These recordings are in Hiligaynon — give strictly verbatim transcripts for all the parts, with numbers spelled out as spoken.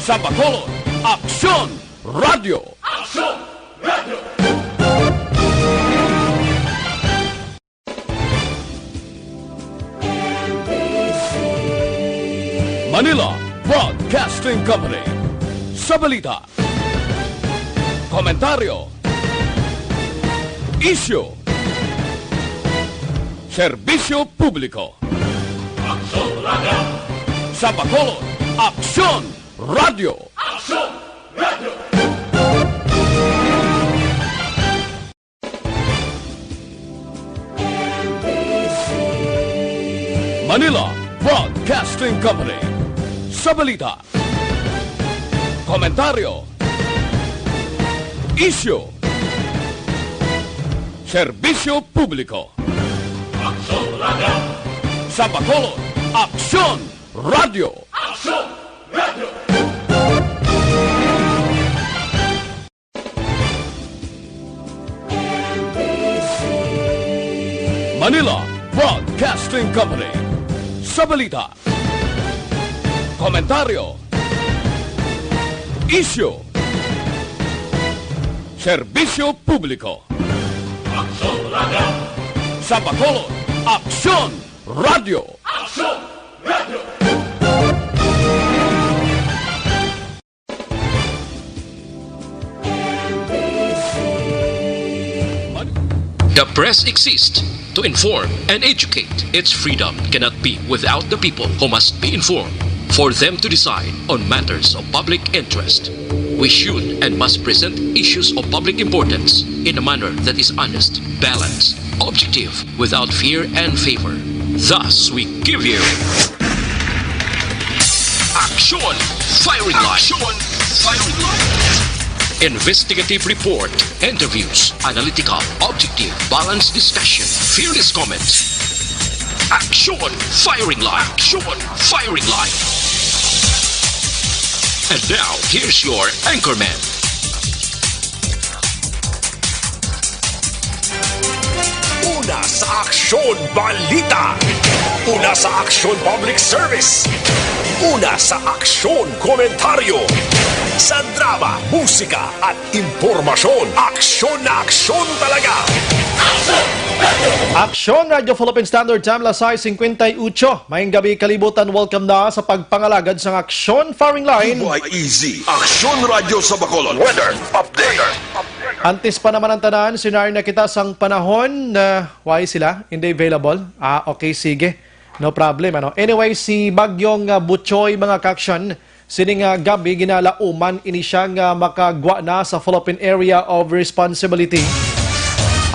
Sa Bacolod, Aksyon Radio. Aksyon Radio. Manila Broadcasting Company. Sa balita, komentaryo, isyu, serbisyo publiko. Aksyon Radio. Sa Bacolod, Aksyon Radio. Aksyon Radio. Manila Broadcasting Company. Sa balita, komentaryo, isyu, serbisyo publiko. Aksyon Radio. Sa Bacolod, Aksyon Radio. Aksyon Radio. Manila Broadcasting Company. Sa balita, komentaryo, isyu, serbisyo publiko. Aksyon Radio. Sa Bacolod, Aksyon Radio. Aksyon Radio. The press exists to inform and educate. Its freedom cannot be without the people, who must be informed for them to decide on matters of public interest. We should and must present issues of public importance in a manner that is honest, balanced, objective, without fear and favor. Thus, we give you Aksyon Firing Line. Aksyon Firing Line. Investigative report, interviews, analytical, objective, balanced discussion, fearless comments. Aksyon Firing Line. Aksyon Firing Line. And now, here's your anchorman. Una sa Aksyon Balita. Una sa Aksyon Public Service. Una sa Aksyon Komentaryo. Sa drama, musika, at impormasyon. Aksyon na aksyon talaga. Aksyon Radio Philippine Standard Time, alas sais cincuenta y ocho. Maayong gabi, kalibutan. Welcome na sa pagpangalagad sang Aksyon Firing Line. Buhay Easy. Aksyon Radio sa Bacolod. Weather update. Antes pa naman ang tanan, senaryo na kita sang panahon na why sila hindi available. Ah, okay, sige. No problem, ano. Anyway, si Bagyong, ah, Buchoy, mga ka-aksyon, sini nga gabi ginalauman ini siya nga makagwa na sa Philippine Area of Responsibility.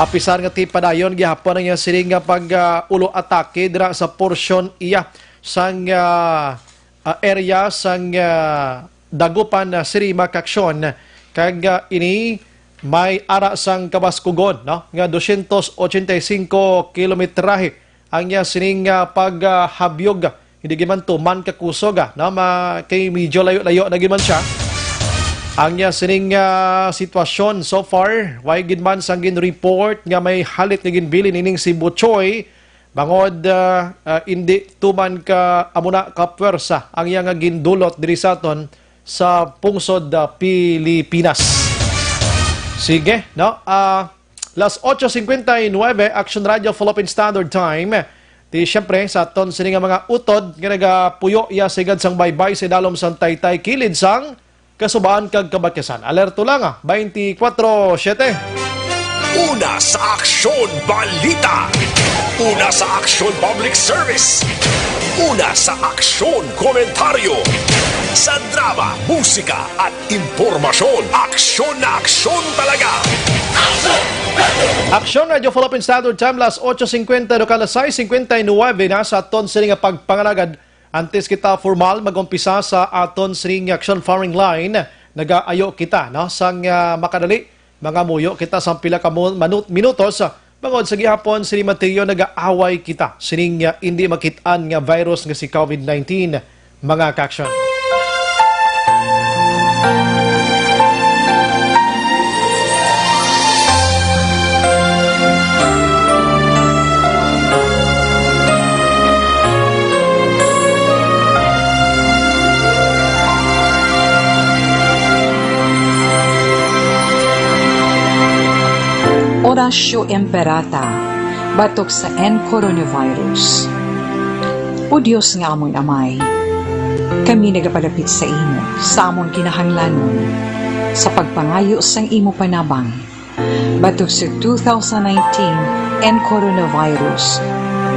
Apisar nga ti padayon gihapon ang iya sini nga pag, ah, ulo atake dira sa porsyon iya sang, ah, ah, area sang, ah, Dagupan, ah, City, mga ka-aksyon, kag, ah, ini may ara sang kabaskugon, no, nga dosyentos ochenta y cinco kilometrahe ang iya sining, ah, pag, ah, habyog. Hindi gid man tuman ka kusog, ah, no, ma-, kay medyo layo-layo na gid man siya. Ang iya sining, ah, sitwasyon so far, way gid man sang gin-report nga may halit nga ginbilin ining si Buchoy, bangod, ah, ah, indi tuman ka amo na ka puwersa ang iya nga gindulot diri sa aton sa pungsod, ah, Pilipinas. Sige, no? Ah, las ocho cincuenta y nueve, Action Radio Philippine Standard Time. Di siyempre, sa aton sini nga mga utod nga nagapuyo iya sigad sang baybay sa idalom sang taytay kilid sang kasubaan kag kabakyasan. Alerto lang, ah, twenty-four seven. Una sa Aksyon Balita. Una sa Aksyon Public Service. Una sa Aksyon Komentaryo. Sa drama, musika, at impormasyon. Aksyon na aksyon talaga. Aksyon Radio Philippine Standard Time, las ocho cincuenta, do ka alas sais cincuenta y nueve na sa aton sini nga pagpangalagad. Antes kita formal mag-umpisa sa aton sining Action Firing Line, nagaayo kita, no, sang, ah, makadali, mangamuyo kita sang pila ka mo-, manu-, minutos, ah, bangod sa gihapon sini Mateo, nagaaway kita sining, ah, indi makit-an nga virus nga si covid nineteen, mga ka-action. Ignacio Imperata, batok sa N coronavirus. O Dios nga amon Amay, kami nagapalapit sa imo sa amon kinahanglanon sa pagpangayo sang imo panabang batok sa two thousand nineteen N coronavirus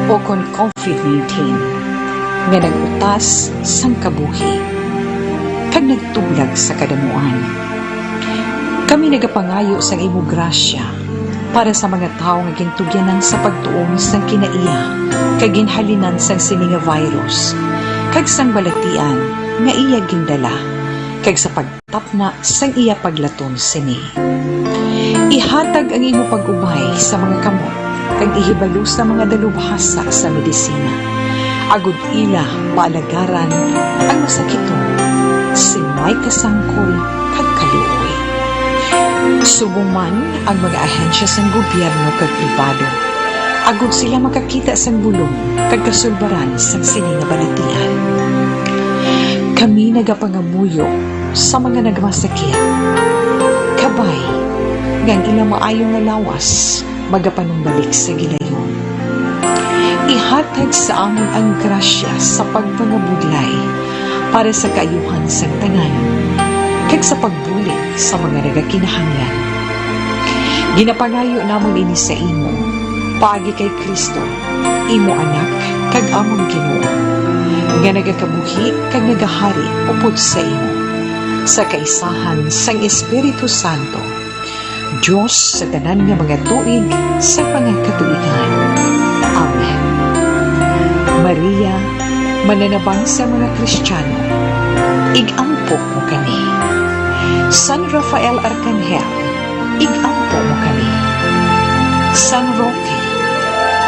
o kon COVID nineteen nga nag-utas sang kabuhi kag nagtublag sa kadamuan. Kami nagapangayo sang imo grasya para sa mga tawo nga gintugyanan sa pagtuon sang kinaiya kag ginhalinan sang sini nga virus kag sang balatian nga iya gindala, kag sa pagtapna sang iya paglaton sini. Ihatag ang imo pag-ubay sa mga kamot kag ihibalo sa mga dalubhasa sa medisina, agod ila paalagaran ang masakiton, sing may kasangkol kag kaluoy. Subong man ang mga ahensya sang gobyerno kag pribado, agod sila makakita sang bulong kag kasulbaran sang sini nga balatian. Kami nagapangamuyo sa mga nagmasakit, kabay nga ang ila maayo nga lawas magapanumbalik sa gilayon. Ihatag sa amon ang grasya sa pagpangabudlay para sa kaayuhan sang tanan, kag sa pagbulig sa mga nagakinahanglan. Ginapangayo namon ini sa imo, paagi kay Cristo, imo Anak, kag amon Ginoo, nga nagakabuhi kag nagahari upod sa imo, sa kaisahan sang Espiritu Santo, Dios sa tanan nga mga tuig sa mga katuigan. Amen. Maria, mananabang sa mga Kristiyano, ig-ampo mo kami. San Rafael Arcangel, ig-ampo mo kami. San Roque,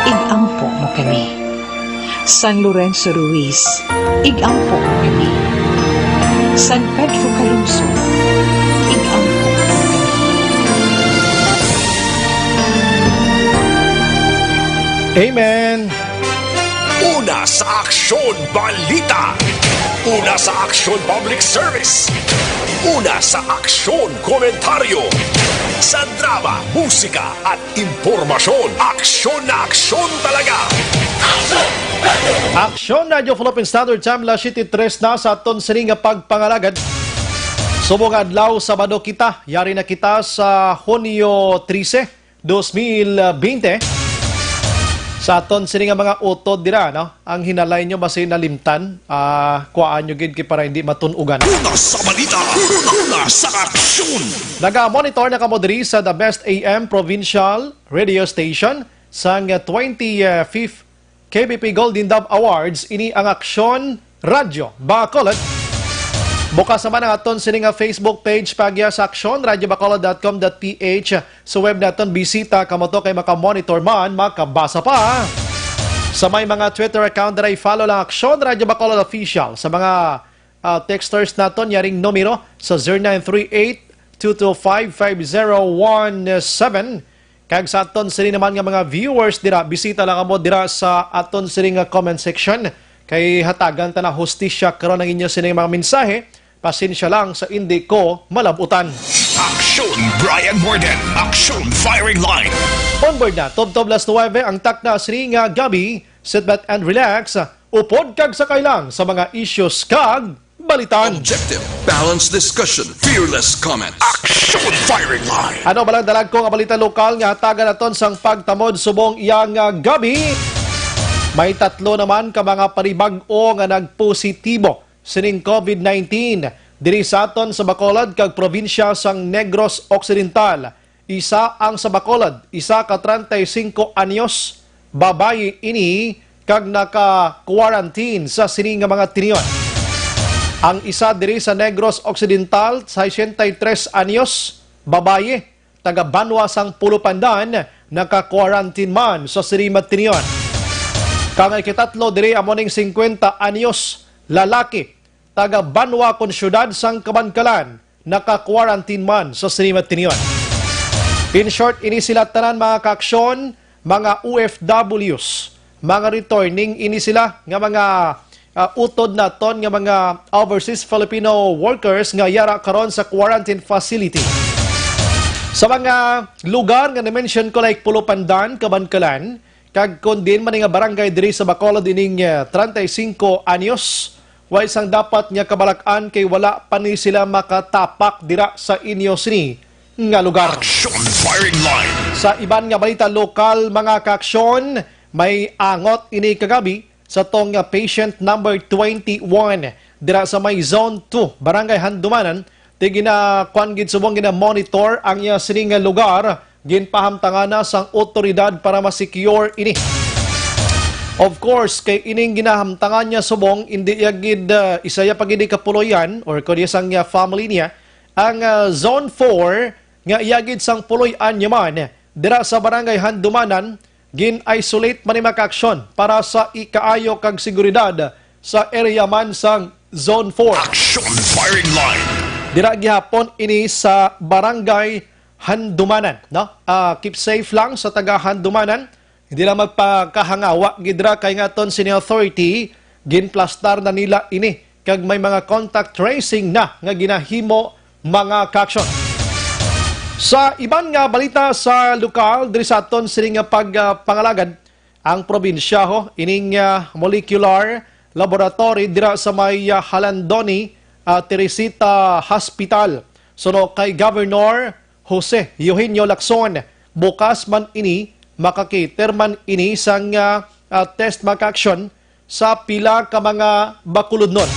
ig-ampo mo kami. San Lorenzo Ruiz, ig-ampo mo kami. San Pedro Calungsod, ig-ampo mo kami. Amen. Una sa Aksyon Balita. Una sa Aksyon Public Service. Una sa Aksyon Komentaryo. Sa drama, musika, at impormasyon, aksyon na aksyon talaga. Aksyon Radio Philippine Standard Time, alas siyete tres na sa aton sini nga pagpangalagad. Subong adlaw, Sabado kita, yari na kita sa Hunyo trese, dos mil bente. Sa aton sini nga mga utod dira, no? Ang hinalay nyo basi nalimtan, ah, kuhaan nyo gid kay para hindi matun-ugan. Una sa balita, una sa aksyon. Naga-monitor na kamo diri sa The Best A M Provincial Radio Station sang twenty-fifth K B P Golden Dove Awards. Ini ang Aksyon Radyo Bacolod. Bukas naman ang aton sini nga Facebook page, pagya sa aksyon radyo bacolod dot com dot P H. Sa web naton, bisita kamo to kay makamonitor man, makabasa pa. Sa may mga Twitter account dira, i-follow lang Aksyon Radyo Bacolod Official. Sa mga, ah, texters naton, yaring numero sa zero nine three eight, two two five, five zero one seven. Kag sa aton sini naman nga mga viewers dira, bisita lang kamo dira sa aton sini nga comment section. Kay hatagan ta na hustisya karon ang inyo sini nga mga mensahe. Pasensya lang sa indi ko malab-utan. Aksyon Brian Morgan, Aksyon Firing Line. Onboard na, tubtob las nuwebe ang takna sini nga gabi. Sit back and relax. Upod kag sakay lang sa mga issues kag balitan. Objective, balanced discussion, fearless comments. Aksyon Firing Line. Ano ba lang dalag ko nga balita lokal nga hatagan naton sang pagtamod subong iya nga gabi? May tatlo naman ka mga panibag-o nga nagpositibo sining COVID nineteen diri sa aton sa Bacolod kag probinsya sang Negros Occidental. Isa ang sa Bacolod, isa ka treinta y cinco anyos, babayi ini kag naka-quarantine sa sini nga mga tinion. Ang isa diri sa Negros Occidental, sesenta y tres anyos, babayi, taga Banwa sang Pulupandan, naka-quarantine man sa sini nga tinion. Kang ikatatlo diri amo ning singkwenta anyos, lalaki, taga Banwa kon siyudad sang Kabankalan, naka-quarantine man sa sini nga tinion. In short, ini sila tanan, mga kaaksyon, mga O F Ws, mga returning ini sila nga mga, ah, utod naton nga mga overseas Filipino workers nga yara karon sa quarantine facility. Sa mga lugar nga na-mention ko, like Pulo Pandan, Kabankalan, kag kon diin man nga barangay diri sa Bacolod ining, eh, treinta y cinco anyos, way sang dapat nga kabalak-an kay wala pa ni sila makatapak dira sa inyo sini nga lugar. Action Firing Line. Sa iban nga balita lokal, mga kaaksyon, may angot ini kagabi sa tong, ah, patient number twenty-one dira sa may Zone two, Barangay Handumanan, ti gina-, kuan gid subong gina-monitor ang iya sini nga lugar, ginpahamtangan na sang otoridad para ma-secure ini. Of course, kay ining ginahamtangan niya subong, hindi iya gid, ah, isa iya pa gid kapuloyan or kundi sang iya family niya, ang, ah, Zone four nga iya gid sang puloy-an niya man dira sa Barangay Handumanan, gin-isolate man ni mga kaaksyon para sa ikaayo kag seguridad sa area man sang Zone four. Action Firing Line. Dira gihapon ini sa Barangay Handumanan, no? Ah, keep safe lang sa taga Handumanan. Hindi lang magpakahangawa gid ra kay nga aton sini authority, ginplastar na nila ini kag may mga contact tracing na nga ginahimo, mga kaaksyon. Sa iban nga balita sa lokal, diri sa aton sini nga pag, ah, pangalagad, ang probinsya, ho, ining, ah, molecular laboratory dira sa may, ah, Jalandoni, ah, Teresita Hospital. Suno kay Governor Jose Eugenio Lacson, bukas man ini, makakater man ini sang, ah, ah, test, mga kaaksyon, sa pila ka mga Bacolodnon.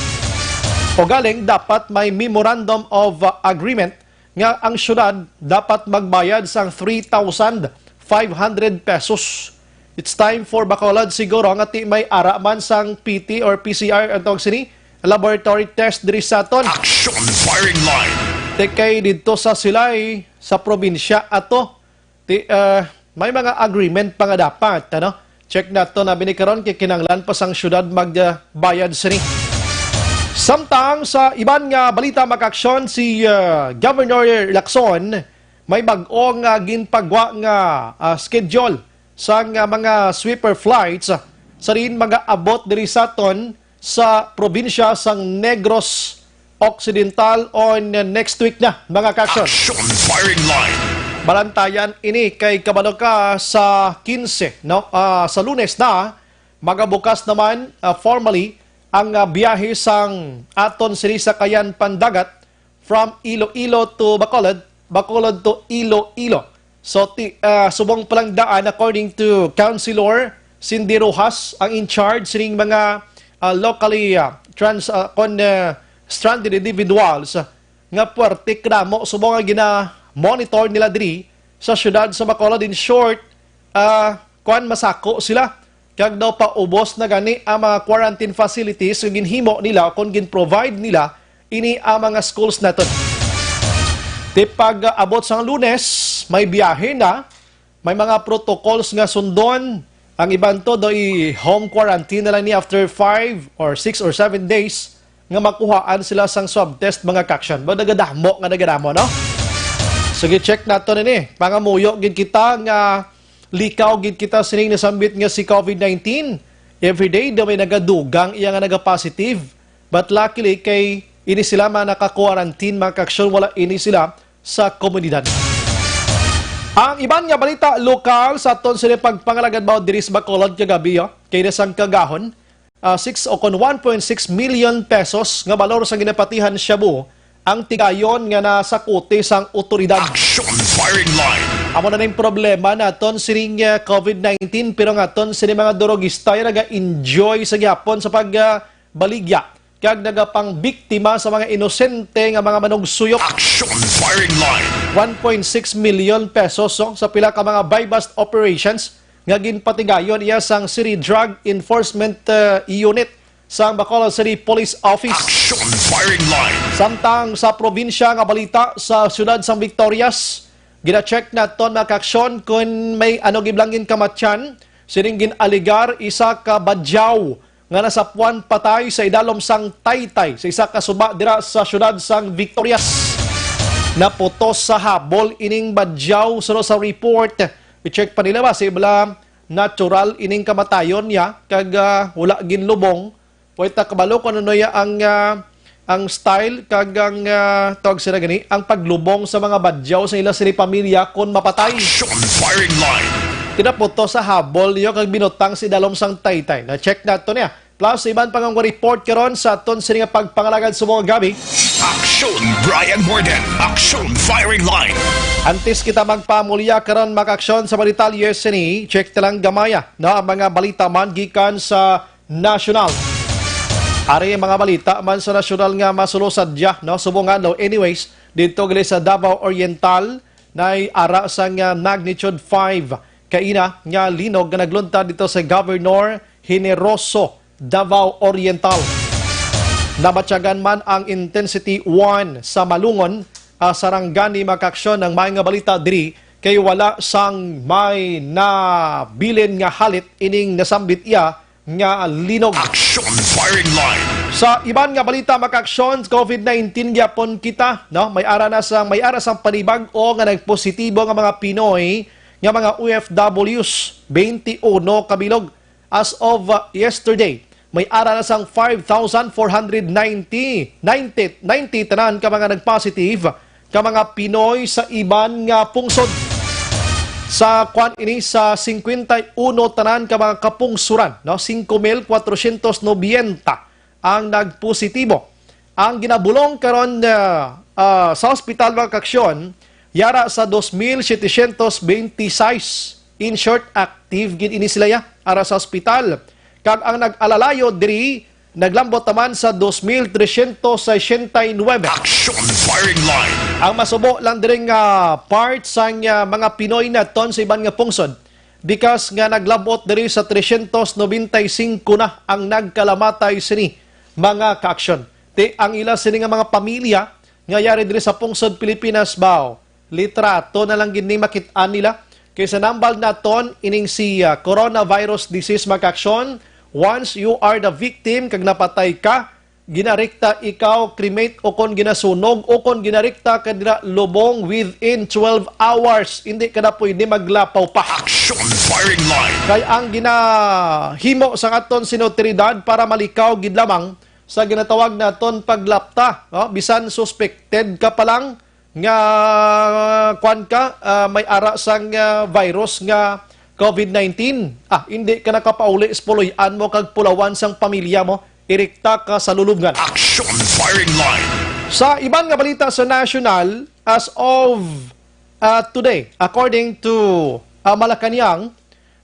Ugaling dapat may memorandum of, uh, agreement nga ang syudad dapat magbayad sang three thousand five hundred pesos. It's time for Bacolod siguro nga ti may ara man sang P T or P C R, ang tawag sini, laboratory test diri sa aton. Action Firing Line. Ti kay didto sa Silay, sa probinsya ato, Ti, ah, may mga agreement pa nga dapat, ano? Check naton, abi ni karon, kay kinahanglan pa sang syudad magbayad sini. Samtang sa iban nga balita, mga kaaksyon, si, ah, Governor Lacson may bag-o nga ginpagwa nga, ah, schedule sang, ah, mga sweeper flights, ah, sa diin mag-aabot diri sa aton sa probinsya sang Negros Occidental on next week na, mga kaaksyon. Action Firing Line. Balantayan ini kay kabalo ka sa quince, no? Ah, sa Lunes na, magabukas naman, ah, formally ang, ah, biyahe sang aton sini sakayan pandagat from Iloilo to Bacolod, Bacolod to Iloilo. So, ti-, ah, subong pa lang daan, according to Councilor Cindy Rojas, ang in charge sining mga, ah, locally, ah, trans-, ah, kon, ah, stranded individuals, ah, nga puwerte kadamo subong nga gina-monitor nila diri sa siyudad sa Bacolod. In short, ah, kuwan, masako sila. Kag daw paubos na gani ang mga quarantine facilities nga ginhimo nila o kon gin-provide nila ini ang mga schools naton. Ti pag-abot sang Lunes, may biyahe na, may mga protocols nga sundon. Ang iban to daw i-home quarantine na lang ni after five or six or seven days nga makuhaan sila sang swab test, mga kaaksyon. Ba, nagadamo nga nagadamo, no? Sige, check nato nini. Pangamuyo gid kita nga likaw gid kita sining nasambit nga si COVID nineteen. Every day daw may nagadugang iya nga nagapositive. But luckily, kay ini sila mga naka-quarantine, mga kaaksyon, wala ini sila sa komunidad. Ang iban nga balita lokal sa aton sini pagpangalagad, baw, diri sa Bacolod kagabi, oh, kay nasang kagahon, ah, six o kon one point six million pesos nga balor sang ginapatihan shabu ang tigayon nga nasakuti sang otoridad. Action Firing Line. Amo na ning problema naton sining, ah, COVID nineteen, pero nga aton sini mga durogista nga naga-enjoy sa gihapon sa pag, ah, baligya kag nagapangbiktima sa mga inosente nga mga manugsuyop. Action Firing Line. One point six million pesos, oh, sa pila ka mga buy-bust operations nga ginpatigayon iya sang City Drug Enforcement, uh, Unit sang Bacolod City Police Office. Action Firing Line. Samtang sa probinsya nga balita, sa siyudad sang Victorias, gina-check naton, mga kaaksyon, kun may ano gid lang ginkamatyan sining gin-alegar isa ka badyaw nga nasapuan patay sa idalom sang taytay sa isa ka suba dira sa siyudad sang Victorias. Naputos sa habol ining badyaw, suno sa report. I-check pa nila ba si bala natural ining kamatayon niya kag, ah, wala ginlubong. Way ta kabalo kung ano ya ang, ah, ang style kag ang, ah, tawag sila gani, ang paglubong sa mga badyaw sa ila sini pamilya kon mapatay. Action firing line. Tinaputo sa habol niyo kag binutang sa idalom sang taytay. Na-check nato niya. Plus, iban pa nga report karon sa aton sini nga pagpangalagad subong nga gabi. Action Brian Morden. Action firing line. Antes kita magpamulya karon, mga aksyon sa mga detalye sini, check ta lang gamaya, no, ang mga balita man gikan sa nasyonal. Ari ang mga balita man sa nasyonal nga masulo sadya, no, subong nga adlaw. Anyways, dito gali sa Davao Oriental, nay ara sang, ah, magnitude five kaina nga linog nga nagluntad dito sa Governor Generoso, Davao Oriental. Nabatyagan man ang intensity one sa Malungon, ah, Sarangani, mga kaaksyon. Ang maay nga balita diri kay wala sang may nabilin nga halit ining nasambit iya nga linog. Action firing line. Sa iban nga balita, mga kaaksyon, COVID nineteen gyapon kita, no? May ara na sang, may ara sang panibag-o nga nagpositibo nga mga Pinoy nga mga O F Ws, twenty-uno kabilog. As of, uh, yesterday, may ara na sang five thousand four hundred ninety, ninety, ninety tanan ka mga nagpositive ka mga Pinoy sa iban nga pungsod. Sa kwan ini sa singkwenta y uno tanan ka mga kapungsuran, no, singko mil kwatrosyentos nobenta ang nagpositibo. Ang ginabulong karon, ah, ah, sa ospital, mga kaaksyon, yara sa dos mil setecientos beintisais. In short, active gid ini sila ya, ara sa ospital. Kag ang nag-alalayo diri naglambot naman sa dos mil tresyentos sesenta y nuebe. Action firing line. Ang masubo lang diri nga part sang, ah, mga Pinoy naton sa iban nga pungsod, because nga naglabot diri sa tresyentos nobenta y singko na ang nagkalamatay sini, mga kaaksyon. Ti ang ila sini nga mga pamilya nga yari diri sa pungsod Pilipinas, baw, litrato na lang gid ni makit-an nila. Kay sa nambal naton ining si, ah, coronavirus disease, mga kaaksyon, once you are the victim kag napatay ka, ginarikta ikaw, cremate o kon ginasunog o kon ginarikta ka dira lubong within twelve hours. Hindi ka na pwede maglapaw pa. Action firing line. Kay ang ginahimo sa aton sini awtoridad para malikaw gid lamang sa ginatawag naton paglapta, no? Bisan suspected ka pa lang nga, kwan ka, ah, may ara sang, ah, virus nga COVID nineteen. Ah, hindi ka nakapauli sa puloy-an mo kag pulawan sang pamilya mo. Irikta ka sa lulubngan. Action firing line. Sa iban nga balita sa national, as of, ah, today, according to, ah, Malacañang,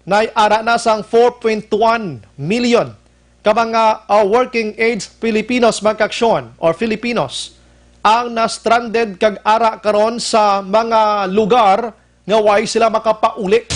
nay ara na sang four point one million ka mga, ah, working age Filipinos, mga kaaksyon, or Filipinos, ang na-stranded kag ara karon sa mga lugar nga way sila makapauli.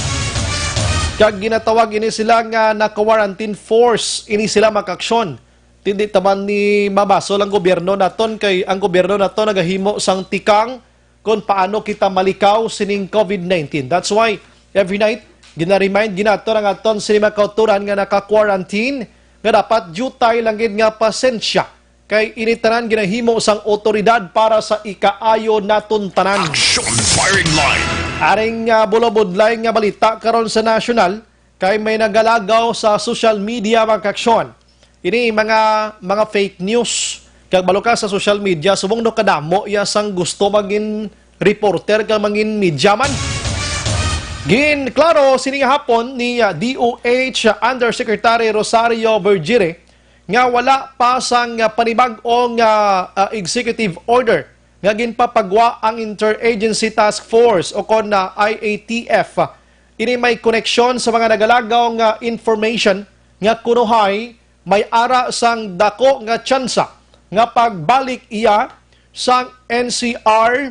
Kag ginatawag ini sila nga naka-quarantine force ini sila, mga kaaksyon. Hindi taman ni mabasol ang gobyerno naton, kay ang gobyerno naton nagahimo sang tikang kon paano kita malikaw sining COVID nineteen. That's why every night gina-remind gid naton ang aton sini mga kautoran nga naka-quarantine nga dapat diutay lang gid nga pasensya, kay ini tanan ginahimo sang awtoridad para sa ikaayo naton tanan. Action firing line. Aring, ah, bulabudlay nga balita karon sa nasyonal, kay may nagalagaw sa social media, mga kaaksyon. Ini mga, mga fake news. Kag balo ka sa social media, subong no kadamo iya sang gusto mangin reporter kag mangin media man. Ginklaro sini nga hapon ni, ah, D O H Undersecretary Rosario Vergire nga wala pa sang, ah, panibag-ong, ah, ah, executive order nga ginpapagwa ang Interagency Task Force o kon na I A T F. Ini may koneksyon sa mga nagalagaw nga information nga kunuhay may ara sang dako nga tsansa nga pagbalik iya sang N C R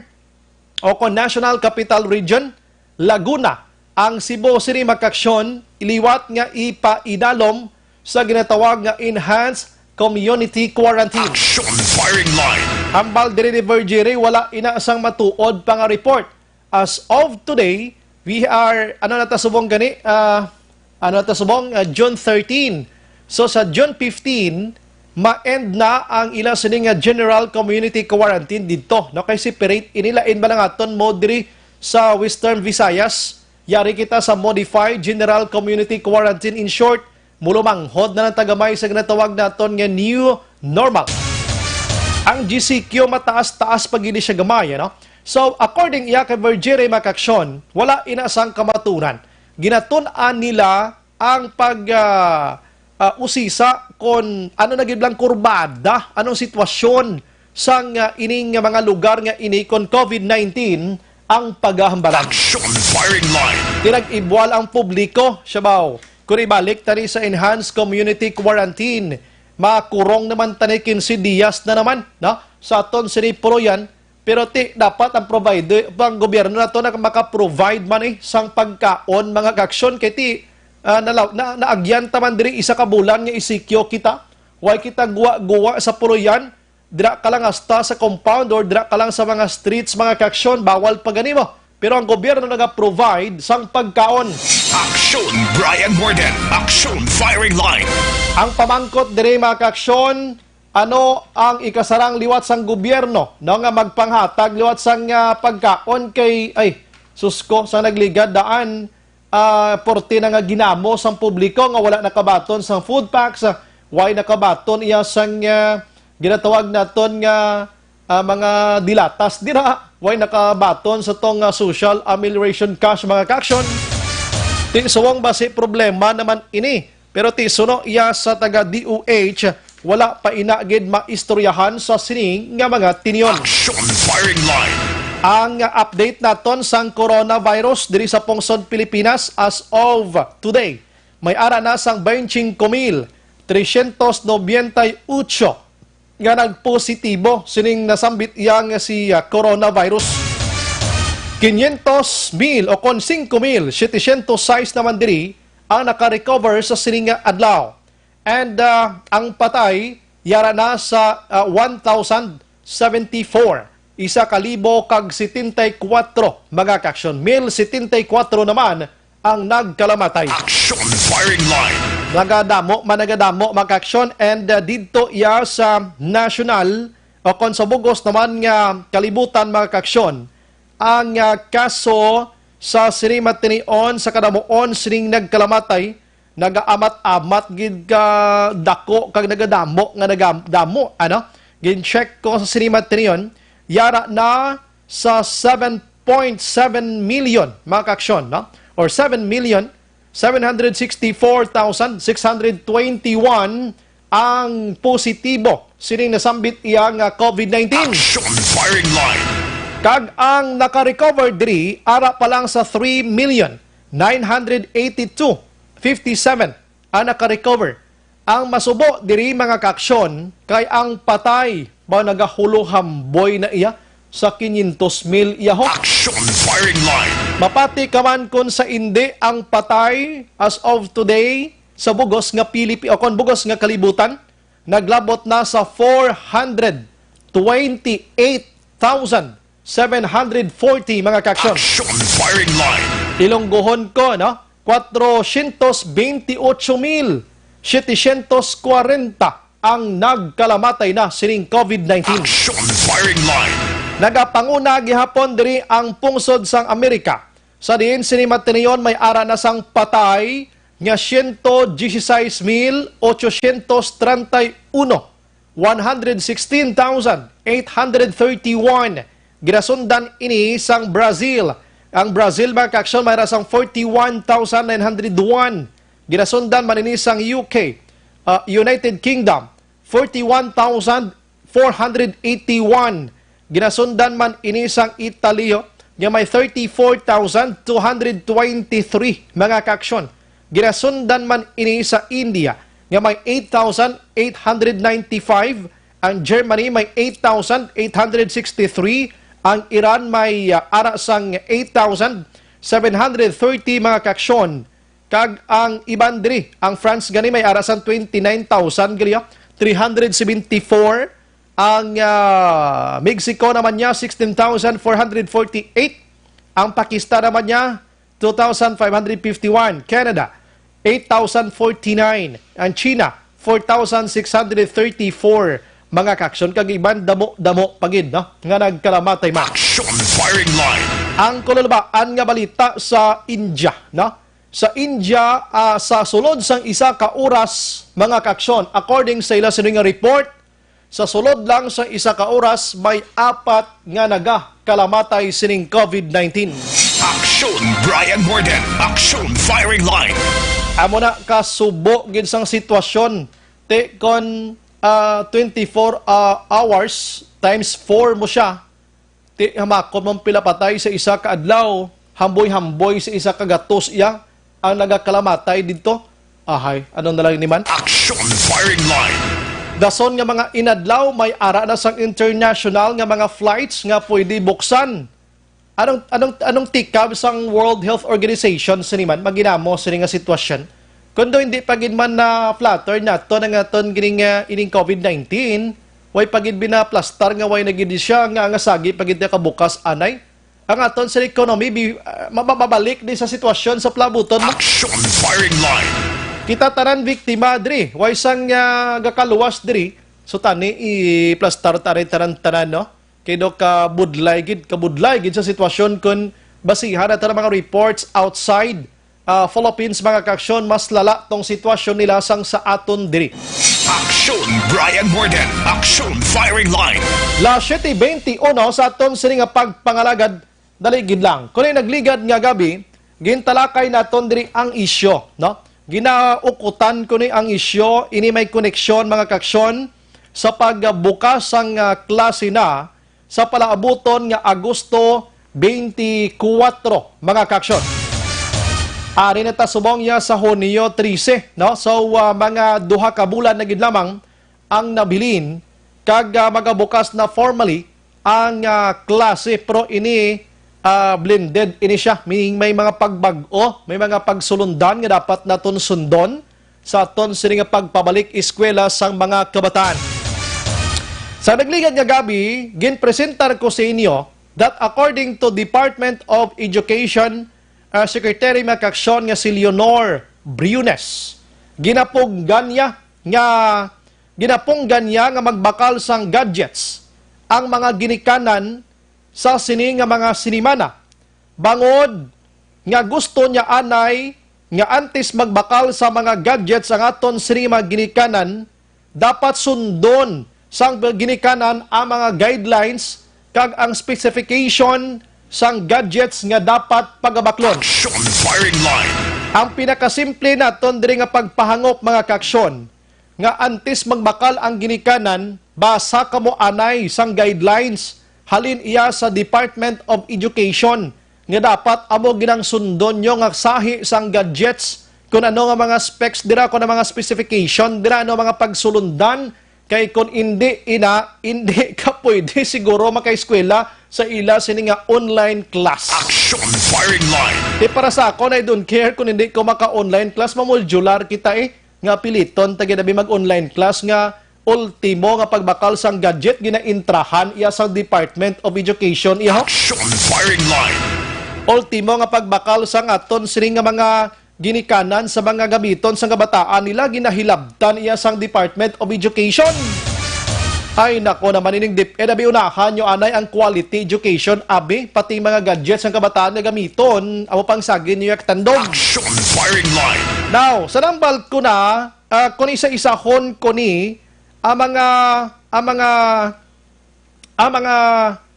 o kon National Capital Region, Laguna, ang Cebu sini, mga kaaksyon, liwat nga ipaidalom sa ginatawag nga enhanced community quarantine. Action firing line. Hambal diri ni Vergire, wala ina sang matuod pa nga report. As of today, we are, ano na ta subong gani? Ah, ano na ta subong? Ah, June thirteen. So, sa June fifteen, ma-end na ang ila sini nga general community quarantine didto, no? Kay separate ini, lain ba lang aton mo diri sa Western Visayas? Yari kita sa modified general community quarantine. In short, mulumanghod na lang ta gamay sa ginatawag naton nga new normal. Ang G C Q mataas-taas pa gid siya gamay, ano? So, according iya kay Virgire, mga kaaksyon, wala ina sang kamaturan. Ginatun-an nila ang pag, ah, ah, usisa kon ano na gid lang kurbada, anong sitwasyon sang, ah, ining mga lugar nga ini kon COVID nineteen ang pagahambalan. Action Firing Line. Tinag-ibwal ang publiko, siya baw. Kung ibalik tani sa enhanced community quarantine, makurong naman tani quince dias na naman, no? Sa aton sini puloyan, pero ti dapat ang provider, ang gobyerno nato na maka-provide man, eh, sang pagkaon, mga kaaksyon, kay ti, ah, nalaw-, na, naagyan ta man diri isa ka bulan nga isikyo kita. Way kita guwa-guwa sa puloyan, dira ka lang hasta sa compound or dira ka lang sa mga streets, mga kaaksyon, bawal pa gani mo. Pero ang gobyerno naga-provide sang pagkaon. Action Brian Warden. Action Firing Line. Ang pamangkot diri, mga kaaksyon, ano ang ikasarang liwat sang gobyerno, no, nga magpanghatag liwat sang, ah, pagkaon kay, ay, sus ko, sang nagligad daan, ah, porte na nga ginamo sang publiko nga wala nakabaton sang food packs, ah, way nakabaton iya sang, ah, ginatawag naton nga, ah, mga dilatas dira, way nakabaton sa tong, ah, social amelioration cash, mga kaaksyon. Ti suwong basi problema naman ini. Pero ti suno iya sa taga D O H, wala pa ina gid maistoryahan sa sini nga mga tinion. Action Firing Line. Ang update naton sang coronavirus diri sa pungsod Pilipinas as of today, may ara na sang twenty-five mil trescientos noventa y ocho nga nagpositibo sining nasambit iya nga si, ah, coronavirus. Quinientos mil o kon singko mil setecientos sais naman diri ang naka-recover sa sining nga adlaw. And, ah, ang patay yara na sa, ah, one thousand seventy-four, isa ka libo kag setenta y kuwatro, mga kaaksyon. Mil setenta y kuwatro naman ang nagkalamatay. Action Firing Line. Nagadamo man, nagadamo, mga kaaksyon, and, ah, didto iya sa national o kon sa bugos naman nga kalibutan, mga kaaksyon, ang, ah, kaso sa sini matinion sa kadamuon sining nagkalamatay, nagaamat-amat gid ka dako kag nagadamo nga nagadamo, ano? Gin-check ko sa sini matinion, yara na sa seven point seven million, mga kaaksyon, no? Or seven million seven hundred sixty-four thousand six hundred twenty-one ang positibo sining nasambit iya nga COVID nineteen. Action Firing Line. Kag ang naka-recover diri ara pa lang sa three million nine hundred eighty-two fifty-seven ang naka-recover. Ang masubo diri, mga kaaksyon, kay ang patay ba nagahuluhamboy na iya sa quinientos mil iya ho. Action Firing Line. Mapati ka man kun sa indi, ang patay as of today sa bugos nga Pilipi-, o kon bugos nga kalibutan, naglabot na sa four hundred twenty-eight thousand seven hundred forty, mga kaaksyon. Action Firing Line. Ilonggohon ko, no? Cuatrocientos veintiocho mil setecientos cuarenta ang nagkalamatay na sining COVID nineteen. Action Firing Line. Nagapanguna gihapon diri ang pungsod sang Amerika, sa diin sini matinion may ara na sang patay nga siyento dieciséis mil ochocientos treinta y uno, one hundred sixteen thousand eight hundred thirty-one. Ginasundan ini sang Brazil. Ang Brazil, mga kaaksyon, may ra sang forty-one thousand nine hundred one. Ginasundan man ini sang U K, uh, United Kingdom, forty-one thousand four hundred eighty-one. Ginasundan man ini sang Italy, oh, nga may thirty-four thousand two hundred twenty-three, mga kaaksyon. Ginasundan man ini sa India, nga may eight thousand eight hundred ninety-five, ang Germany may eight thousand eight hundred sixty-three, ang Iran may, ah, ara sang eight thousand seven hundred thirty, mga kaaksyon. Kag ang iban diri, ang France gani may ara sang twenty-nine thousand gali, ah, three hundred seventy-four, ang, ah, Mexico naman niya sixteen thousand four hundred forty-eight, ang Pakistan naman niya two thousand five hundred fifty-one, Canada eight thousand forty-nine, ang China four thousand six hundred thirty-four, mga kaaksyon, kag iban damo-damo pa gid, no, nga nagkalamatay man. Action Firing Line. Ang kululbaan nga balita sa India, no? Sa India, ah, sa sulod sang isa ka oras, mga kaaksyon, according sa ila sini nga report, Sa sulod lang sa isa ka oras, may apat nga nagakalamatay sining COVID nineteen. Aksyon Brian Morden, Aksyon Firing Line. Amo na kasubo gid sang sitwasyon. Ti kon, ah, twenty-four, ah, hours times four mo siya, ti hamakon mo ang pila patay sa isa ka adlaw, hamboy-hamboy sa isa ka gatos iya ang nagakalamatay didto. Ahay, ano na lang ni man? Action Firing Line. Dason nga mga inadlaw, may ara na sang international nga mga flights nga pwede buksan. Anong, anong, anong tikab sang World Health Organization sini man maginamo sini nga sitwasyon? Kundo hindi pa gid man na flatter nato na nga ton gining, ah, ining COVID nineteen, way pa gid binaplastar nga way na gid siya nga, nga sagi pa gid kabukas anay. Ang aton sa economy, bi-, ah, mababalik di sa sitwasyon sa plabuton, no? Action Firing Line. Kita tanan biktima diri, way sang, ah, gakaluwas diri. So tani i-plastar tari tanan-tanan, no? Kay do kabudlay gid, kabudlay gid sa sitwasyon kun basihan nato ang mga reports outside, ah, Philippines, mga kaaksyon, mas lala tong sitwasyon nila sang sa aton diri. Action Brian Morden, Action Firing Line. Las siete beintiuno sa aton sini nga pagpangalagad, dali gid lang. Kung nagligad nga gabi, gintalakay naton diri ang isyu, no? Ginaukutan ko ni ang isyu, ini may koneksyon, mga kaaksyon, sa pagbukas sang, ah, klase na sa palaabuton nga Agosto twenty-four, mga kaaksyon. Ari na ta subong ya sa Hunyo trese, no? So, ah, mga duha ka bulan na gid lamang ang nabilin kag, ah, magabukas na formally ang, ah, klase, pero ini, ah, blended ini siya. Meaning may mga pagbag-o, may mga pagsulundan nga dapat naton sundon sa aton sini nga pagpabalik eskwela sang mga kabataan. Sa nagligad nga gabi, ginpresentar ko sa inyo that according to Department of Education, ah, Secretary, mga kaaksyon, nga si Leonor Briones, ginapunggan niya nga, ginapunggan niya nga magbakal sang gadgets ang mga ginikanan sa sini nga mga sinimana, bangod nga gusto niya anay nga antes magbakal sa mga gadgets ang aton sini mga ginikanan, dapat sundon sang ginikanan ang mga guidelines kag ang specification sang gadgets nga dapat pagabaklon. Action Firing Line. Ang pinakasimple naton diri nga pagpahangop, mga kaaksyon, nga antes magbakal ang ginikanan, basa kamo anay sang guidelines halin iya sa Department of Education nga dapat amo ginang sundon nyo nga sahi sang gadgets, kung ano nga mga specs dira, kung ano mga specification dira, ano mga pagsulundan, kay kung indi ina, indi ka pwede siguro makaeskwela sa ila sini nga online class. Action Firing Line. Di para sa akon, I don't care kung hindi ko maka-online class, mamoldular kita eh. Nga piliton ta gid abi mag-online class nga ultimo nga pagbakal sang gadget ginaintrahan iya sang Department of Education iya. Action Firing Line. Ultimo nga pagbakal sang aton sini nga mga ginikanan sa mga gamiton sang kabataan nila ginahilabtan iya sang Department of Education. Ay nako naman, ining DepEd abi, unahan nyo anay ang quality education abi, pati mga gadgets sang kabataan nga gamiton amo pang sagin niyo yak tandog. Action Firing Line. Now, sa nambal ko na, ah, kung isa-isahon ko ni ang mga, ang mga, ang mga,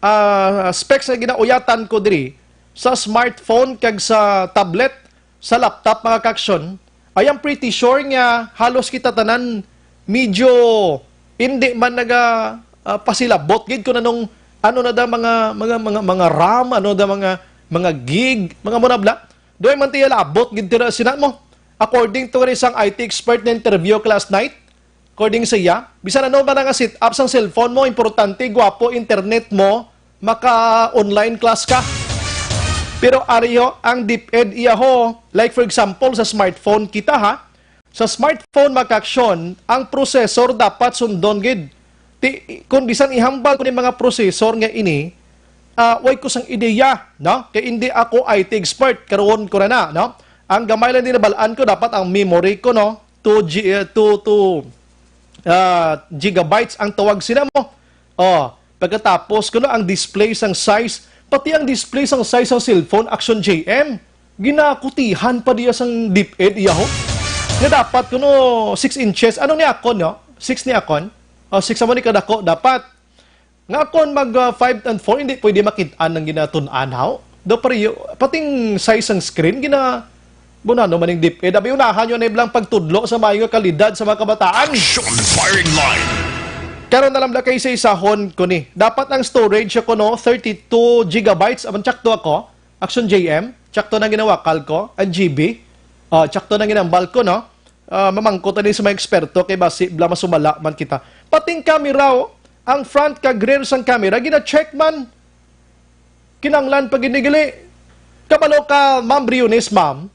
ah, specs nga ginauyatan ko diri sa smartphone kag sa tablet, sa laptop, mga kaaksyon, I am pretty sure nga halos kita tanan medyo hindi man naga, ah, pasilabot gid kung anong, ano na da mga, mga, mga, mga RAM, ano da mga, mga gig, mga muna bla. Doy man tiya labot gid tira sina mo. According to isang I T expert na interview ko last night, according sa iya, bisan ano man nga setup sang cellphone mo, importante, gwapo, internet mo, maka-online class ka. Pero ariho ang DepEd iya ho. Like for example, sa smartphone kita ha, sa smartphone, mga kaaksyon, ang processor dapat sundon gid. Ti, kung bisan ihambal ko ni mga processor nga ini, ah, way ko sang ideya, no? Kay hindi ako I T expert, karon ko na na, no? Ang gamay lang din nabalaan ko, dapat ang memory ko, no? Two G, eh, two, two, ah, gigabytes ang tawag sina mo. Oh, pagkatapos kuno ang display sang size, pati ang display sang size sang cellphone, Action J M, ginakutihan pa diya sang DepEd iya ho. Nga dapat kuno six inches. Ano ni akon, no? Six ni akon. O, six amo ni kadako dapat. Nga kon mag, ah, five and four, hindi pwede makit-an ang ginatun-an, haw? Do pareho, pating size sang screen, gina-, bunano man ning DepEd. Abi, unahan nyo na iblang pagtudlo sa maayo nga kalidad sa mga kabataan. Action firing line. Karon na lang bala kay sa isahon ko ni. Dapat ang storage ako, no, thirty-two gigabytes. Aman, tsakto ako. Action J M, tsakto na ginawakal ko. Ang G B, ah, tsakto na ginambal ko, no? Ah, mamangkot ani sa mga eksperto kay basi bala masumala man kita. Pating camera, oh, ang front kag rear sang camera, gina-check man. Kinanglan pa gid ni gali. Kabalo ka, Ma'am Briones, ma'am,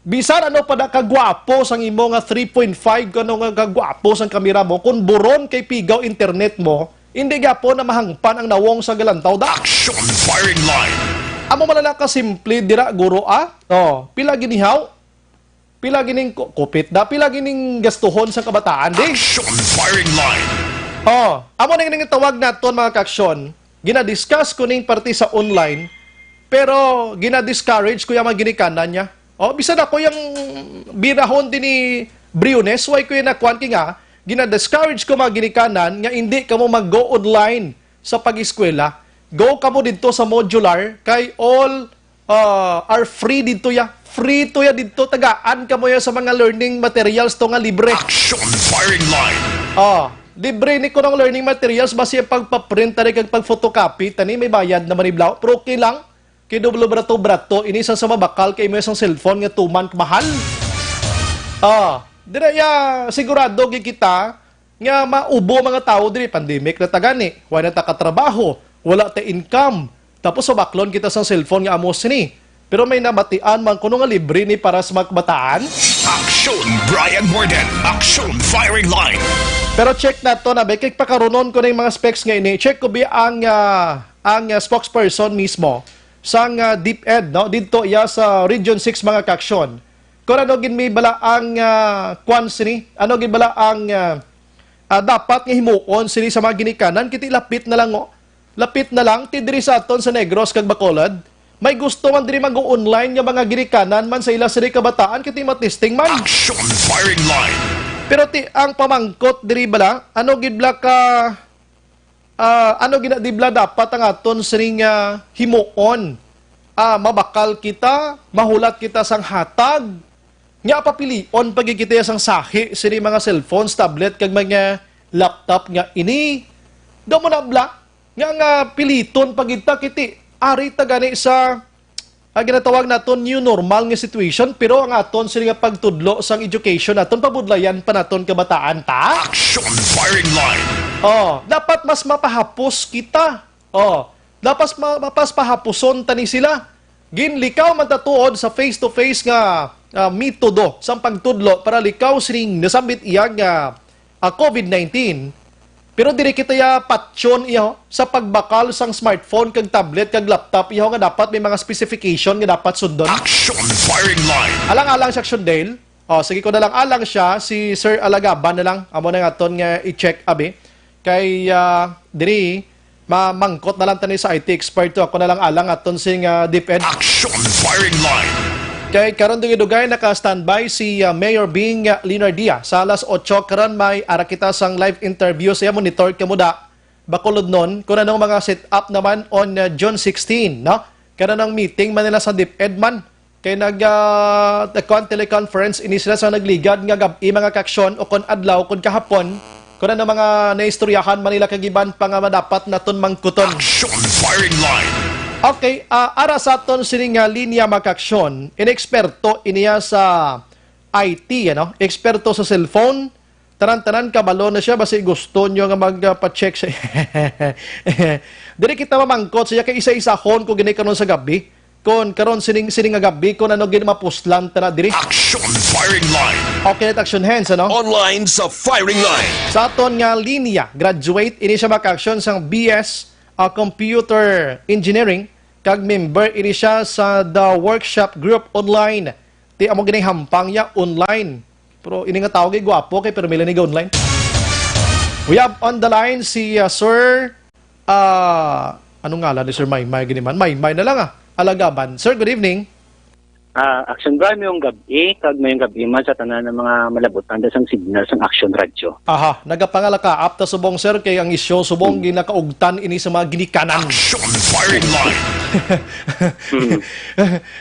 bisan ano pa da kagwapo sang imo nga three point five, kano nga kagwapo sang kamera mo, kung buron kay pigaw internet mo, hindi gyapon na mahangpan ang nawong sa galantaw da. Action firing line. Amo man na ka simple dira, guro, ah. Oh, pila ginihaw? Pila gining ku-, kupit da? Pila gining gastuhon sang kabataan, di? Action firing line. Oh, amo na ning tawag naton, mga kaaksyon. Gina-discuss ko ning parte sa online, pero gina-discourage ko yung mga ginikanan niya. Oh, bisan ako yung birahon din ni Briones, why ko yung nakuan ki nga, gina-discourage ko mga ginikanan nga hindi kamo mag-go online sa pag-eskwela. Go kamo didto sa modular, kay all, ah, are free didto ya. Free to ya didto, tagaan kamo ya sa mga learning materials to nga libre. Action firing line. Oh, libre ni kunong learning materials, basi ang pagpaprint tani kag pag-photocopy tani may bayad naman ni Blau. Pero okay lang. Kay double brato-brato ini sa, sa mabakal kay mo sang cellphone nga tuman mahal. Ah, dira ya sigurado gid kita nga maubo mga tawo diri, pandemic na ta gani, wala na ta katrabaho, wala ta income. Tapos sa baklon kita sang cellphone nga amo sini. Pero may nabatian man kuno nga libre ni para sa mga kabataan? Action, Brian Warden. Action, firing line. Pero check nato na, be, kay pakarunon ko na yung mga specs nga ini. Check ko bi ang, ah, ang, ah, spokesperson mismo sang, ah, DepEd, no? Didto iya sa Region six, mga kaaksyon. Kung ano gid mi bala ang, ah, kwan sini? Ano gid bala ang, ah, ah, dapat nga himuon sini sa mga ginikanan? Kiti lapit na lang, oh. Lapit na lang, ti diri sa aton sa Negros kag Bacolod. May gusto man diri mag-online nga mga ginikanan man sa ila sini kabataan, kiti matisting man. Action firing line. Pero ti, ang pamangkot diri bala, ano gid bala ka, ah, ano gina-, di bala dapat ang aton sining, ah, himuon? Ah, mabakal kita, mahulat kita sang hatag, nya papilion pa gid kita sang sahi sini mga cellphones, tablet, kag mga laptop nga ini. Daw mo na bala, nga, nga piliton pa gid ta, kiti, ari ta gani sa, ah, ginatawag naton new normal nga situation, pero ang aton sini nga pagtudlo sang education naton, pabudlayan pa naton kabataan ta. Action firing line. Oh, dapat mas mapahapos kita. Oh, dapat ma-, mapas pahapuson ta ni sila. Ginlikaw man ta tuod sa face-to-face nga, ah, metodo sang pagtudlo para likaw sining nasambit iya nga, ah, COVID nineteen. Pero diri kita ya patyon iho sa pagbakal sang smartphone kag tablet kag laptop iho nga dapat may mga specification nga dapat sundon. Action firing line. Alang-alang sa Action Dale. Oh, sige ko na lang alang siya, si Sir Alagaban na lang. Amo na nga aton nga i-check, abi. Kay, ah, diri, mamangkot na lang tani sa I T expert to. Ako na lang alang aton sing, ah, DepEd. Action firing line. Kay karon dugay-dugay naka-standby si, ah, Mayor Bing, ah, Leonardia. Sa alas otso karon may ara kita sang live interview. Siya monitor ka mo da. Bacolod nun, kung anong mga set up naman on, uh, June sixteen, no? Karon ang meeting man nila sa DepEd man. Kay nag, ah, kuwan, teleconference ini sila sa nagligad nga gab-i, mga kaaksyon, o kon adlaw, kon kahapon, kung ano mga naistoryahan man nila kag iban pa nga madapat naton mangkuton. Action firing line. Okay, ah, ara sa aton sini nga linya, mga kaaksyon, ineksperto iniya sa I T, ano? Eksperto sa cellphone, tanan-tanan kabalo na siya, basi gusto nyo nga magpa-check siya. Diri kita mamangkot siya kay isa-isahon ko gini karon sa gabi. Kon karon sining, sining nga gabi, kon ano gid mapuslan ta na diri. Action firing line. Okay, action hands, ano? Online sa firing line. Sa aton nga linya, graduate ini siya, mga kaaksyon, sang B S, ah, Computer Engineering, kag member ini siya sa The Workshop Group Online. Ti amo gini hampang niya online. Pero ini nga tao kay gwapo kay pero mila ni online. We have on the line si, uh, Sir, uh, anong ngalan ni Sir Maymay gini man? Maymay na lang, ah. Alagaban. Sir, good evening. Ah, Action Brian, mayong gab-i, kag mayong gab-i man sa tanan ng mga malabot-an sang signal sang Action Radio. Aha, nagapangala ka, apta subong, sir, kay ang isyu subong Hmm. ginakaugtan ini sa mga ginikanan. Action Firing Line. Hmm.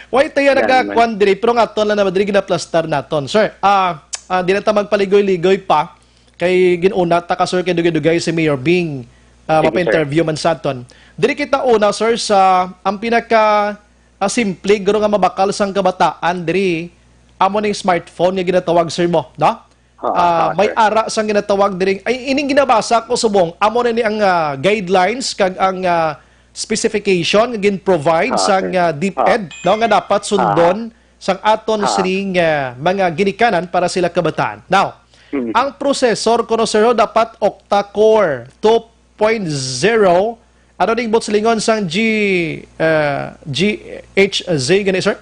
Why tayo Yan, nagkakuan man. Diri, pero nga aton lang naman diri ginaplastar naton. Sir, ah, ah, di na ta magpaligoy-ligoy pa, kay ginuna ta ka, sir, kay dugay-dugay si Mayor Bing, ah, Sige, sir. Mapa-interview man sa aton. Diri kita una, sir, sa ang pinaka, ah, simple guro nga mabakal sang kabataan diri, amo ning smartphone nga ginatawag, sir, mo, no? Ah, Ah, ah, may sir. Ara sang ginatawag diri. Ay, ining ginabasa ko subong, amo na ni ang, ah, guidelines kag ang, ah, specification nga gin-provide Ah, sang, sir. Ah, DepEd, no, nga dapat Ah. sundon sang aton Ah. sining, ah, mga ginikanan para sila kabataan. Now, Mm. ang processor kuno, sir, dapat octa-core two point zero. Ano ning buot silingon sang G, ah, G H Z gani, sir?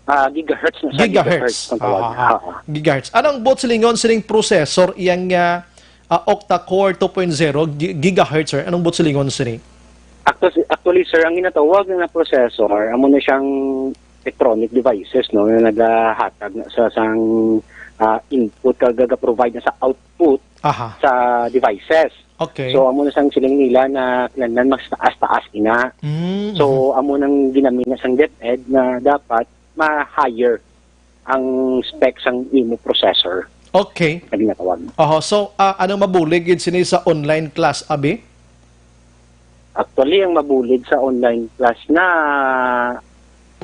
Ah, gigahertz na siya, Gigahertz. Gigahertz ang tawag. Ah, ah, ah. Oo. Gigahertz. Anong buot silingon sining processor iyang, ah, ah, octa-core two point zero gi-, gigahertz, sir? Anong buot silingon sini? Actu-, actually, sir, ang ginatawag na processor, amo na siyang electronic devices, no, na nagahatag na sa sang, ah, input kag gaga-provide na sa output Aha. sa devices. Okay. So, amo na sang siling nila na kinahanglan mas taas-taas ina. Mm, So, mhm. amo nang ginamina sang DepEd na dapat ma-higher ang specs sang imo processor Okay. na ginatawag. Oho. So, ah, ano mabulig gid sini sa online class, abi? Actually, ang mabulig sa online class na,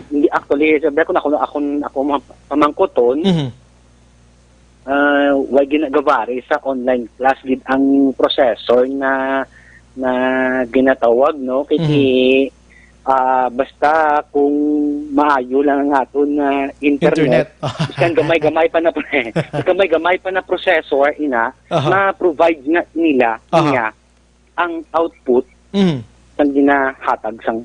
hindi, actually, sabi ko na, kung akon, ako mga pamangkuton, Mhm. ah, way ginagabari sa online class gid ang processor na, na ginatawag, no? Kay Mhm. ti, ah, basta kung maayo lang ang aton na internet, Internet. Iskan gamay-gamay pa na pre-, gamay-gamay pa na processor, ina, Aha. ma-provide na nila Aha. niya ang output Mhm. sang ginahatag sang,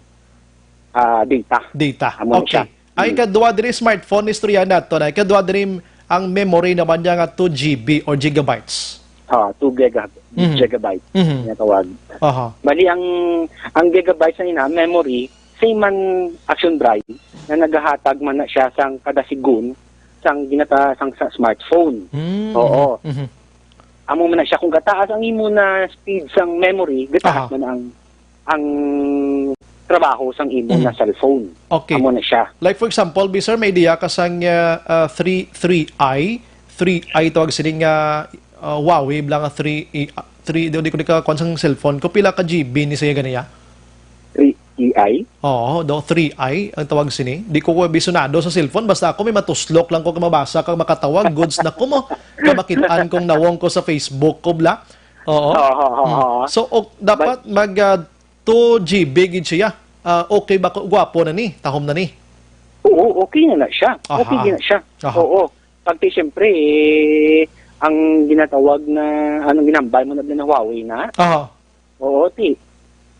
ah, data. Data. Amo na Okay. siya. Ay, Mm. kadwa diri smartphone, istorya nato na. Kadwa diri ang memory naman niya nga two G B or gigabytes. Ah, two giga-, Mhm. gigabyte Mhm. nga tawag. Aha. Bali, ang, ang gigabytes na ina, memory, same man Action Bright, na nagahatag man na siya sang kada sigun, sang ginata-, sang sa smartphone. Mm. Oo. Mhm. Amo man na siya, kung gataas ang imo na speed sang memory, gataas Aha. man ang, ang trabaho sang imo Mhm. na cellphone. Okay. Amo na siya. Like, for example, bi, sir, may idea ka sang, uh, uh, three, three I, three I tawag sini nga, uh, Huawei, bala nga three, uh, three, di, di ko di ka kuwan sang cellphone ko. Pila ka G B ni siya ganiya? Three E I? Oo, do, three I ang tawag sini. Di ko ko bisunado sa cellphone, basta ako may matuslok lang ko ka mabasa kag makatawag, goods na ko mo. Kamakit-an kong nawong ko sa Facebook ko, bla. Oo. Oo, oo, Mm. oo. So, o, dapat But mag, ah, two G B gid siya. Ah, okay ba ko? Gwapo na ni, tahom na ni. Oo, okay na na siya. Aha. Okay na siya. Aha. Oo. Pag ti, siyempre, eh, ang ginatawag na, anong ginambal mo na, na Huawei na? Aha. Oo, ti.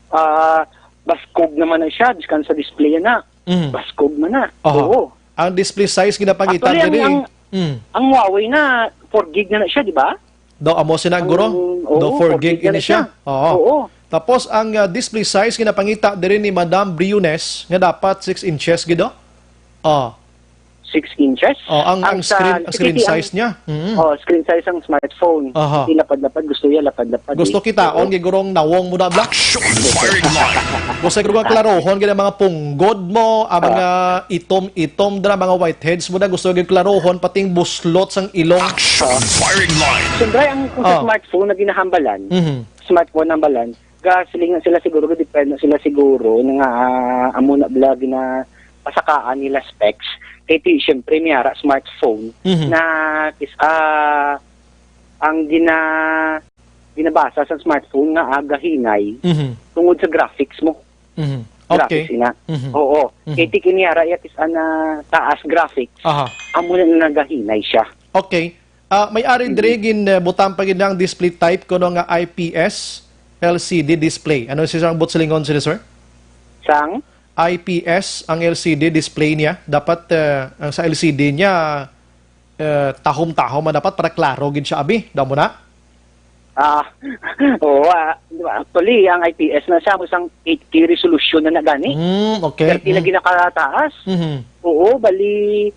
Ah, baskog naman na siya, diskan sa display na. Mm. Baskog man na. Aha. Oo. Ang display size ginapangita Actually, ang, diri. ang, Mm. ang Huawei na, four gig na na siya, di ba? Daw amo sina, guro? Ang, Daw oo, four gig four gig na ini na siya. siya. Oo. Oo. Tapos ang, ah, display size ginapangita diri ni Madam Briones nga dapat six inches gid, oh. Oh. Six inches? Oh, ang, ang Ang sa screen, screen tititian, size niya. Mm. Oh, screen size ang smartphone. Aha. Hindi lapad-lapad, gusto niya lapad-lapad Gusto eh. kita, Oo. on gid gurong nawong mo na, bla. Action Firing Line. Gusto ko nga klarohon gid ang mga punggod mo, ang mga Ah. itom-itom dira, mga whiteheads mo na, gusto gid klarohon, pating buslot sang ilong. Action Firing Line. Siyempre, ang, kung sa Ah. smartphone na ginahambalan, Mhm. smartphone hambalan, ga, siling na sila siguro, depende na sila siguro, nga, ah, amo na bala gina pasakaan nila specs. Kay ti, siyempre, may ara smartphone Mhm. na kis-, ah, ang gina-, ginabasa sa smartphone nga agahinay Mhm. tungod sa graphics mo. Mhm. Graphics Okay. ina. Mhm. Oo. Mhm. Kay ti kini ara iya kis-, ah, na taas graphics, Aha. amo na nagahinay siya. Okay. Ah, may ari Mm. diri gin, eh, butang pa gid ang display type kuno nga I P S L C D display. Ano siya ang buot silingon sini, sir? Sang? I P S ang L C D display niya. Dapat, eh, ang sa L C D niya, eh, tahom-tahom man dapat para klaro gid siya, abi. Daw mo na? Ah, oo, ah, di ba? Actually, ang I P S na siya, isang eight K resolution na na gani. Mm, okay. Thirty lagi Mm. nakataas. Mhm. Oo, bali,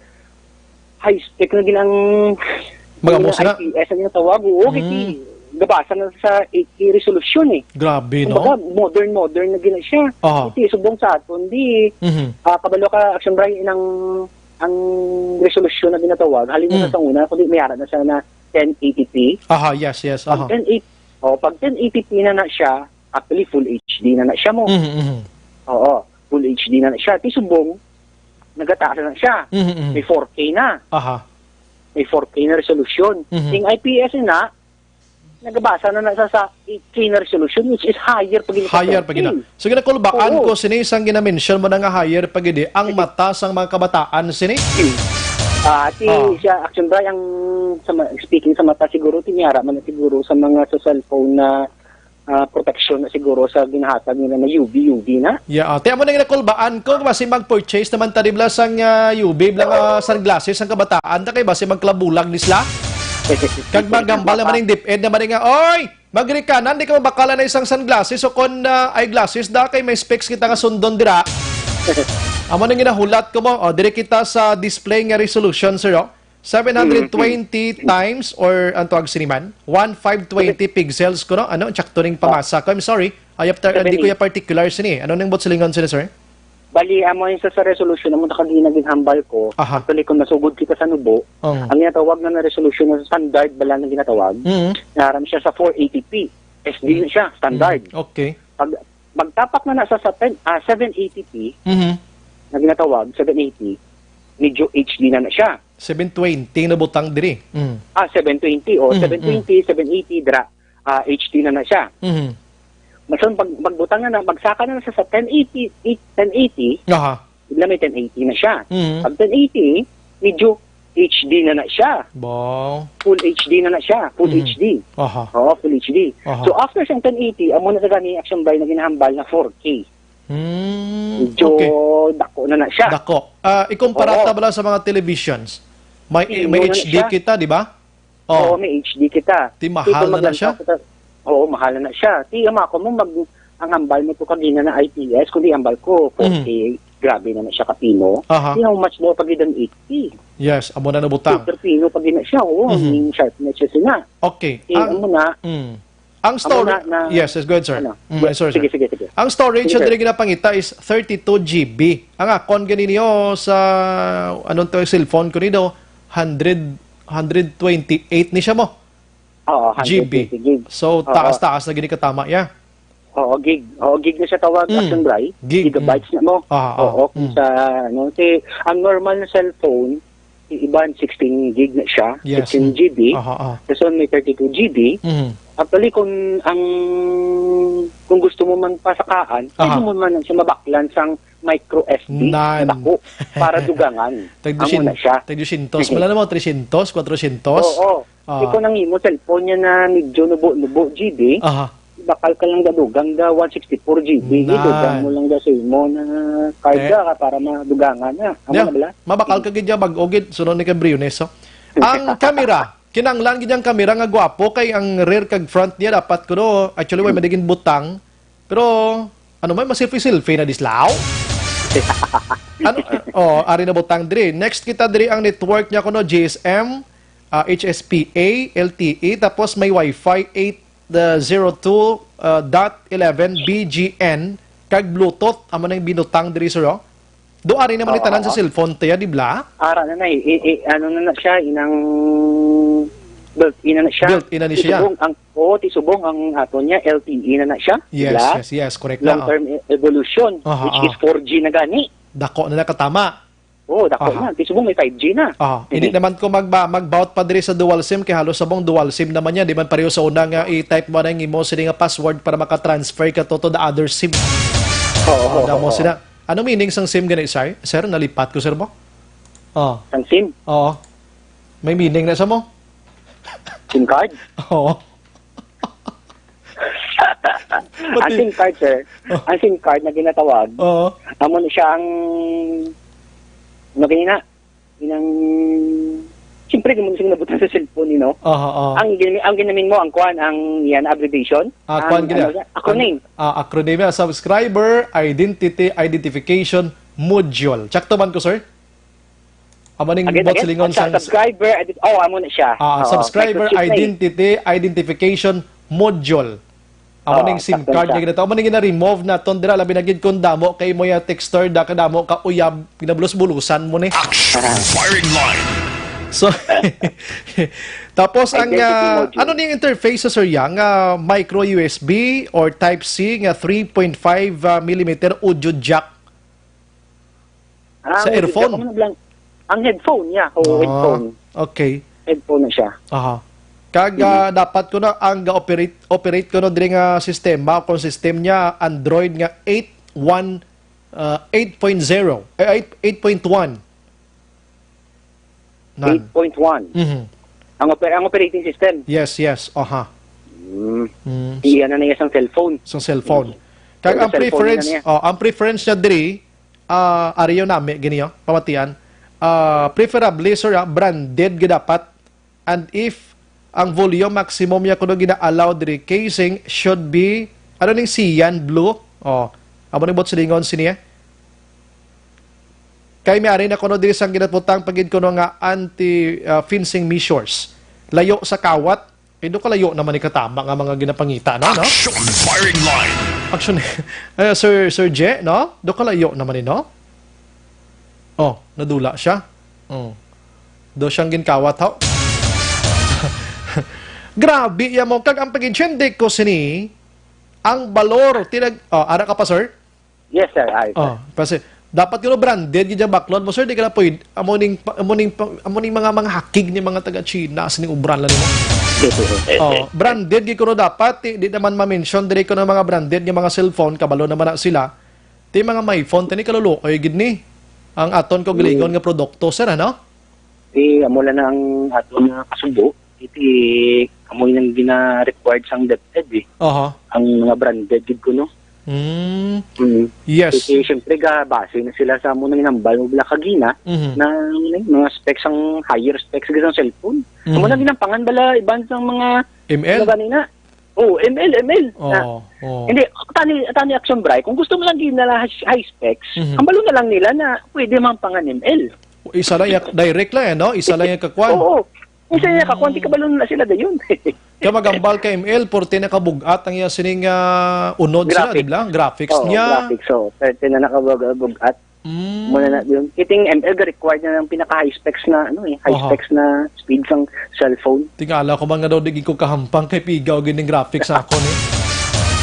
high spec na gid ang Mga mga boss na? I P S ang ginatawag. Oo, Mm. kasi gabasa na sa eight K resolution eh. Grabe, no? Kumbaga, modern, modern na gina siya. Aha. Kasi subong sa aton, di, Mhm. ah, kabalo ka, Action Bray, ang, ang resolution na ginatawag, halin na Mm. sa una, kundi may ara na siya na ten eighty p. Aha, yes, yes. Pag Aha. ten eighty, oh, pag ten eighty p na na siya, actually full H D na na siya mo. Mhm, mhm. Oo, full H D na na siya. Ti subong, nagataas na siya. Mhm, mhm. May four K na. Aha. May four K na resolution. Mhm. Ing I P S na, nagabasa na na sa, sa eight K na resolution, which is higher pa gid sa Higher pa gid na. four K. So, ginakulbaan Oo. ko sini, isang ginamention mo na nga higher pa gid eh, ang Sige. mata sang mga kabataan sini. Ah, ti Oh. siya, Action Bray, ang sa ma-, speaking sa mata, siguro, ti may ara man na siguro sa mga sa cellphone na, ah, protection na siguro sa ginahatag nila na U V, U V na. Yeah, ah, ti amo na ginakulbaan ko, basi mag-purchase naman ta, di bala, sang, ah, U V, bala, ah, sunglasses sang kabataan, ta kay basi magkalabulag ni sila. Kag magambal naman yung DepEd naman nga, "Oy, magrikanan, di ka mabakal na isang sunglasses o kon, ah, eyeglasses da, kay may specs kita nga sundon dira." Amo nang ginahulat ko mo. O, diri kita sa display nga resolution, sir, oh. Seven hundred twenty Mm, mm. times or, ang tawag sini man? One five twenty pixels ko, no? Ano? Tsakto ning Ah. pamasa ko. I'm sorry. Ay, after, Seven hindi ko eight. ya particular sini. Ano nang buot silingon sini, sir? Bali, amo yung sa, sa resolution, amo na kagina ginhambal ko. Aha. Actually, kung masugod kita sa nubo, Ang ang ginatawag na, na resolution na standard bala na ginatawag, Mm. naram siya sa four eighty p. S D na siya, standard. Mm. Okay. Pag magtapak na na sa, sa ten, ah, seven eighty p, Mhm. na ginatawag, seven eighty, medyo H D na na siya. Seven twenty na butang diri. Mm. Ah, seven twenty, o, Mm, seven twenty, mm. seven eighty, dra, ah, H D na na siya. Mhm. Mason, pag, pagbutang na na, magsaka na na siya sa ten eighty, eight, ten eighty, Aha. bigla may ten eighty na siya. Mhm. Pag ten eighty, medyo H D na na siya. Ba? Full H D na na siya. Full Mhm. H D. Aha. Oo, full H D. Aha. So, after siyang ten eighty, amo na sa gani Action Bray na ginahambal na four K. Hmm, Medyo okay. dako na na siya. Dako. Ah, ikumpara Oo. ta bala sa mga televisions. May, Sino may na H D siya? kita, di ba? Oh. Oo, may H D kita. Ti mahal Ito na na maglantaw siya? kita. Oo, mahal na na siya. Ti, ang ako mo, mag, ang hambal mo to kagina na I P S, kundi hambal ko, Mhm. four K, grabe na na siya kapino. Aha. Ti, how much mo pag eight K? Yes, amo na nabutang. Super pino pag na siya, oo, Mhm. ang sharpness siya sina. Okay. Ti, Ang, amo na, mm. Ang amo storage, na, na, yes, yes, go ahead, sir. ano? Mm, Yes, sorry, sige, sir. sige, sige. Ang storage Sige, na sir. diri ginapangita is thirty-two G B. Ang akon gani niyo sa, anong to, cellphone ko niyo, hundred, hundred twenty-eight ni siya mo. Oo, G B. hundred twenty gig. So, Oo. taas-taas na gini katama, ya. Oo, gig. Oo, gig na siya tawag, Mm. Action Bray. Gig, Gigabytes mm. na mo. Ah, ah, Oo, kung mm. sa, ano, si, ang normal na cellphone, i-, iban sixteen gig na siya, Yes, sixteen mm. G B. Aha, ah. Tapos may thirty-two G B. Mm. Actually, kung ang, kung gusto mo man pasakaan, pwede Aha. mo man siya mabaklan sang micro S D, Nan. dako, para dugangan. Tag Amo na dusyen-, siya. tag dusyentos. Wala na mo, tresyentos, kwatrosyentos? Oo. Ah. Ikaw nang imo cellphone niya na medyo nubo-nubo G B, Aha. bakal ka lang gadugang ga one sixty-four G B, Nan. idugang mo lang ga sa imo na card Eh. ka para madugangan na. Amo Yeah. na bala? Mabakal ka gid ya, bag-o gid, sunod ni kay Briones, oh. Ang kamera, kinanglan gid ang kamera nga gwapo kay ang rear kag front niya dapat kuno, actually, way madigin butang. Pero, ano man, maselfie-selfie na dislaw? Ano? Oh, ari na butang diri. Next kita diri ang network niya kuno, G S M, ah, H S P A, L T E, tapos may Wi-Fi eight zero two, ah, dot eleven B G N, kag Bluetooth, amo nang binutang diri, sir, oh. Do ari naman ni Oo, tanan sa oo. cellphone, tiya, di bala? Ara na na, i-, i-, i-, ano na na siya, inang built-in na na siya. Built-in na ni siya. Ti subong ang, oo, ti subong ang ato niya, L T E na na siya, di Yes, bala? yes, yes, correct na, Long oh. term e-, evolution, Aha, which is ah. four G na gani. Dako na nakatama. Oo, dako Aha. na. Ti subong may five G na. Ah, hindi Mhm. naman ko magba-, mag-bout pa diri sa dual sim, kay halos sabong dual sim naman yan. Di man pareho sa una nga i-type mo na yung imo sini nga password para maka-transfer ka to, to the other sim. Oo, Ah, oo, damo oo. sila. Ano meaning sang sim gani, sir? Sir, nalipat ko, sir, mo? Oh. Sang sim? Oo. May meaning na sa mo? Sim card? Oo. Ang Pati sim card, sir, Oh. ang sim card na ginatawag, Oo. amo na siya ang, ano ganina? Inang sim Pwede mo sing nabutang sa cellphone, you know? Aha, aha. Ang gin-, ang ginamin mo, ang kuan, ang yan, abbreviation? Ah, Ang, kuan gina. ano siya? Acronym. Ang, ah, acronym niya, Subscriber Identity Identification Module. Sakto man ko, sir? Amo ning Again, buot again? silingon Sa sang subscriber, ident-, oh, amo na siya. Ah, Oo, Subscriber microchip na eh. Identity Identification Module. Amo Oo, ning SIM sakto card siya. nga ginato. Amo ning gina-remove naton dira, labi na gid kung damo kay mo ya texter da, kadamo ka uyab, ginabulos-bulusan mo ni. Action firing line. So, tapos ang, Identity ah, module. ano ning interface sa, sir, yang, ah, micro U S B or Type C nga three point five, ah, millimeter audio jack? Ah, Sa may earphone? video ko lang. Ang headphone niya. Oo, Ah, headphone. okay. Headphone na siya. Aha. Kag, Mhm. ah, dapat ko na ang ga-operate, operate ko no diri nga sistema kung system niya Android nga eight one, ah, eight point zero, eh, eight, eight point one. Nan. Eight point one. Mhm. Ang oper-, ang operating system. Yes, yes. Aha. Mm. Mm. Iya na niya sang cellphone. Sang cellphone. Mm. Kag Kung ang sa cellphone preference, na niya. oh, ang preference niya diri, ah, ariyo nami gini, oh, pamatian. Ah, preferably, sir, ah, branded gid dapat. And if ang volume maximum niya kuno gina-allow diri casing should be, ano ning cyan blue? Oh, amo ni buot silingon sini, eh. Kay may ari na kuno diri sang ginaputang pa gid kuno nga anti, ah, fencing measures. Layo sa kawat, eh, do kalayo naman ni katama nga mga ginapangita na, no? Action firing line. Action, eh, Sir, Sir Je, no? Do kalayo naman ni, no? Oh, nadula siya. Oh. Do siyang ginkawat, ho? Grabe, ya mo. Kag ang pag-intindi ko sini, ang balor, tinag-, oh, ara ka pa, sir? Yes, sir. Ay, sir. Oh, kasi dapat kuno branded gid ang baklon mo, sir. Di ka na pwede. Amo ning pa-, amo ning pa-, amo ning mga, mga hakig ni mga taga China sining ubran lang nimo. Oh, branded gid kuno dapat. Di, di naman ma-mention diri kuno mga branded nga mga cellphone, kabalo naman na sila. Ti mga MyPhone, tini kaluluoy gid ni ang aton kaugalingon Mm. nga produkto, sir, ano? Ti amo lang na ang aton nga kasubo. Iti amo nang gina-required sang DepEd, eh. Aha. Ang mga branded gid kuno. Mm. Mm. Yes. Kasi, siyempre, ga-base na sila sa amo nang inambal mo bala kagina Mhm. na, ano, mga specs, ang higher specs gid sang cellphone. Mhm. Amo na ginampangan bala iban sang mga M L? Ano gani na? Oh, M L, M L. Oo, Na, oo. Hindi, tani, tani Action Bri, kung gusto mo lang gid na high, high specs, Mhm. ang balo na lang nila na pwede man pangan M L. Isa lang yung direct lang, eh, no? Isa lang yung kakwan. Oo. Isa yung kakwan, di Mm. kabalo na sila dayon. Kaya magambal ka M L, porte na kabugat ang iya sining, ah, unod sila, Graphics. di ba? Graphics Oo, niya. graphics, so, pwerte na nakabug-, bugat. Mm. Muna na yun. Kiting M L ga required na ng pinaka high specs na, ano eh, high Aha. specs na speed sang cellphone. Tingala ko man nga daw, di ko kahampang kay pigaw gid ning graphics sa akon, eh.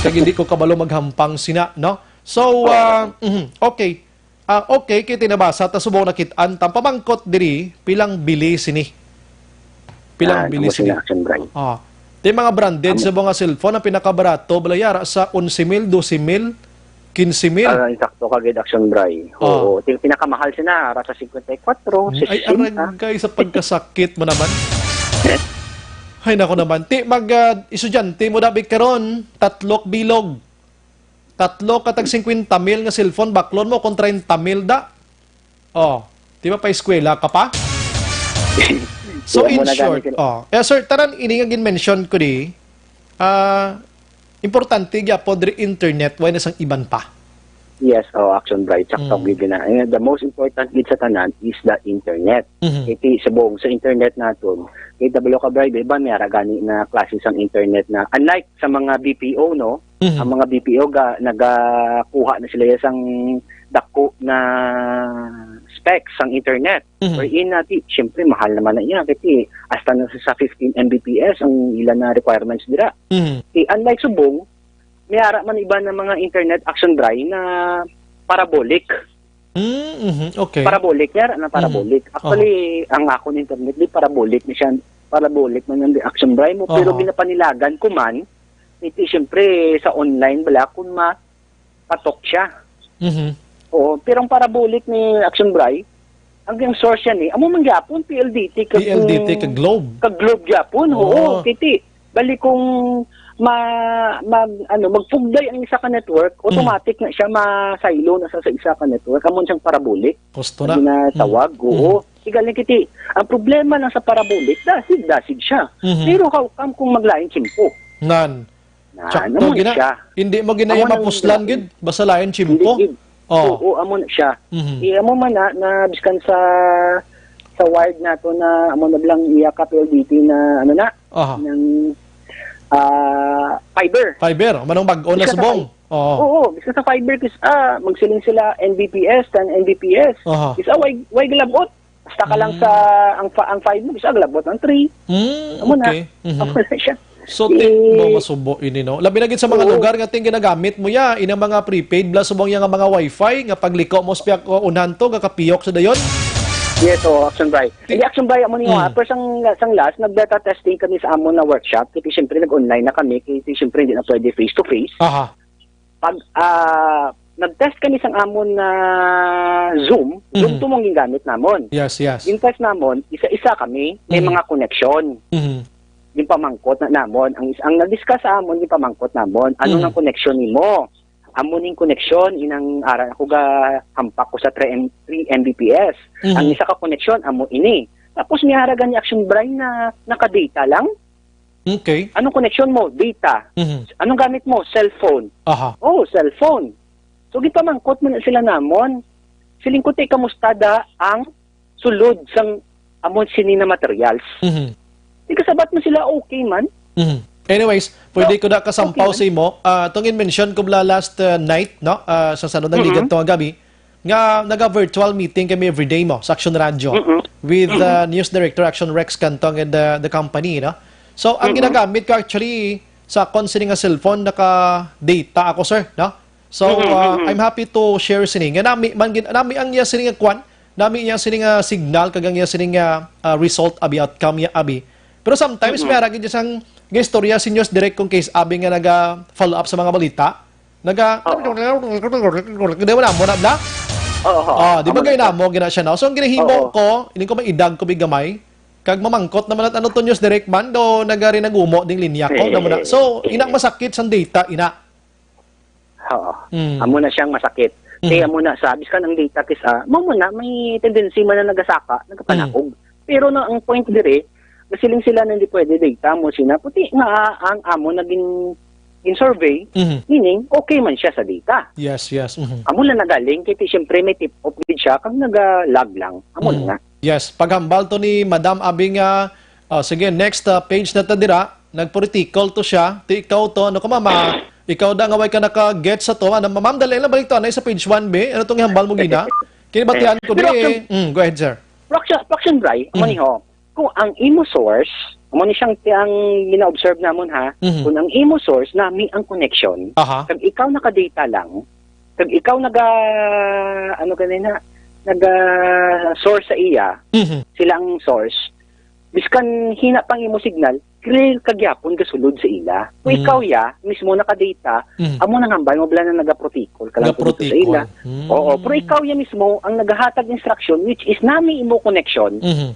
Kay hindi ko kabalo maghampang sina, no? So, Oo. ah, mhm, okay. Ah, okay, kay tinabasa ta subong nakit-an ta pamangkot diri, pilang bili sini? Pilang Ah, bili tapos sini? na, Action Bri. Ah. Ti mga branded Amo. sa mga cellphone, ang pinakabarato, bala yara sa onse mil, dose mil, quince mil. Ah, insakto ka gid, Action Bri. Ah. Oo, ti pinakamahal sina, ara sa cincuenta y cuatro, Mm, ay, sesenta. Aragay sa pagkasakit mo naman. Ay, nako naman. Ti mag, ah, estudyante mo dabi karon, tatlok bilog. Tatlo ka tag cincuenta mil nga cellphone, baklon mo kung treinta mil da. Oh, di ba pa eskwela ka pa? So, Di mo in na short, gani sila. oh, eh, sir, tanan ini nga gin-mention ko di, ah, importante gyapon diri internet, way na sang iban pa. Yes, oh, Action Bri, sakto Mm. gid na. Eh, the most important gid sa tanan is the internet. Mhm. Iti subong sa internet naton, kita balo ka, Bri, iban may ara gani na klase sang internet na unlike sa mga B P O, no? Mhm. Ang mga B P O ga-, nagakuha na sila sang dako na specs sang internet. Mhm. Wherein, ah, ti, siyempre, mahal naman na iya. Kasi hasta na sa fifteen M B P S ang ila na requirements dira. Mhm. Ti, unlike subong, may ara man iba na mga internet, Action Bri, na parabolic. Mm, mhm, okay. Parabolic, may ara na parabolic. Mhm. Actually, Aha. ang akon internet, di parabolic na siya. Parabolic man ang Action Bri mo. Pero Aha. ginapanilagan ko man, iti, siyempre, sa online, bala, kung ma-, patok siya. Mhm. Oo, pero ang parabolic ni Action Bri, ang, ang source siya ni, amo man gyapon, P L D T kag P L D T kag Globe. kag Globe gyapon, Oo. oo, kiti. Bali kung ma-, mag-, ano, magpugday ang isa ka network, Mm. automatic na siya ma-silo na sa, sa isa ka network. Amo siyang parabolic Gusto na na. ginatawag, Mm. oo. Mm. Tigal ni kiti, ang problema lang sa parabolic, dasig, dasig siya. Mhm. Pero how come kung maglain tiyempo? Nan. Na, Sakto amo na gina. Siya. Hindi mo gina Amo nang mapuslan gid, basta lain Hindi tiyempo. Gid. Oh. Oo, amo na siya. Mhm. Eh, amo man na, na biskan sa sa ward nato na amo na lang iya ka P L D T na ano na, Aha. Ng ah, fiber. Fiber, manong bag-o na Biskan sa subong. Fi- Oo. Oo, biskan sa fiber, kis, ah, magsiling sila N B P S, tan N B P S. Aha. Kis, ah, why, why galabot? Basta ka lang Mm. sa, ang, fa- ang five mo, kis, ah, galabot ang three. Mm, Amo na. Okay. Mhm. Amo na siya. So, Eh, ti-, mo masubo ini, no? Labi na gid sa mga oo. Lugar nga ting ginagamit mo ya, inang mga prepaid, bla subong ya nga mga wifi, nga pagliko mo sa piyak o unhan to, gakapiyok sa dayon? Yes, oo, Action Bry. Ti- Hindi, Action Bry, amo ni Mm. Pero sang, sang last, nag-beta testing kami sa amon na workshop. Kasi siyempre, nag-online na kami. Kasi siyempre, hindi na pwede face-to-face. Aha. Pag, ah, nag-test kami sang amon na Zoom, Zoom Mhm. to mong gingamit namon. Yes, yes. Yung test namon, isa-isa kami, may Mhm. mga connection. Mhm. Yung pamangkot na namon. Ang, is- ang nag-discuss sa amon, yung pamangkot namon. Ano Mhm. nang connection nimo? Amo ning connection, inang ara ako ga hampak ko sa three M, three M B P S. Mhm. Ang isa ka connection, amo ini. Tapos may haragan ni Action Bry na nakadata lang. Okay. Anong connection mo? Data. Mhm. Anong gamit mo? Cellphone. Aha. Oh, cellphone. So, gipamangkot man na sila namon. Siling ko, "Te, kamusta da ang sulod sang amon sini na materials?" Mhm. Di kasabat mo sila, okay man. Mhm. Anyways, pwede So, ko na kasampaw okay man. Sa imo. Ah, tong in-mention ko bla last, uh, night, no? Ah, sa sunod na Mm-mm. Ligat to nga gabi, nga naga-virtual meeting kami everyday mo sa Action Radio Mm-mm. With, Mm-mm. uh, News Director Action Rex Cantong and the, the company, no? So, ang Mm-mm. Ginagamit ko actually sa akon sini nga cellphone, naka-data ako, sir, no? So, Mm-mm, uh, mm-mm. I'm happy to share sini. Nga nami, man, gin- nami ang iya sini nga kwan, nami iya sini nga signal, kag ang iya sini nga, uh, result, abi, outcome, ya, abi. Pero sometimes, Mm-mm. May aragid sang istorya si News Direct kung case, abi nga naga-follow up sa mga balita. Naga, Oo. Di ba mo na, bla? Oo, oo. Ah, di ba Amo na gay siya. Namo, gina siya, no? So, ang ginahimo Oo. Ko, hindi ko may idag ko big gamay. Kag mamangkot naman at ano to, News Direct man, do nagari nagumo ding linya ko, Eh, namo na. So, eh, inang eh. Masakit sang data, ina. Oo. Mm. Amo na siyang masakit. Mm. Kaya amo na sa, biskan ang data kis, ah, mo mo na, may tendency man na nagasaka, nagapanaog. Mm. Pero na, ang point dire, nasiling sila na hindi pwede data mo sina, puti nga ang amo naging in survey, Mhm. meaning okay man siya sa data. Yes, yes. Mhm. Amo na nagaling, kaya ti, siyempre may tip-off gid siya, kag naga-lag lang. Amo na Mhm. Nga. Yes, paghambal to ni Madam Abi nga, ah, sige, next, ah, page na ta dira, nagpolitical to siya. Ti ikaw to, ano ka, mama? Ikaw da nga way ka naka-get sa to. Ano, ma'am, dali lang, balik to, anay sa page one, be. Ano tong ihambal mo gina? Kinibatian ko, Pero di, Action, mm, go ahead, sir. Pero Action, Action Bry, amo Mm. ni ho, kung ang imo source, amo ni siyang ti-, ang gina-observe namon, ha, Mhm. Kung ang imo source, nami ang connection, Aha. Kag ikaw naka-data lang, kag ikaw naga, ano ganina, naga source sa iya, Mhm. Sila ang source, biskan hina pang imo signal, clear ka gyapon gasulod sa ila. Kung Mm. Ikaw ya, mismo naka-data, Mm. Amo nang hambal mo bala na naga-protocol ka lang dito sa ila. Naga-protocol. Mm. Oo, pero ikaw ya mismo ang nagahatag instruction, which is nami imo connection, Mhm.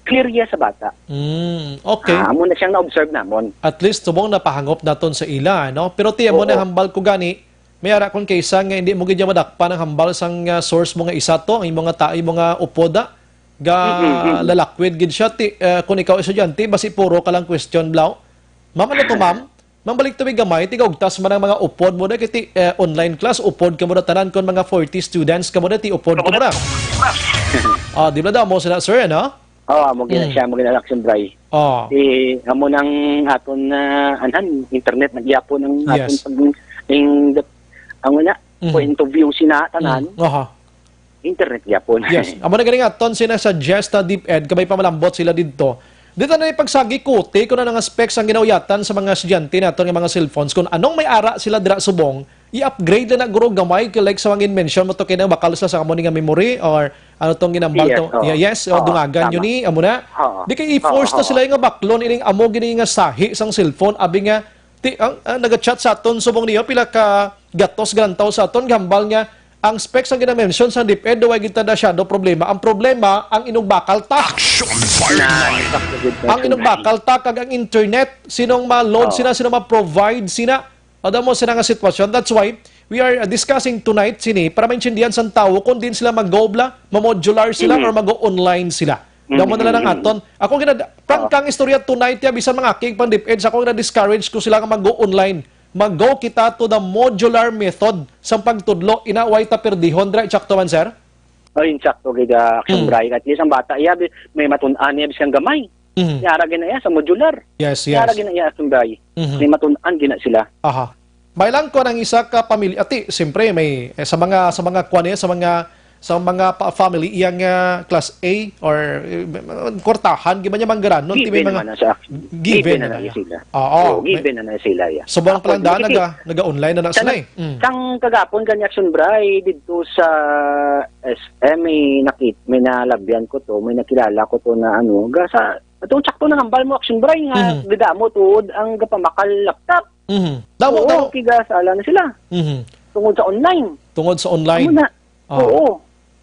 Clear ya sa bata. Mm, okay. Ah, amo na siyang na-observe namon. At least, subong napahangop naton sa ila, no? Pero ti, amo Oo. Na hambal ko gani, may ara kon kaysa nga hindi mo gid ya madakpan ang hambal sang, ah, source mo nga isa to, ang imo nga ta-, imo nga upod, ah, ga Mm, mm, mm. Lalakwid gid siya. Ti, eh, kung ikaw estudyante, basi puro ka lang question, blaw. Ma'am, ano to, ma'am? Ma'am, balik tubig gamay, tigaugtas man ang mga upod mo na, kiti, eh, online class, upod ka mo na tanan, kon mga forty students ka mo na, ti upod ka mo na. Ah, di ba daw mo sila, sir, ano? Oo, amo gina Mm. Siya, amo gina Action Bry. Oh. Ti, amo nang aton na, anhan, internet, nagyapon ang aton Yes. Pag, ing, ang una, Mhm. Point of view sina, tanan. Mm. Aha. Internet gyapon. Yes. Amo na gani nga, ton sina suggest na DepEd, kabay pa malambot sila didto. Dito na yung pagsagi kuti, kung ano nga specs ang ginauyatan sa mga estudyante naton nga mga cellphones. Kung anong may ara sila dira subong, i-upgrade na na guro gamay, kay like sa mga mention mo to, kay bakal sa, sa amo ni nga memory, or ano tong ginambal Yes, to? Oo. Yeah, yes, o Oo, dungagan tama. Yun ni, amo na. Oo. Di kay i-force Oo, na oo. Sila yung baklon, ining amo gini nga sahi sang cellphone, abi nga, ti, ang, ang naga-chat sa aton subong niyo, pila ka gatos galantaw sa aton, gambal nga, ang specs ang ginamention sa DepEd, way gid ta na siya do problema. Ang problema, ang inugbakal ta. Action Fire Na, Line. Ang inugbakal ta kag ang internet, sinong ma-load Oo. Sina, sinong ma-provide sina. Ada mo sina nga sitwasyon. That's why, we are, uh, discussing tonight sini para maintindihan sang tawo kung diin sila mag-go bala, ma-modular sila Mhm. or mag-online sila. Damo na lang ang Mhm. aton. Ako gina-, prangka ang istorya tonight ya, bisan mga akig pang DepEd, sa ako gina-discourage ko sila nga mag-go online. Mag-go kita to the modular method sang pagtudlo. Ina, way ta perdihon dira, insakto man, sir? Ay, insakto gid, ah, Action Hmm. Bray. At least ang bata, iya, bi-, may matun-an niya bisan gamay. Mhm. Yara gina iya sa modular. Yes, Yara yes. gina iya, Action Bray. Mhm. May matun-an gina sila. Aha. May lang ko ng isa ka pamilya. Ati, siyempre, may, eh, sa mga, sa mga kwan niya, sa mga, sa mga pa-, family, iyang, ah, class A or, eh, kwartahan, giba niya manggaranon, ti may Given mga naman na sa action. Given Given na na na iya. sila. Oo, Oo, may given na na sila, iya. Subong Ako, pa lang daan, kasi naga-, naga-online na na sila, eh. Mm. sang kagapon gani, Action Bray, didto sa S M, may nakit-, may nalabyan ko to, may nakilala ko to na ano, ga sa, atong tsakto na hambal mo, Action Bray, nga Mhm. gadamo tuod ang gapamakal laptop. Mhm. Damo, Oo, damo. kiga sala na sila. Mhm. Tungod sa online. Tungod sa online. Amo na. Ah. Oo.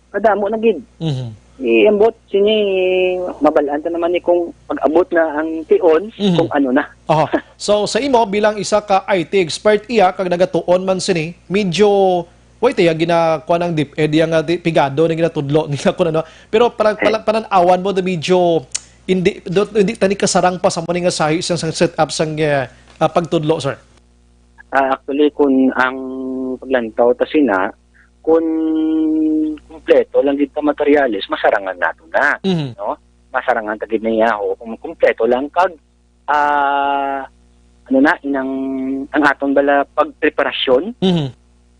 Kadamo na gid. Mhm. Iambot sini, mabal-an ta naman ni kung pag-abot na ang tion, Mhm. kung ano na. Aha. So, sa imo, bilang isa ka I T expert, iya, kag nagatuon man sini, medyo, wait, iya, ginakuha ng DepEd, iya nga di, pigado na ginatudlo nila kung ano. Pero parang, Eh. pala, panan-awan mo, the medyo, hindi, do, hindi tani kasarang pa sa mo ni nga sahi sang, sang setup sang, eh, ah, pagtudlo, sir? Ah, actually, kung ang paglantaw ta sina, kung kumpleto lang gid ta materyales, masarangan nato na, Mhm. no? Masarangan ta gid na iya, o kung kumpleto lang kag, ah, ano na, inang, ang aton bala pagpreparasyon Mhm.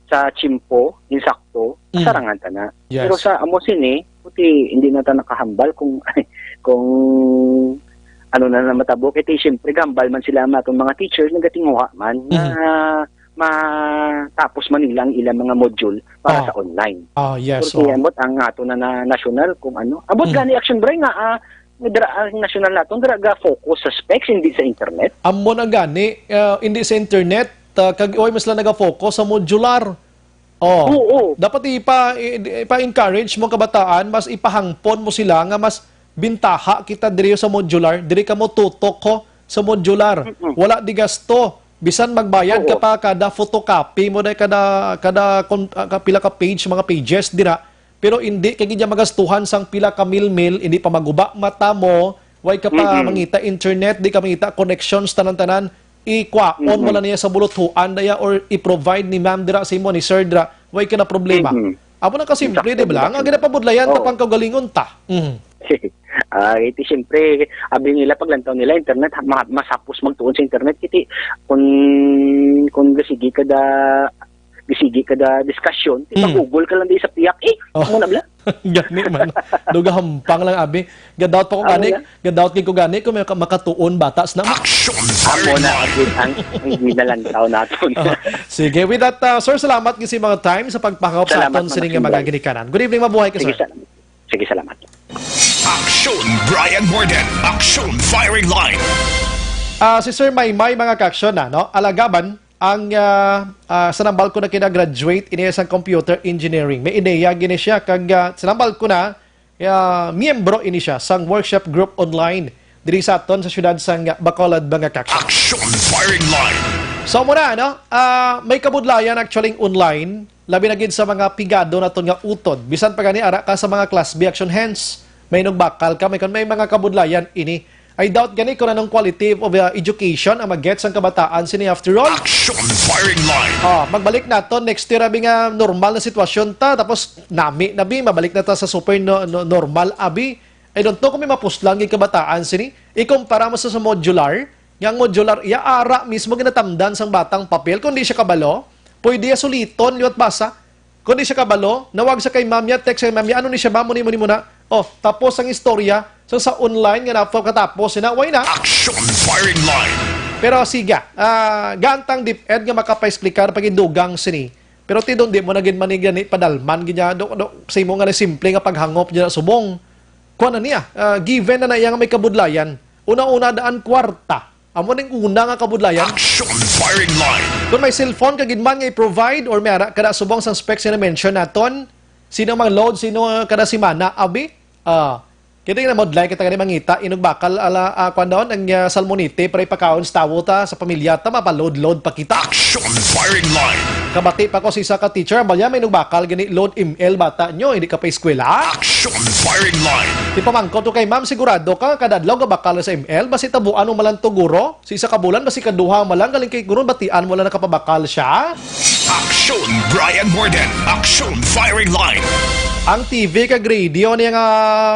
sa tiyempo, insakto, Mhm. masarangan ta na. Yes. Pero sa amo sini, puti, hindi na ta nakahambal kung, kung ano na na matabo. Kay ti, siyempre, gambal man sila ang aton mga teachers, nagatinguha man na Mhm. matapos man nila ang ilang mga module para Ah. sa online. Ah, yes, Porque oh. ambot ang ato na, na national kung ano. Ambot Mm. gani, Action Bray, nga, ah, dira ang national naton, dira ga focus sa specs, hindi sa internet. Amo na gani, ah, hindi sa internet, ah, kag, oy, mas lang naga-focus sa modular. Oh. Oo. Dapat ipa-, i-, ipa-encourage mo kabataan, mas ipahangpon mo sila nga mas bintaha kita diri sa modular, diri ka mo tutok ko sa modular. Mm-mm. Wala di gasto. Bisan magbayad ka Oo. pa kada photocopy mo na kada, kada kon-, ah, ka-, pila ka page, mga pages dira. Pero hindi kay gid magastuhan sang pila ka mil-mil, hindi pa maguba mata mo, way ka pa Mm-mm. mangita internet, di ka mangita connections, tanan-tanan, ikwaon mo Mm-mm. lang niya sa buluthuan daya or i-provide ni ma'am dira sa imo, ni sir dira, way ka na problema. Mm-mm. Amo na kasimple, Insakto, di ba lang? Ang insakto. ginapabudlayan ta Oo. pang kaugalingon ta. Mm. Ah, iti siyempre, abi nila paglantaw nila internet, ha-, ma-, masapos magtuon sa internet, kiti, kung, kung gasigi kada, gasigi kada diskusyon, ti Mm. mag-Google ka lang di sa piyak, eh, Oh. amo na bala. Gani man. Duga hampang lang, abi. Gadawat pa ko Amo gani, na. gadawat gid ko gani kung may ka-, makatuon batas na. Action Amo Firing na Line. ang, ang ginalantaw naton. Oh. Sige, with that, uh, sir, salamat gid sa mga time sa pagpahangop sa Salamat, aton mga sining nga mga sundalo. ginikanan. Good evening, mabuhay ka, Sige, sir. salamat. Sige, salamat. Action Brian Morgan. Action Firing Line. Ah, si Sir Maymay, mga ka-action na, no? Alagaban ang, ah, ah, sa nambal ko na kinagraduate ini sang computer engineering. May ideya gini siya kag, ah, sa nambal ko na, ah, miyembro ini siya sang workshop group online diri sa aton sa siyudad sang Bacolod, mga ka-action. Action Firing Line. So, muna, ano? Ah, may kabudlayan actually online, labi na gid sa mga pigado naton nga utod. Bisan pa gani ara ka sa mga class B action hands, may nugbakal ka, may, may mga kabudlayan ini. I doubt gani kung anong quality of, uh, education ang mag-get sang kabataan sini after all. Action Firing Line. Ah, magbalik naton next year, abi nga normal na sitwasyon ta, tapos nami na bi, mabalik na ta sa super no-, no-, normal, abi. I don't know kung may mapuslan gid kabataan sini. Ikumpara mo sa, sa modular, nga ang modular, iya ara mismo ginatamdan sang batang papel. Kung di siya kabalo, pwede iya suliton liwat basa. Kung di siya kabalo, nawag sa kay ma'am niya, text kay ma'am niya, "Ano ni siya, ma'am? Muni, muni muna." Oh, tapos ang istorya. So, sa online nga na, katapos, sina, why na? Action Firing Line. Pero sige, ah, gantang DepEd nga makapaexplicar pag idugang sini. Pero ti, doon di mo na gid man ni gani padalman gid niya, do, do, sa imo nga ni simple nga paghangop niya subong. Kuha na niya, ah, given na na iya nga may kabudlayan. Una-una daan kwarta. Amo ning una nga kabudlayan. Action Firing Line. Kung may cellphone ka gid man nga i-provide or may ara kada subong sang specs nga na-mention naton, sino mang load, sino nga kada semana, abi? Ah, Kini nga modlay kita gani mangita, inog bakal ala, ah, kuwan daw, ang, ah, salmonite, para ipakaon sa tawo ta, sa pamilya ta, mapalod-lod pa kita. Action Firing Line. Kabati pa ko sa isa ka teacher, ang balya may inog bakal gani, load M L bata nyo, hindi ka pa eskwela. Action Firing Line. Di pamangkot ko kay ma'am, sigurado ka, kada adlaw ka bakal sa M L, basi tabuan mo malang to, guro? Sa isa ka bulan, basi kaduha malang, galing kay guro, batian mo lang nakapabakal siya. Action Brian Morden. Action Firing Line. Ang T V kag radio niya nga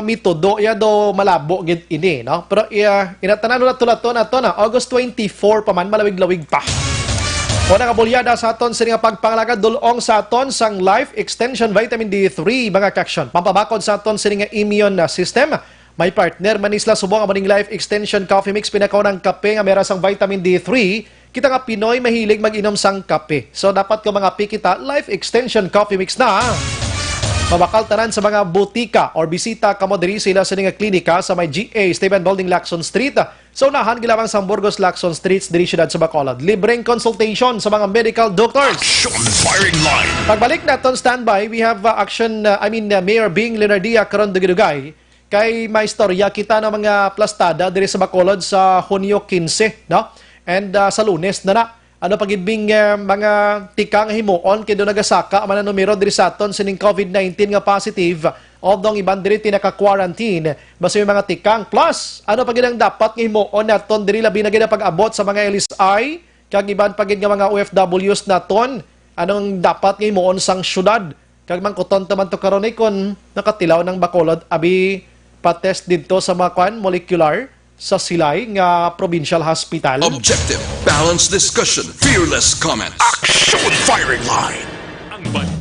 metodo, iya do malabo gid ini, no? Pero iya, inatanan na tulat-tulat nato na August twenty-four pa man, malawig-lawig pa. Una nga bulyada sa aton sini nga pagpangalagad, dul-ong sa aton sang Life Extension Vitamin D three, mga ka-action. Pampabakod sa aton sini nga immune, ah, system. May partner, Manisla Subong, amo ning Life Extension Coffee Mix, pinakaunang kape nga may rasa sang vitamin D three. Kita nga Pinoy mahilig mag-inom sang kape. So, dapat ko mga pikita, Life Extension Coffee Mix na. Mabakal tanan sa mga butika or bisita kamo diri sila sa nga klinika sa may G A Esteban Building, Lacson Street. Sa unahan, gilamang sang Burgos, Lacson Streets, diri siyudad sa Bacolod. Libreng consultation sa mga medical doctors. Action Firing Line. Pagbalik naton, standby, we have, uh, action, uh, I mean, uh, Mayor Bing Leonardia karon dugay-dugay. Kay may istorya kita ng mga plastada diri sa Bacolod sa Hunyo quince, no? And, ah, sa Lunes na na. Ano pa gid bing, eh, mga tikang himuon kay do nagasaka man ang numero diri sa aton sining covid nineteen nga positive, although ang iban diri ti naka-quarantine. Basta may mga tikang. Plus, ano pa gid ang dapat nga himuon naton diri, labi na gid ang pag-abot sa mga L S I kag iban pa gid nga mga O F Ws naton? Anong dapat nga himuon sang syudad? Kag mangkuton ta man to karon, eh, kon nakatilaw nang Bacolod, abi pa-test didto sa mga kwan, molecular sa Silay nga Provincial Hospital. Objective, balanced discussion, fearless comments. Action Firing Line. Ang ban-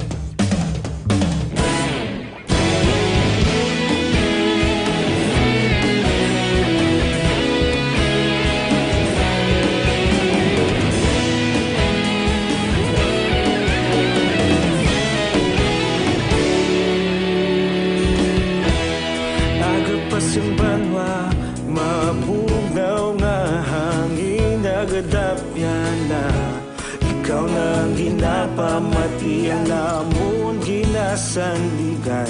Aga pa sing banwa, mabugnaw nga hangin nagadapyan na. Ikaw na ang ginapamati, ang amon ginasandigan.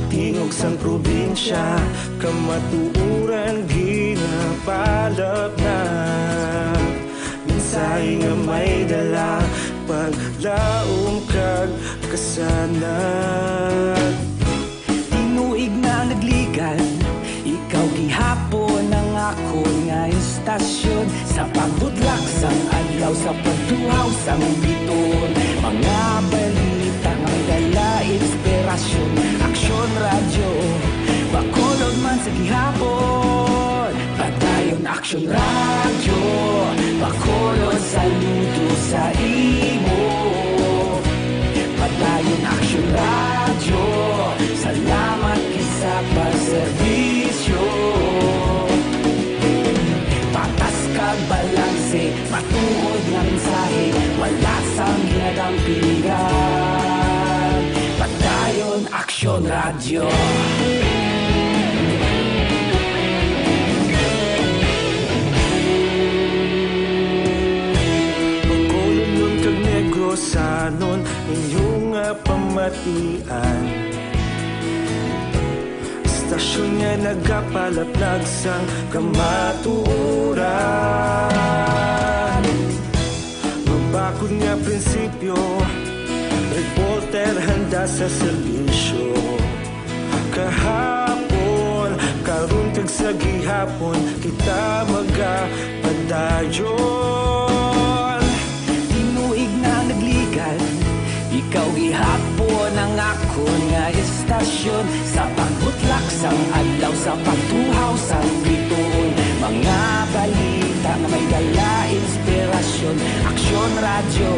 Tingog sang probinsya, kamatuoran ginapalapnag. Mensahe nga may dala, paglaom kag kasanag. Tinuig na nagligan, ikaw gihapon ang akon nga istasyon. Sa pagbutlak sang adlaw, sa pagtuhaw sang biton, mga balita nga may dala inspirasyon. Aksyon Radyo, Bacolod man sa gihapon. Padayon Aksyon Radyo, Bacolod, saludo sa imo. Padayon Aksyon Radyo, salamat gid sa pagserbisyo. Patas kag balanse, matuod nga mensahe, wala sang ginadampigan. Padayon Aksyon Radyo. Bacolodnon kag Negrosanon, inyo nga pamatian. Istasyon nga nagapalaplag sang kamatuoran. Mabakod nga prinsipyo, reporter handa sa serbisyo. Kahapon, karon kag sa gihapon, kita magapadayon. Tinuig na nagligan, ikaw gihapon ang akon nga istasyon. Sa pagbutlak sang adlaw, sa pagtuhaw sang bituon, mga balita nga may dala inspirasyon. Aksyon Radyo,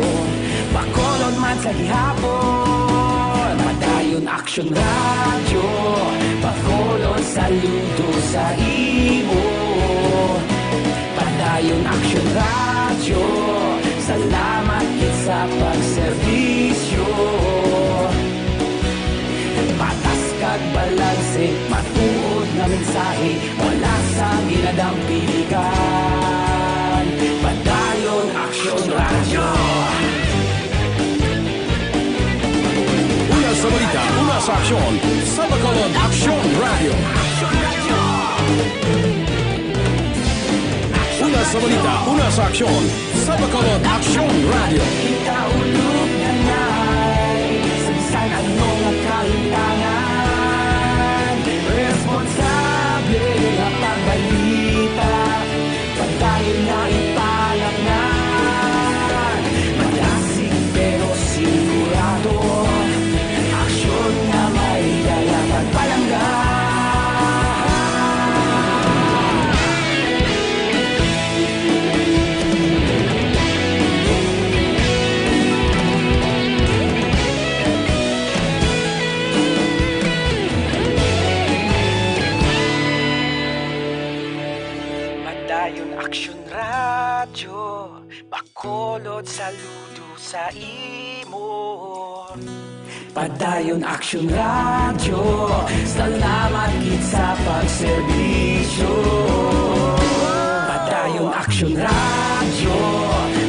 Bacolod man sa gihapon. Padayon Aksyon Radyo, Bacolod, saludo sa imo. Padayon Aksyon Radyo, salamat gid sa pagserbisyo. Patas kag balanse, matuod nga mensahe, wala sang ginadampigan. Padayon Aksyon Radyo. Una sa balita, una Aksyon sa Bacolod, Aksyon Radio. Una sa balita, una sa aksyon sa Bacolod, Aksyon Radio. Kita ulog na na'y sa bisan ano nga kahintangan. Responsable nga pagbalita. Padayon na ipalatnan. Madasig pero sigurado. Aksyon nga may dala pagpalangga. Padayon Aksyon Radyo, Bacolod, saludo sa imo. Padayon Aksyon Radyo, salamat gid sa pagserbisyo. Padayon Aksyon Radyo,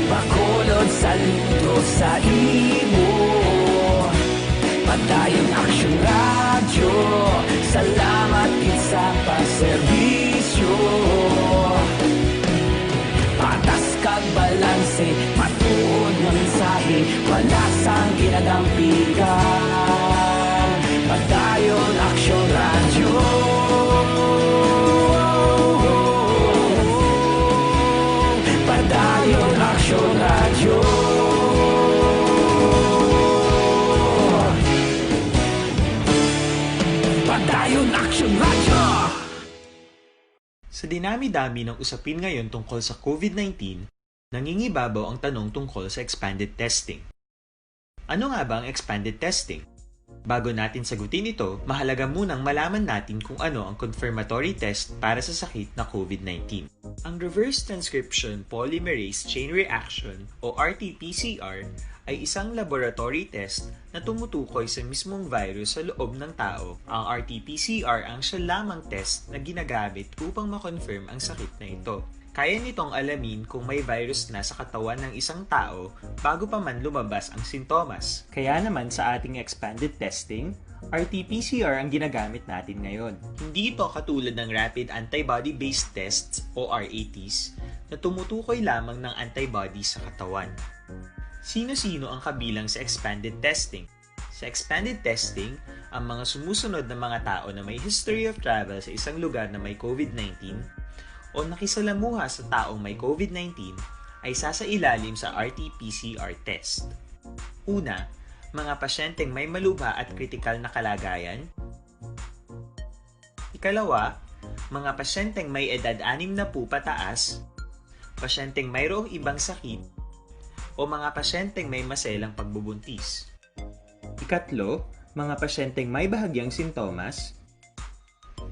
Bacolod, saludo sa imo. Padayon Aksyon Radyo, salamat gid sa pagserbisyo. Patas kag balanse, matuod nga mensahe, wala sang ginadampigan. Padayon Aksyon Radyo. Padayon Aksyon Radyo. Padayon Aksyon Radyo. Sa dinami-dami ng usapin ngayon tungkol sa COVID nineteen, nangingibabaw ang tanong tungkol sa expanded testing. Ano nga ba ang expanded testing? Bago natin sagutin ito, mahalaga munang malaman natin kung ano ang confirmatory test para sa sakit na COVID nineteen. Ang reverse transcription polymerase chain reaction o R T P C R ay isang laboratory test na tumutukoy sa mismong virus sa loob ng tao. Ang R T P C R ang siya lamang test na ginagamit upang ma-confirm ang sakit na ito. Kaya nitong alamin kung may virus na sa katawan ng isang tao bago pa man lumabas ang sintomas. Kaya naman sa ating expanded testing, R T P C R ang ginagamit natin ngayon. Hindi ito katulad ng rapid antibody-based tests o R A Ts na tumutukoy lamang ng antibody sa katawan. Sino-sino ang kabilang sa expanded testing? Sa expanded testing, ang mga sumusunod na mga tao na may history of travel sa isang lugar na may COVID nineteen o nakisalamuha sa taong may COVID nineteen ay sasailalim sa R T P C R test. Una, mga pasyenteng may malubha at kritikal na kalagayan. Ikalawa, mga pasyenteng may edad anim na po pataas, pasyenteng mayroong ibang sakit, o mga pasyenteng may maselang pagbubuntis. Ikatlo, mga pasyenteng may bahagyang sintomas.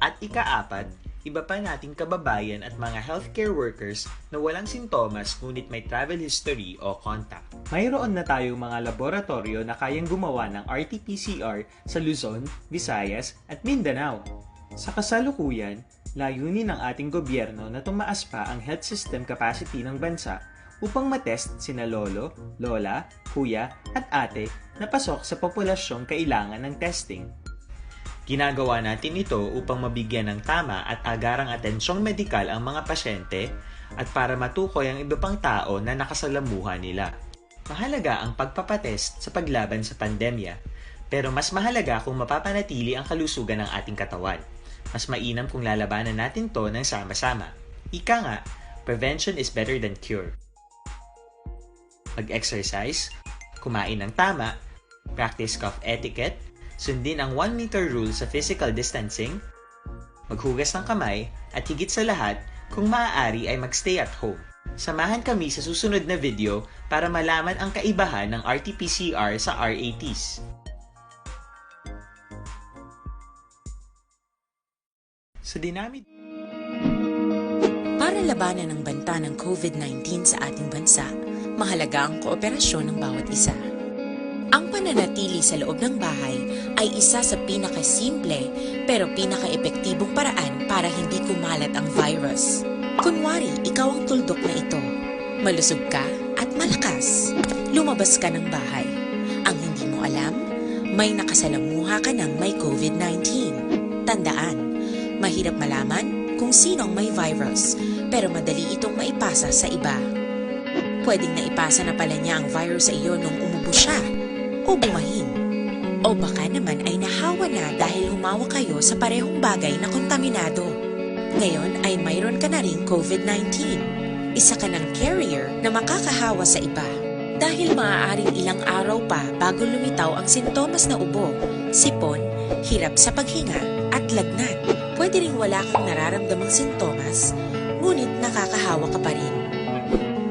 At ikaapat, iba pa nating kababayan at mga healthcare workers na walang sintomas ngunit may travel history o contact. Mayroon na tayong mga laboratoryo na kayang gumawa ng R T P C R sa Luzon, Visayas, at Mindanao. Sa kasalukuyan, layunin ng ating gobyerno na tumaas pa ang health system capacity ng bansa upang matest sina lolo, lola, kuya, at ate na pasok sa populasyong kailangan ng testing. Ginagawa natin ito upang mabigyan ng tama at agarang atensyong medikal ang mga pasyente at para matukoy ang iba pang tao na nakasalamuha nila. Mahalaga ang pagpapatest sa paglaban sa pandemya, pero mas mahalaga kung mapapanatili ang kalusugan ng ating katawan. Mas mainam kung lalabanan natin 'to ng sama-sama. Ika nga, prevention is better than cure. Mag-exercise, kumain ng tama, practice cough etiquette, sundin ang one meter rule sa physical distancing, maghugas ng kamay, at higit sa lahat, kung maaari ay mag-stay at home. Samahan kami sa susunod na video para malaman ang kaibahan ng R T P C R sa R A Ts. Sa dinamit Para labanan ang banta ng COVID nineteen sa ating bansa, mahalaga ang kooperasyon ng bawat isa. Ang pananatili sa loob ng bahay ay isa sa pinakasimple pero pinakaepektibong paraan para hindi kumalat ang virus. Kunwari, ikaw ang tuldok na ito. Malusog ka at malakas. Lumabas ka ng bahay. Ang hindi mo alam, May nakasalamuha ka nang may COVID nineteen. Tandaan, mahirap malaman kung sino ang may virus, pero madali itong maipasa sa iba. Pwedeng naipasa na pala niya ang virus sa iyo nung umubo siya, o bumahin. O baka naman ay nahawa na dahil humawak kayo sa parehong bagay na kontaminado. Ngayon ay mayroon ka na ring COVID nineteen. Isa ka ng carrier na makakahawa sa iba. Dahil maaaring ilang araw pa bago lumitaw ang sintomas na ubo, sipon, hirap sa paghinga, at lagnat. Pwede ring wala kang nararamdamang sintomas, ngunit nakakahawa ka pa rin.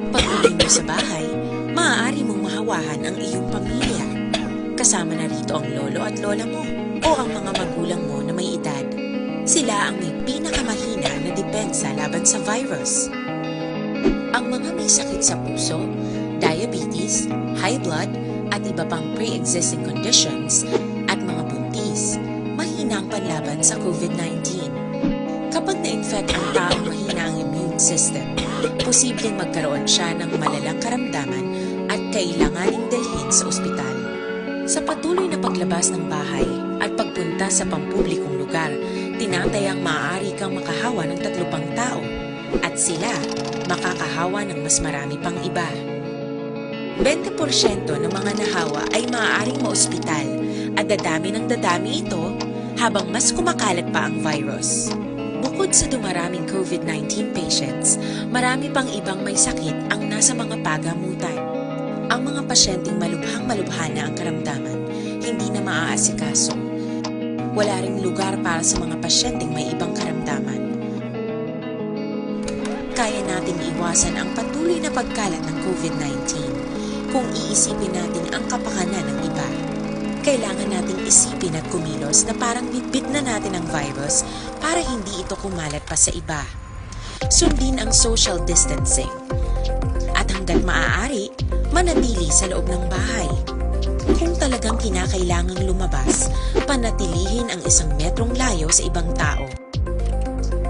Pag-uwi mo sa bahay, maaari mong mahawahan ang iyong pamilya. Kasama na rito ang lolo at lola mo o ang mga magulang mo na may edad. Sila ang may pinakamahina na depensa laban sa virus. Ang mga may sakit sa puso, diabetes, high blood, at iba pang pre-existing conditions, at mga buntis, mahina ang panlaban sa COVID nineteen. Kapag na-infect ang taong mahina ang immune system, posibleng magkaroon siya ng malalang karamdaman at kailanganing dalhin sa ospital. Sa patuloy na paglabas ng bahay at pagpunta sa pampublikong lugar, tinatayang maaari kang makahawa ng tatlo pang tao, at sila makakahawa ng mas marami pang iba. Bente porsyento ng mga nahawa ay maaaring maospital, at dadami ng dadami ito habang mas kumakalat pa ang virus. Bukod sa dumaraming COVID nineteen patients, marami pang ibang may sakit ang nasa mga pagamutan. Ang mga pasyenteng malubhang-malubha na ang karamdaman, hindi na maaasikaso. Wala ring lugar para sa mga pasyenteng may ibang karamdaman. Kaya nating iwasan ang patuloy na pagkalat ng COVID nineteen kung iisipin natin ang kapakanan ng iba. Kailangan nating isipin at kumilos na parang bitbit na natin ang virus para hindi ito kumalat pa sa iba. Sundin ang social distancing. At hanggat maaari, manatili sa loob ng bahay. Kung talagang kinakailangang lumabas, panatilihin ang isang metrong layo sa ibang tao.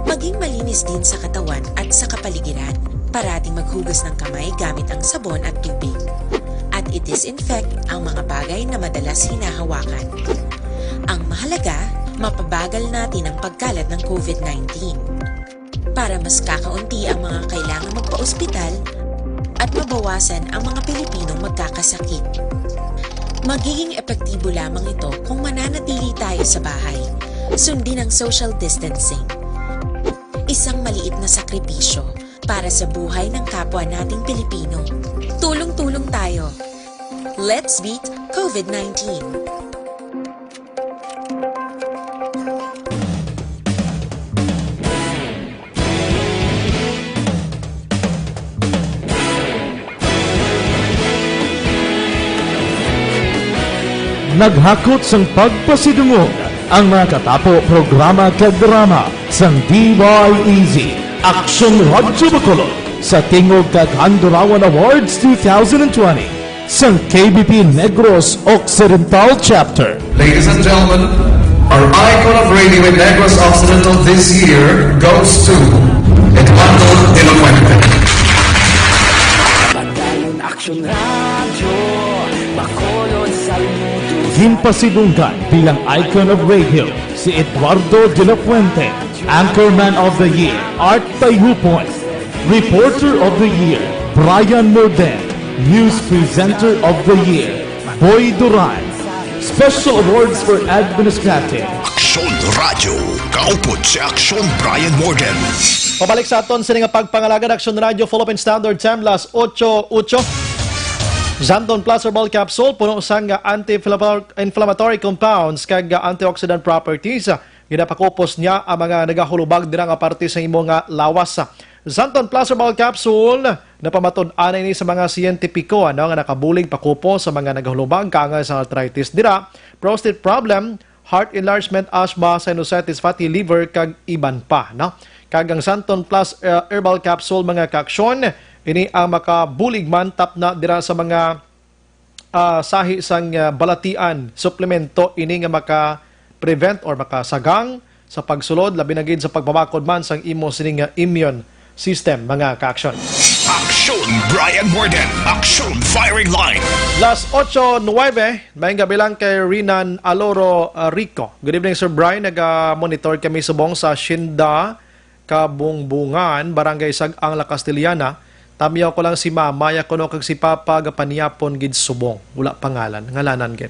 Maging malinis din sa katawan at sa kapaligiran. Parating maghugas ng kamay gamit ang sabon at tubig. At i-disinfect ang mga bagay na madalas hinahawakan. Ang mahalaga, mapabagal natin ang pagkalat ng COVID nineteen. Para mas kakaunti ang mga kailangan magpa-ospital at mabawasan ang mga Pilipinong magkakasakit. Magiging epektibo lamang ito kung mananatili tayo sa bahay. Sundin ang social distancing. Isang maliit na sakripisyo para sa buhay ng kapwa nating Pilipino. Tulong-tulong tayo. Let's beat COVID nineteen. Naghakot sang pagpasidungog ang mga katapo, programa kag drama sang D Y E Z, Aksyon Radyo Bacolod, sa Tingog kag Handurawan Awards two thousand twenty, sang K B P Negros Occidental Chapter. Ladies and gentlemen, our icon of radio in Negros Occidental this year goes to Eduardo de la Fuente. Padayon Aksyon Radyo, Bacolod, Salmudo. Ginpasidunggan bilang icon of radio si Eduardo de la Fuente, Anchorman of the Year, Art Tayhupon, Reporter of the Year, Brian Morden, News Presenter of the Year, Boy Duran. Special Awards for Administrative. Aksyon Radyo, kaupod si Aksyon Brian Morden. Pabalik sa aton sini nga pagpangalagad, Aksyon Radyo, Philippine Standard Time, las ocho ocho. Xanthone Plus Herbal Capsule, puno sang anti-inflammatory compounds kag antioxidant properties. Ginapakupos niya ang mga nagahulubag dira nga parte sa imo nga lawas. Xanthone Plus Herbal Capsule, napamatud-an ini sa mga siyentipiko, ano, nga nakabulig pakupos sa mga nagahulubag kaangay sa arthritis dira, prostate problem, heart enlargement, asthma, sinusitis, fatty liver, kag iban pa, no? Kag ang Xanthone Plus, uh, Herbal Capsule, mga kaaksyon, ini ang makabulig man tapna dira sa mga, ah, sahi sang, ah, balatian, suplemento ini nga maka-prevent or makasagang sa pagsulod, labi na gid sa pagpabakod man sang imo sining, ah, immune system, mga kaaksyon. Aksyon! Aksyon, Brian Warden. Aksyon, firing line. Las ocho nuwebe, maayong gabi lang kay Rinan Aloro, uh, Rico. Good evening, Sir Brian. Naga-monitor kami subong sa Shinda, Kabungbungan, Barangay Sag-ang, La Castellana. Tamyaw ko lang si Mama, ya kuno kag si Papa, gapanyapon gid subong. Wala pangalan, ngalanan gid.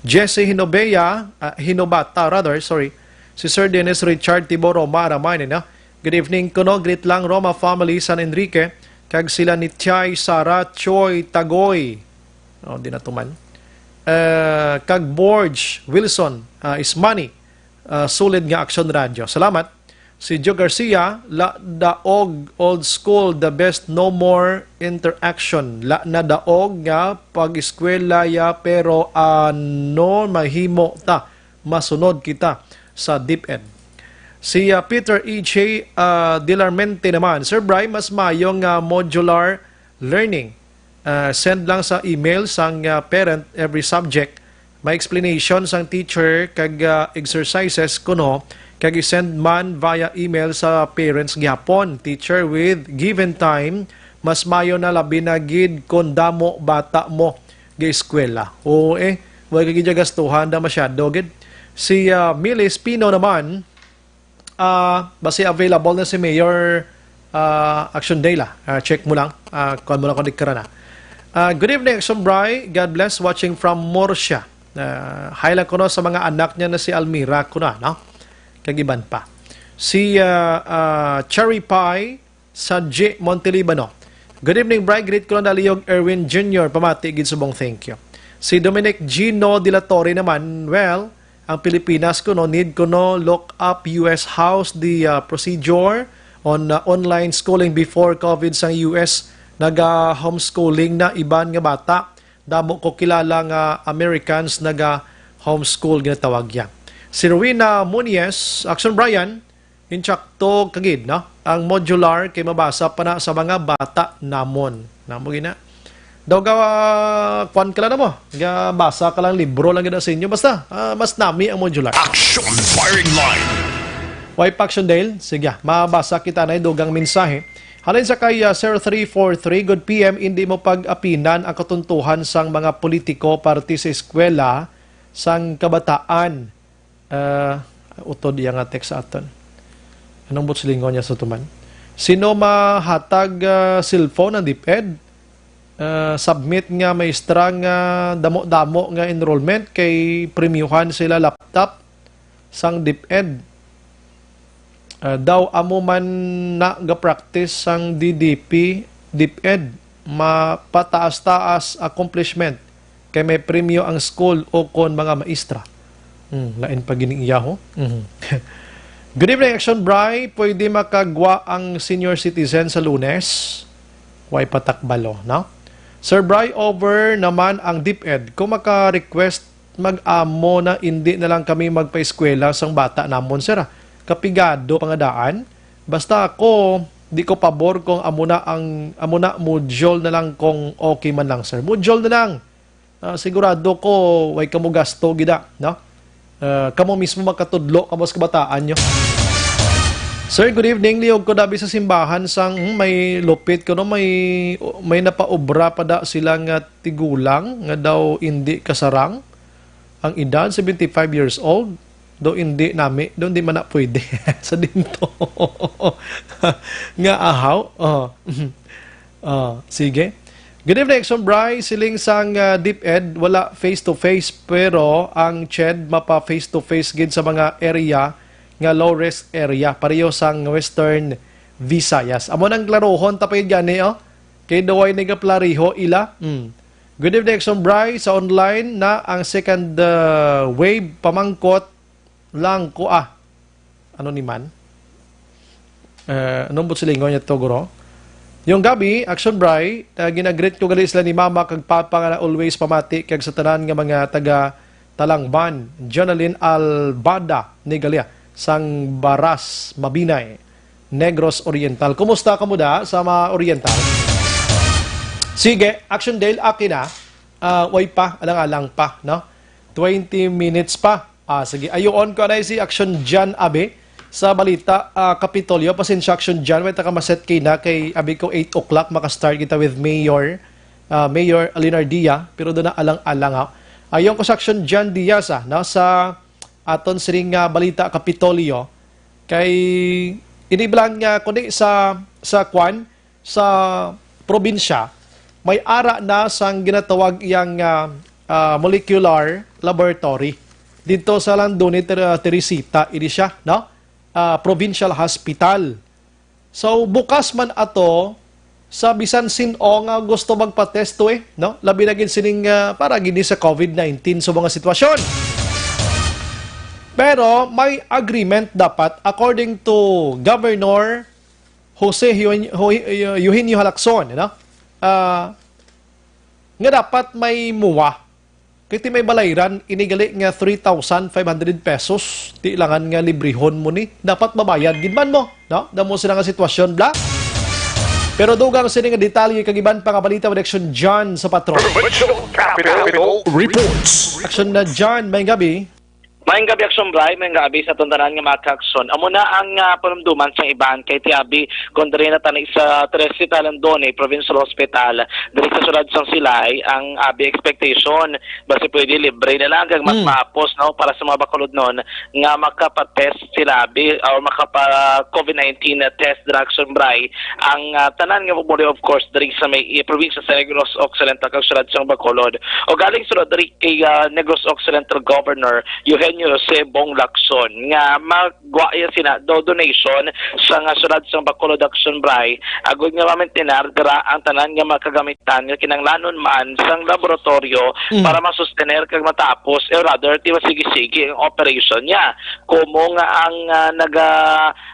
Jesse Hinobea, ah, Hinobata, rather, sorry. Si Sir Dennis Richard Tibo Roma Aramay, no? Good evening kuno, greet lang Roma family San Enrique, kag sila ni Chay Sara Choi Tagoy. Oh, di na tuman. Eh, kag Borge Wilson, ah, Ismani, ah, sulid nga Aksyon Radyo. Salamat. Si Joe Garcia, La Daog, old school, the best, no more interaction. La na daog nga pag-eskwela ya, pero ano mahimo ta? Masunod kita sa DepEd. Si, ah, Peter E J, ah, Dilarmente naman, Sir Bry, mas mayo nga modular learning. Ah, send lang sa email sang, ah, parent every subject. May explanation sang teacher kag, ah, exercises kuno, kag i-send man via email sa parents gyapon. Teacher, with given time, mas mayo na, labi na gid kon damo bata mo ga eskwela. Oo, eh, wala ka gid gastuhan da masyado gid. Si, ah, Milis Pino naman, ah, basi available na si Mayor, ah, Action Day la. Ah, check mo lang. Ah, kuwan mo lang kung di ka na. Ah, good evening, Action Bry. God bless, watching from Murcia. Ah, hi lang kuno sa mga anak niya na si Almira kuno, no? Kag iban pa. Si, ah, ah, Cherry Pie Sanji Montelibano. Good evening, Bry. Greet ko lang Daliyog Erwin Junior. Pamati gid subong, thank you. Si Dominic Gino de la Torre naman, well, ang Pilipinas kuno need kuno look up U S House the, uh, procedure on, uh, online schooling before COVID sang U S. Naga-homeschooling na iban nga bata. Damo ko kilala nga Americans naga-homeschool, ginatawag ya. Si Rowena Muniez, Action Brian, insakto ka gid, no? Ang modular kay mabasa pa na sa mga bata namon. Namo gina. Daw ga, kwan ka lang na mo. Ga basa ka lang libro lang gid sa inyo. Basta, ah, mas nami ang modular. Action firing line. Way pa, Action Dale? Sige, mabasa kita na dugang mensahe. Halin sa kay, ah, zero three four three, good P M, hindi mo pag-apinan ang katuntuhan sang mga politiko parte sa eskwela sang kabataan. Ah, utod iya nga text sa aton. Anong buot silingon niya sa tuman? Sino mahatag, ah, cellphone ang DepEd? Ah, submit nga maestra nga damo-damo nga enrollment kay premyuhan sila laptop sang DepEd. Ah, daw amo man na ga-practice sang D D P, DepEd, mapataas-taas accomplishment kay may premyo ang school o kon mga maestra. Hmm, lain pa gini iya, ho. Mhm. Good evening, Action Bry. Pwede makagwa ang senior citizen sa Lunes? Way patakbalo, no? Sir Bry, over naman ang DepEd. Kung maka-request mag-amo na, indi na lang kami magpaeskwela sang bata namon, sir, ah. Kapigado pa nga daan. Basta ako, di ko pabor kung amo na ang, amo na module na lang kung okay man lang, sir. Module na lang. Ah, sigurado ko, way kamo gasto gida, no? Ah, kamo mismo makatudlo kamo sa kabataan nyo. Sir, good evening. Liyog ko dabi sa simbahan sang, hmm, may lupit ko, no? May, may napaobra pa da sila nga tigulang nga daw indi kasarang ang edad, seventy-five years old. Do indi nami, do indi man na pwede sa dinto. Nga ahaw? Oh. Oh, sige. Good evening, Exxon Bry. Siling sang, ah, DepEd, wala face to face, pero ang CHED mapa face to face gid sa mga area nga low risk area, pareho sang Western Visayas. Amo nang klarohon ta pa gid gani, oh. Kay daw ay nagaplariho ila. Hmm. Good evening, Exxon Bry. Sa online na ang second, ah, wave, pamangkot lang ko, ah. Ano ni man? Eh, anong buot silingon niya to, guro? Yung gabi, Action Bry, ah, ginagreet ko gali sila ni Mama kag Papa nga always pamati kag sa tanan nga mga taga Talangban, Jonalyn Albada ni Galia, sang Baras, Mabinay, Negros Oriental. Kumusta kamo da sa mga Oriental? Sige, Action Dale, akin na. Ah, way pa, alang-alang pa, no? Twenty minutes pa. Ah, sige, ayuon ko na si Action Jan Abe. sa balita, ah, Kapitolyo, pasensya, Action John, may taka maset kay na kay abi ko eight o'clock, makastart kita with Mayor, ah, Mayor Leonardia, pero doon na alang-alang ha. Ayon ko sa Action John Diaz, ah, no, sa aton sining, ah, balita Kapitolyo, kay ini bilang, ah, kundi sa, sa kwan, sa probinsya, may ara na sang ginatawag iyang, ah, ah, molecular laboratory. Dito sa Landone, Ter-, Teresita, ini siya, no? Ah, Provincial Hospital. So, bukas man ato sa bisan sin-o nga gusto magpa-test to eh, no? Labi na gid sining, ah, para gid ni sa covid nineteen sa mga sitwasyon. Pero may agreement dapat, according to Governor Jose Eugen-, Ho-, Eugenio Halacson, no? Ah, nga dapat may muwa. Kay ti may balayran, inigali nga three thousand five hundred pesos, ti langan nga librihon mo ni. Dapat mabayad gid man mo, no? Damo sila nga sitwasyon, bla. Pero dugang sini nga detalye kag iban pa nga balita with Action John sa Patron. Provincial Capital Reports. Action na John, may gabi. Maayong gabi, Action Bri, maayong gabi sa aton tanan nga mga ka-aksyon. Amo na ang, ah, panumduman sang iban kay ti abi kon diri na tani sa Teresita, Landone Provincial Hospital, diri sa siyudad sang Silay, ang abi expectation basi pwede libre na lang kag mas Hmm. maapos, no, para sa mga bakulodnon nga makapatest sila abi or makapa covid nineteen test dira, Action Bri, ang, ah, tanan nga pumuli, of course, diri sa may, eh, probinsya sa Negros Occidental kag siyudad sang Bacolod. O galing sila diri kay, ah, Negros Occidental Governor Eugenio Jose Bong Lacson nga magwa iya sina do donation sa nga siyudad sang Bacolod, Action Bri, agod nga mamentenar dira ang tanan nga mga kagamitan nga kinahanglanon man sang laboratoryo Mm. para masustener kag matapos, or rather, ti masigi-sigi ang operation niya. Komo nga ang, ah, naga,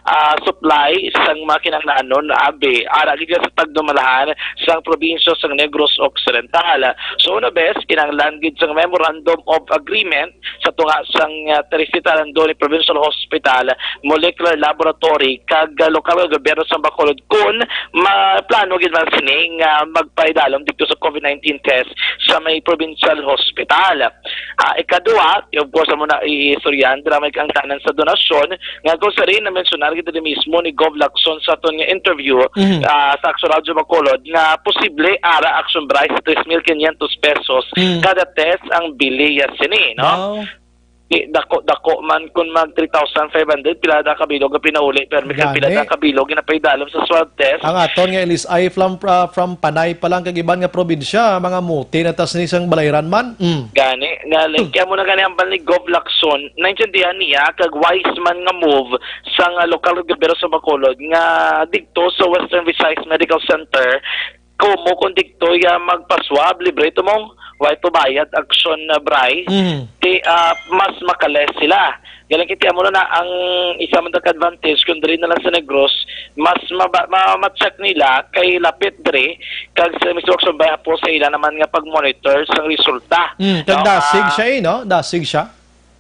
ah, supply sang mga kinahanglanon, abi, ara gid sa tagdumalahan sang probinsya sang Negros Occidental. So, una bes, kinahanglan gid sang Memorandum of Agreement sa tunga sang, ah, Teresita Landone Provincial Hospital Molecular Laboratory kag, ah, lokal nga gobyerno sang Bacolod kun maplano gid man sini nga magpaidalom didto sa covid nineteen test sa may provincial hospital. Ah, ikaduha, of course, amo na iistoryahan dira may kaangtanan sa donasyon nga kung sa rin na-mensionar gid diri mismo ni Gov Lacson sa aton nga interview, Mhm. ah, sa Action Radio Bacolod nga posible ara, Action Bri, sa tres mil quinientos pesos Mhm. kada test ang bili ya sini, no? Wow. Di, dako, dako man kung mag three thousand five hundred, pila na kabilog ang pinauli, pero may Gani. pila na kabilog ginapaidalom sa swab test. Ang aton nga L S I from, ah, from Panay pa lang kag iban nga probinsya, mga muti na tas ni sang balayran man. Mm. Gani, nga, like, Hmm. kaya mo na gani ang ni Gov Lacson, naintindihan niya, kag wise man nga move sang, ah, lokal nga gobyerno sa Bacolod, nga didto sa Western Visayas Medical Center, komo kung didto ya magpaswab, libre to mong, way to bayad, Action, ah, Bri, Mm. ti, ah, mas makales sila. Galing kiti amo na ang isa man ka advantage kung diri na lang sa Negros, mas maba-, ma-, ma-check nila kay lapit diri, kag sa mismo Action Bri, hapos sa ila naman nga pag-monitor sang resulta. Mm, kag No, dasig ah, siya eh, no? Dasig siya.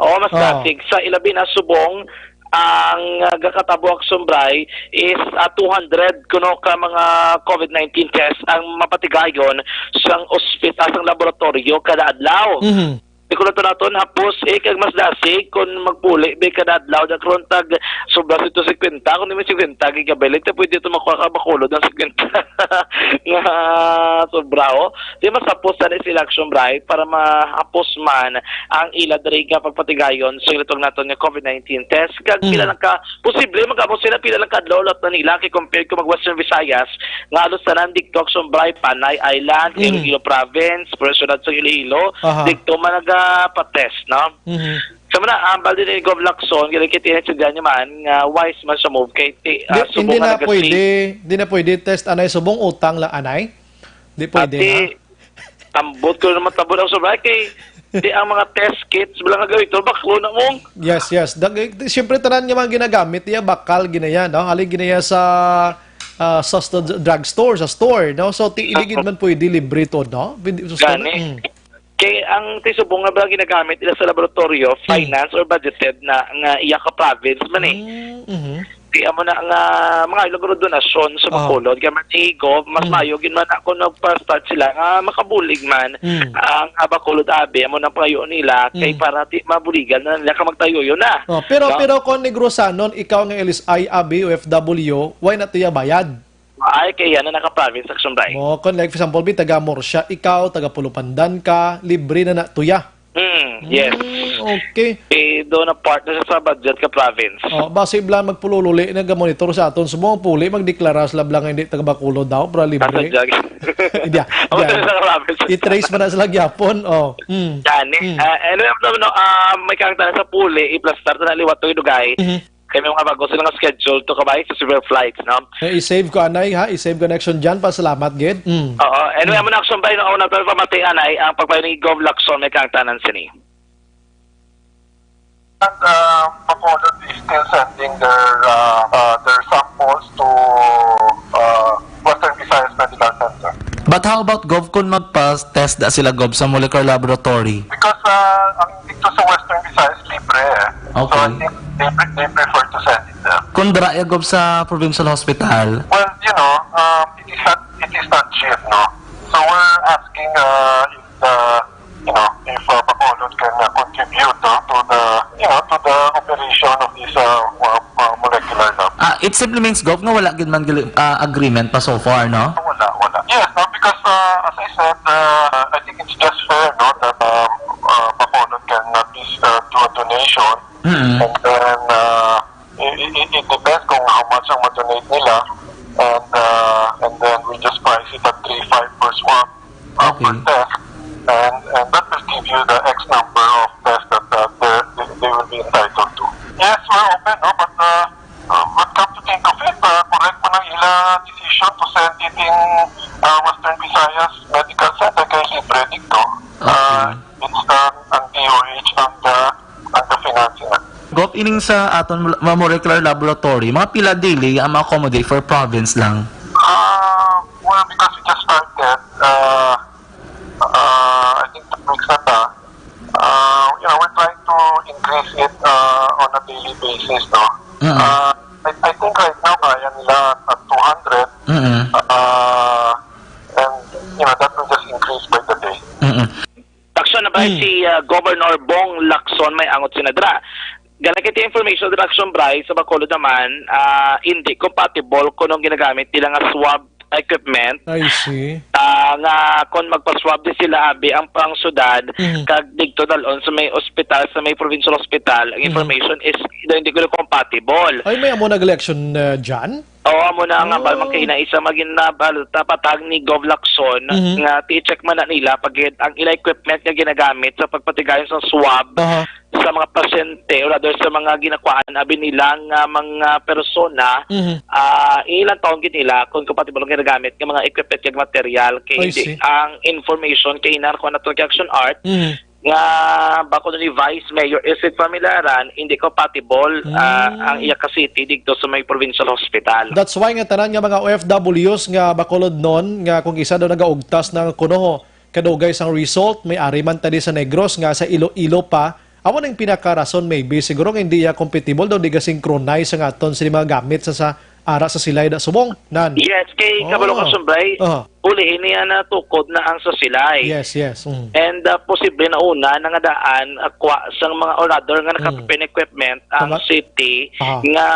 Oo, mas Oo. dasig. Sa ilabi na subong, ang, ah, gakatabo, Action Bri, is, ah, two hundred kuno ka mga covid nineteen test ang mapatigayon sang ospital, sang laboratorio kada adlaw. Mhm. Di ko na to naton, hapos, eh, kag mas dasig kung magpuli, be, kada adlaw, da karon tag sobra sa ito singkwenta, kung di man singkwenta gigabilit, ta pwede ito makuha ka Bacolod ng singkwenta. Nga sobra, oh. Di mas hapos sa sila, Action Bri, para mahapos man ang ila diri nga pagpatigayon sa ila tong naton nga covid nineteen test. Kag Mm. pila lang ka, posible, magkamo sila, pila lang ka adlaw, lot na nila, kay compare ko mag Western Visayas, nga halos tanan didto, Action Bri, Panay Island, Mm. Iloilo Province, pero syudad sa Iloilo, Aha. didto man nagapatest, no? Mhm. Sa muna, ang balde ni Gov Lacson, gali kay T N H Daniel man, nga wise man sa move, kay ti-, ah, Di, subong hindi nga na nagasi- pwede, hindi na pwede test anay subong utang lang anay. Di pwede Ati, na. Tambot ko naman, tambot ako sa bahay, kay di ang mga test kits, wala nga gawin, ito, baklo na mong. Yes, yes. Dag-, eh, siyempre, tanan nga mga ginagamit, iya, bakal, ginaya, no? Hali, ginaya sa, ah, sa st-, drugstore, sa store, no? So, ti-, hindi gid man pwede libre to, no? Pwede, sa store, Gani. Mm. Kay ang ti subong nga ba ginagamit nila sa laboratorio, Mm. finance or budgeted na nga iya ka province man eh. Mm, mhm. Di amo na nga mga lugro donasyon sa Ah. Bacolod, kaya man ni Gov, mas Mm. maayo gid man ako nagpa-start sila nga makabulig man Mm. ang, ah, Bacolod Abi, amo nang pangayo nila, kay Mm. para ti mabuligan na nila ka magtayo yun na. Oh, pero, No? pero kung Negrosanon, ikaw nga L S I, Abi, O F W, why na tuya bayad? Ay, kaya na naka-province action by. Mo, kung like, for example, bi, taga Murcia, ikaw, taga Pulupandan ka, libre na na tuya. Hmm, yes. Mm, okay. Eh, doon na partner sa budget ka province. Oh, basi bala magpulululi na gamonitor sa aton. Subong ang puli, magdeklara sila bala nga hindi taga Bacolod daw, para libre. Ato, jag. Hindi, ah, Oh, hindi, ah. sa province. I-trace man na sila gyapon. Oh. Mm. Gani. Mm. Ah, anyway, no, no, ah, may kang tanan sa puli, iplastar na liwat to idugay. Mhm. Kay may mga bago sila nga schedule to kabay sa several flights, no? Eh, i-save ko, anay, ha? I-save ko na action dyan. Pasalamat, gid. Mm. Oo. Anyway, Mm. amo na action by, no? Una, pero pamati, anay, ang pagpayo ni Gov Lacson, may kang tanan sini. And, uh, Bacolod is still sending their, uh, uh, their samples to, uh, Western Visayas Medical Center. But how about, Gov, kung magpa-test da sila, Gov, sa molecular laboratory? Because, uh, ang dito sa Western Visayas, libre eh. So, I Okay. think they, pre- they prefer to send it there. Kung dira ya, Gov, sa provincial hospital? Well, you know, um, it is not, it is not cheap, no? So, we're asking, uh, if the, you know, if, uh, Bacolod can, uh, contribute, no, to the, you know, to the operation of this, uh, uh, uh, molecular lab. Ah, it simply means, Gov, nga wala gid man gali- ah, agreement pa so far, no? Wala, wala. Yes, no, because, uh, as I said, uh, I think it's just fair, no, that, um, uh, Bacolod can at least, uh, do a donation. Mm-mm. And then, uh, it, it, it depends kung how much ang ma-donate nila. And, uh, and then we just price it at three five per swab, uh, per Okay. test. And, and that will give you the X number of tests that, uh, they, they, they will be entitled to. Yes, we're open, no? But, uh, uh, but come to think of it, uh, correct man ang ila decision to send it in, uh, Western Visayas Medical Center kay libre dito. Uh, Okay. It's, uh, ang D O H ang, uh, ang financing. Gov, ining sa aton mo-, molecular laboratory, mga pila daily ang ma-accommodate for province lang? Ah, well, because we just started, uh, uh, I think two weeks na ta, uh, you know, we're trying to increase it, uh, on a daily basis, no? Mm-mm. Uh, I, I think right now, kaya nila at two hundred. Mm-mm. Uh, and, you know, that will just increase by the day. Mm-mm. Action na ba Mm. si, uh, Governor Bong Lacson may angot sinadra? Gana kay ti information, Action Bry, sa Bacolod naman, ah, hindi compatible kung ang ginagamit nila nga swab equipment. I see. Ah, nga kung magpa-swab di sila, abi, ang pang syudad, Mhm. kag didto dalon sa may ospital, sa may provincial hospital, ang Mhm. information is daw hindi ko compatible. Ay, may amo nag-election, uh, dyan? Oo, amo na nga, Oh. bal, man kay na isa maging na, bal, tapatag ni Gov Lacson Mhm. nga ti-check man na nila pag ang ila equipment nga ginagamit sa pagpatigayon sa swab Aha. sa mga pasyente o rather sa mga ginakuhaan abi nila nga mga persona, Mhm. ah, ilang taon gid nila kung compatible ang ginagamit nga mga equipment kag material kay I hindi see. ang information kay inar ko na to kay Action Art Mhm. nga bako ni Vice Mayor Isid Pamilaran, hindi compatible, ah, Mm. ang iya ka city dito sa may provincial hospital. That's why nga tanan nga mga O F Ws nga Bacolodnon nga kung isa daw nagaugtas na kuno kadugay sang result, may ari man tadi sa Negros nga sa Iloilo pa. Amo ning pinakarason maybe siguro nga hindi ya compatible daw, di ga-synchronize ang aton sini mga gamit sa, sa ara sa silay da subong, nan. Yes, kay Oh. Kabalo ka, Sumbay, Oh. ulihin niya na tukod na ang sa silay. Yes, yes. Mm. And, uh, posible na una na nga daan, uh, kwa sang mga orador nga Mm. naka-prepare equipment ang Tama. city Ah. nga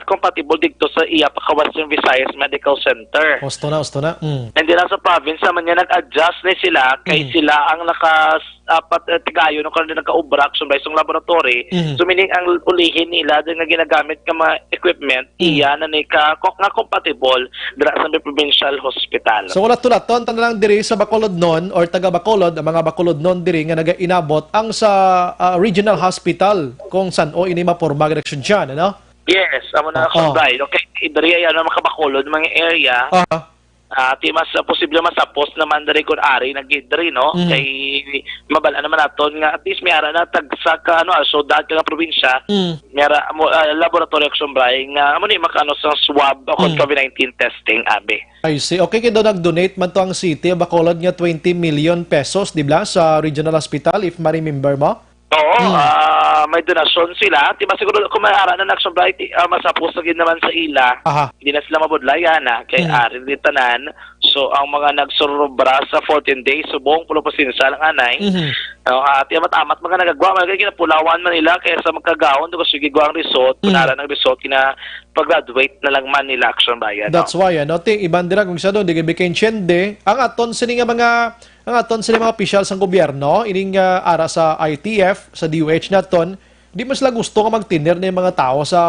compatible dito sa iya pa ka Western Visayas Medical Center. Husto na, husto na. Mm. And then, sa province naman niya, nag-adjust ni sila kay Mm. sila ang naka-, uh, pat-, uh, tigayon o karon nagkaubra, Sumbay, sang laboratory. Mm. So, meaning, ang ulihin nila din nga ginagamit nga mga equipment, Mm. iya na ni ka, ko-, nga compatible dira sa may provincial hospital. So, wala tulaton, tanan lang diri sa Bacolodnon or taga Bacolod, ang mga Bacolodnon diri nga nagainabot ang sa, ah, regional hospital kung san-o ini maporma nga aksyon dyan, ano? Yes, amo na Oo. Sumbay. Okay, diri ay ano, makabakulod mga area. Aha. Ah, ti mas, ah, posible masapos naman diri kung ari na gid diri, no? Mm. Kay mabal-an naman naton nga at least may ara na tagsa ka, ano, ah, syudad ka nga probinsya, Mm. may ara mo, ah, laboratory, Sumbay, nga amo ni makaano sa swab o kung Mm. COVID nineteen testing, abi. I see. Okay, kay daw nag-donate man to ang city, Bacolod, nga twenty million pesos, di ba, sa regional hospital, if ma-remember mo? Oo, Mm. ah, may donasyon sila, di ba siguro kung may ara na nagsobra, ti-, ah, masapos na gid naman sa ila. Aha. Hindi na sila mabudlayan na kay Mm. ari ni tanan. So, ang mga nagsurubra sa fourteen days, subong, pulo pasensya lang anay. Mhm. No, ah, ti amat-amat mga nagagwa, mga ginapulawan man nila kaysa magkagaon, daw sige gwa ang result, Mm. kunara ng result, kina pag-graduate na lang man nila Action Bayan, That's no? Why, ano, ti, iban dira kung sa doon, di kay Bikeng Chende, ang aton sini nga mga, ang aton sini mga opisyal sang gobyerno, ining, ah, ara sa I T F, sa D O H naton, di man sila gusto nga magtener na yung mga tao sa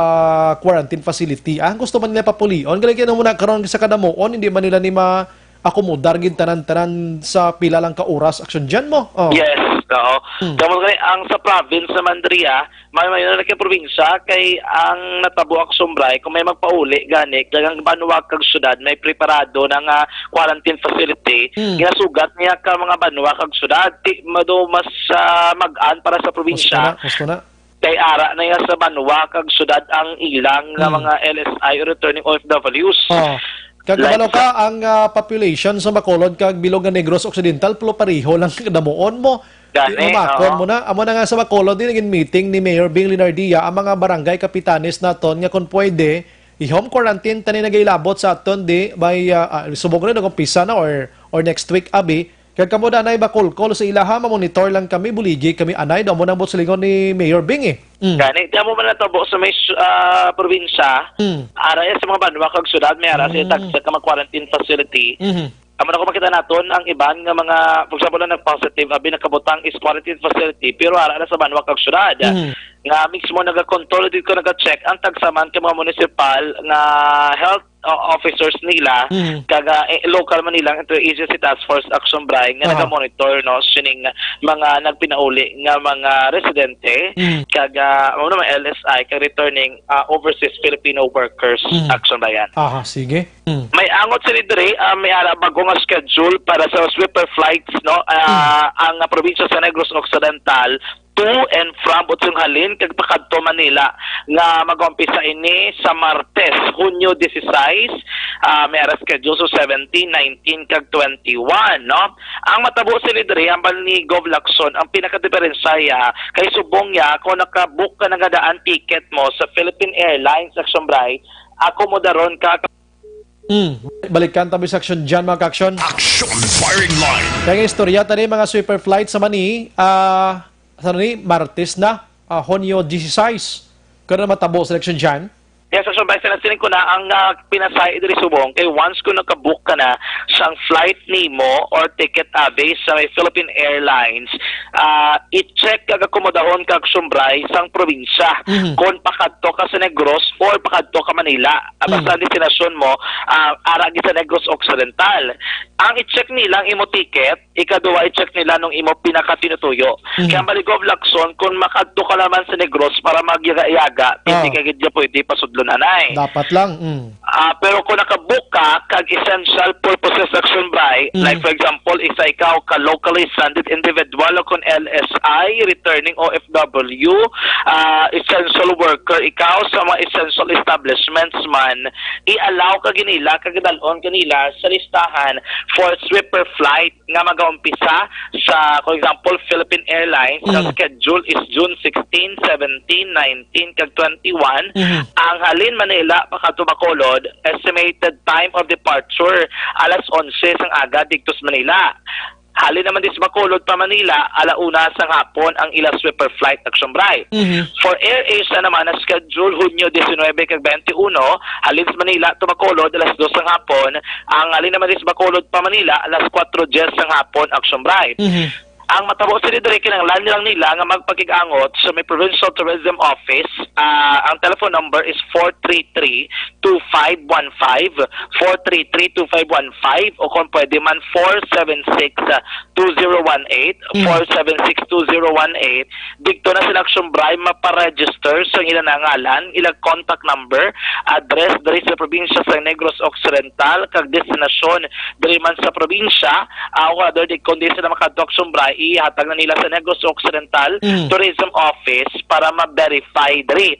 quarantine facility. Ah, ang gusto man nila papulion, galing kaya muna karon sa kadamuon, hindi man nila ni ma-, akomodar gid tanan-tanan sa pila lang ka oras action dyan mo. Oh. Yes, oo. Hmm. Tama gani, ang sa province naman, Dria, may, may na kay probinsya, kay ang natabo ang sumbray, kung may magpauli gani, daghang banwa kag syudad, may preparado na nga quarantine facility, Hmm. ginasugat niya ka mga banwa kag syudad, ti, mado mas, ah, mag-an para sa Gusto probinsya. Na, gusto na. Kay ara na nga sa banwa kag syudad ang ilang nga Hmm. mga L S I o returning O F Ws. Oh. Kag Like kabalo ka, sa ang, ah, population sa Bacolod kag bilog nga Negros Occidental, pulo pareho lang kadamuon mo. Gani, Inumakon oo. Mo na. Amo na nga sa Bacolod, din naging meeting ni Mayor Bing Leonardia ang mga barangay kapitanes naton nga kung pwede, i-home quarantine tani nagailabot sa aton di by, ah, ah, subong rin nag-umpisa na or, or next week, abi. Kag kamo danay bakulkol sa ilaha, mamonitor lang kami, buligi kami anay, daw mo nang silingon ni Mayor Bing eh. Mm. Gani, di amo man natabo sa may, ah, probinsya. Mm. Ara ya sa mga banwa kag syudad, may ara sa Mm. tagsa ka mga quarantine facility. Mhm. Amo na kung makita naton ang iban nga mga, for example, ang nag-positive, abi nakabutang is quarantine facility, pero ara na sa banwa kag syudad. Mhm. Nga mismo nagakontrol dito, nagacheck ang tagsa man ka mga municipal nga health, uh, officers nila, Mhm. kag, uh, eh, local man nilang interagency task force Action Bray nga Aha. Nagamonitor, no, sining mga nagpinauli nga mga residente, Mhm. kag, uh, ano naman, L S I, kag returning, uh, overseas Filipino workers Mhm. Action Bray yan. Aha, sige. Hmm. May angot sila diri, ah, may ara bago nga schedule para sa sweeper flights, no? Ah, Hmm. Ang, ah, probinsya sa Negros Occidental to and from Utsong Halin kag pakadto Manila nga mag-umpisa ini sa Martes, Hunyo dieciséis, ah, may ara schedule sa seventeen, nineteen kag twenty-one, no? Ang matabo sila diri, hambal ni Gov Lacson, ang pinakadiperensya kay subong niya kung nakabook ka na nga daan ticket mo sa Philippine Airlines, Action Bray, akomodaron ka. Hmm. Balikan tabi sa action dyan, mga ka-action. Action Firing Line. Kaya nga istorya tani, mga sweeper flight sa mani, ah, sa ni, Martes na, ah, Hunyo dieciséis. Kano na matabo sa election dyan? Yes, Action Vice, na siling ko na ang, ah, pinasay diri subong kay once kung nakabook ka na sang flight nimo or ticket abi sa may Philippine Airlines, ah, i-check kag akomodahon kag sumbray sang probinsya Mhm. kung pakadto ka sa Negros or pakadto ka Manila. Ah, basta Mhm. ang destinasyon mo, ah, ara gid sa Negros Occidental. Ang i-check nila ang imo ticket, ikaduha i-check nila nung imo pinakatinutuyo. Mhm. Kaya maligov, Lacson, kung makadto ka naman sa Negros para magyaga-yaga, hindi Oh. ka gid niya pwede pasudlon anay. Dapat lang, mm. Ah, pero kung nakabook ka kag essential purposes Action Bray, Mm. like for example, isa ikaw ka locally stranded individual o kung L S I, returning O F W, ah, essential worker ikaw sa mga essential establishments man, i-allow ka ginila kag dalon kanila sa listahan for sweeper flight nga magaumpisa sa, for example, Philippine Airlines, ang Mm. schedule is June sixteen, seventeen, nineteen, kag twenty-one. Mhm. Ang halin Manila pakadto Bacolod, estimated time of departure, alas onse sang aga didto sa Manila. Halin naman dis Bacolod pa Manila, ala una sang hapon ang ila sweeper flight Action Bray. Mhm. For AirAsia naman, na schedule Hunyo diecinuebe kag twenty-one, halin sa Manila to Bacolod, alas dos sang hapon, ang halin naman dis Bacolod pa Manila, alas kuwatro dyes sang hapon, Action Bray. Mhm. Ang matabo sila diri, kinahanglan lang nila nga magpakig-angot sa may Provincial Tourism Office. Ah, ang telephone number is four three three, two five one five, four three three, two five one five, o kung pwede man, four seven six, two zero one eight, Mm. four seven six, two zero one eight. Didto na sila Action Bray maparegister sa ilang ngalan, ilang contact number, address diri sa probinsya sa Negros Occidental, kag destinasyon diri man sa probinsya, ah, o other di, kung di sila makadto Action Bray, ihatag na nila sa Negros Occidental Mm. Tourism Office para ma-verify diri.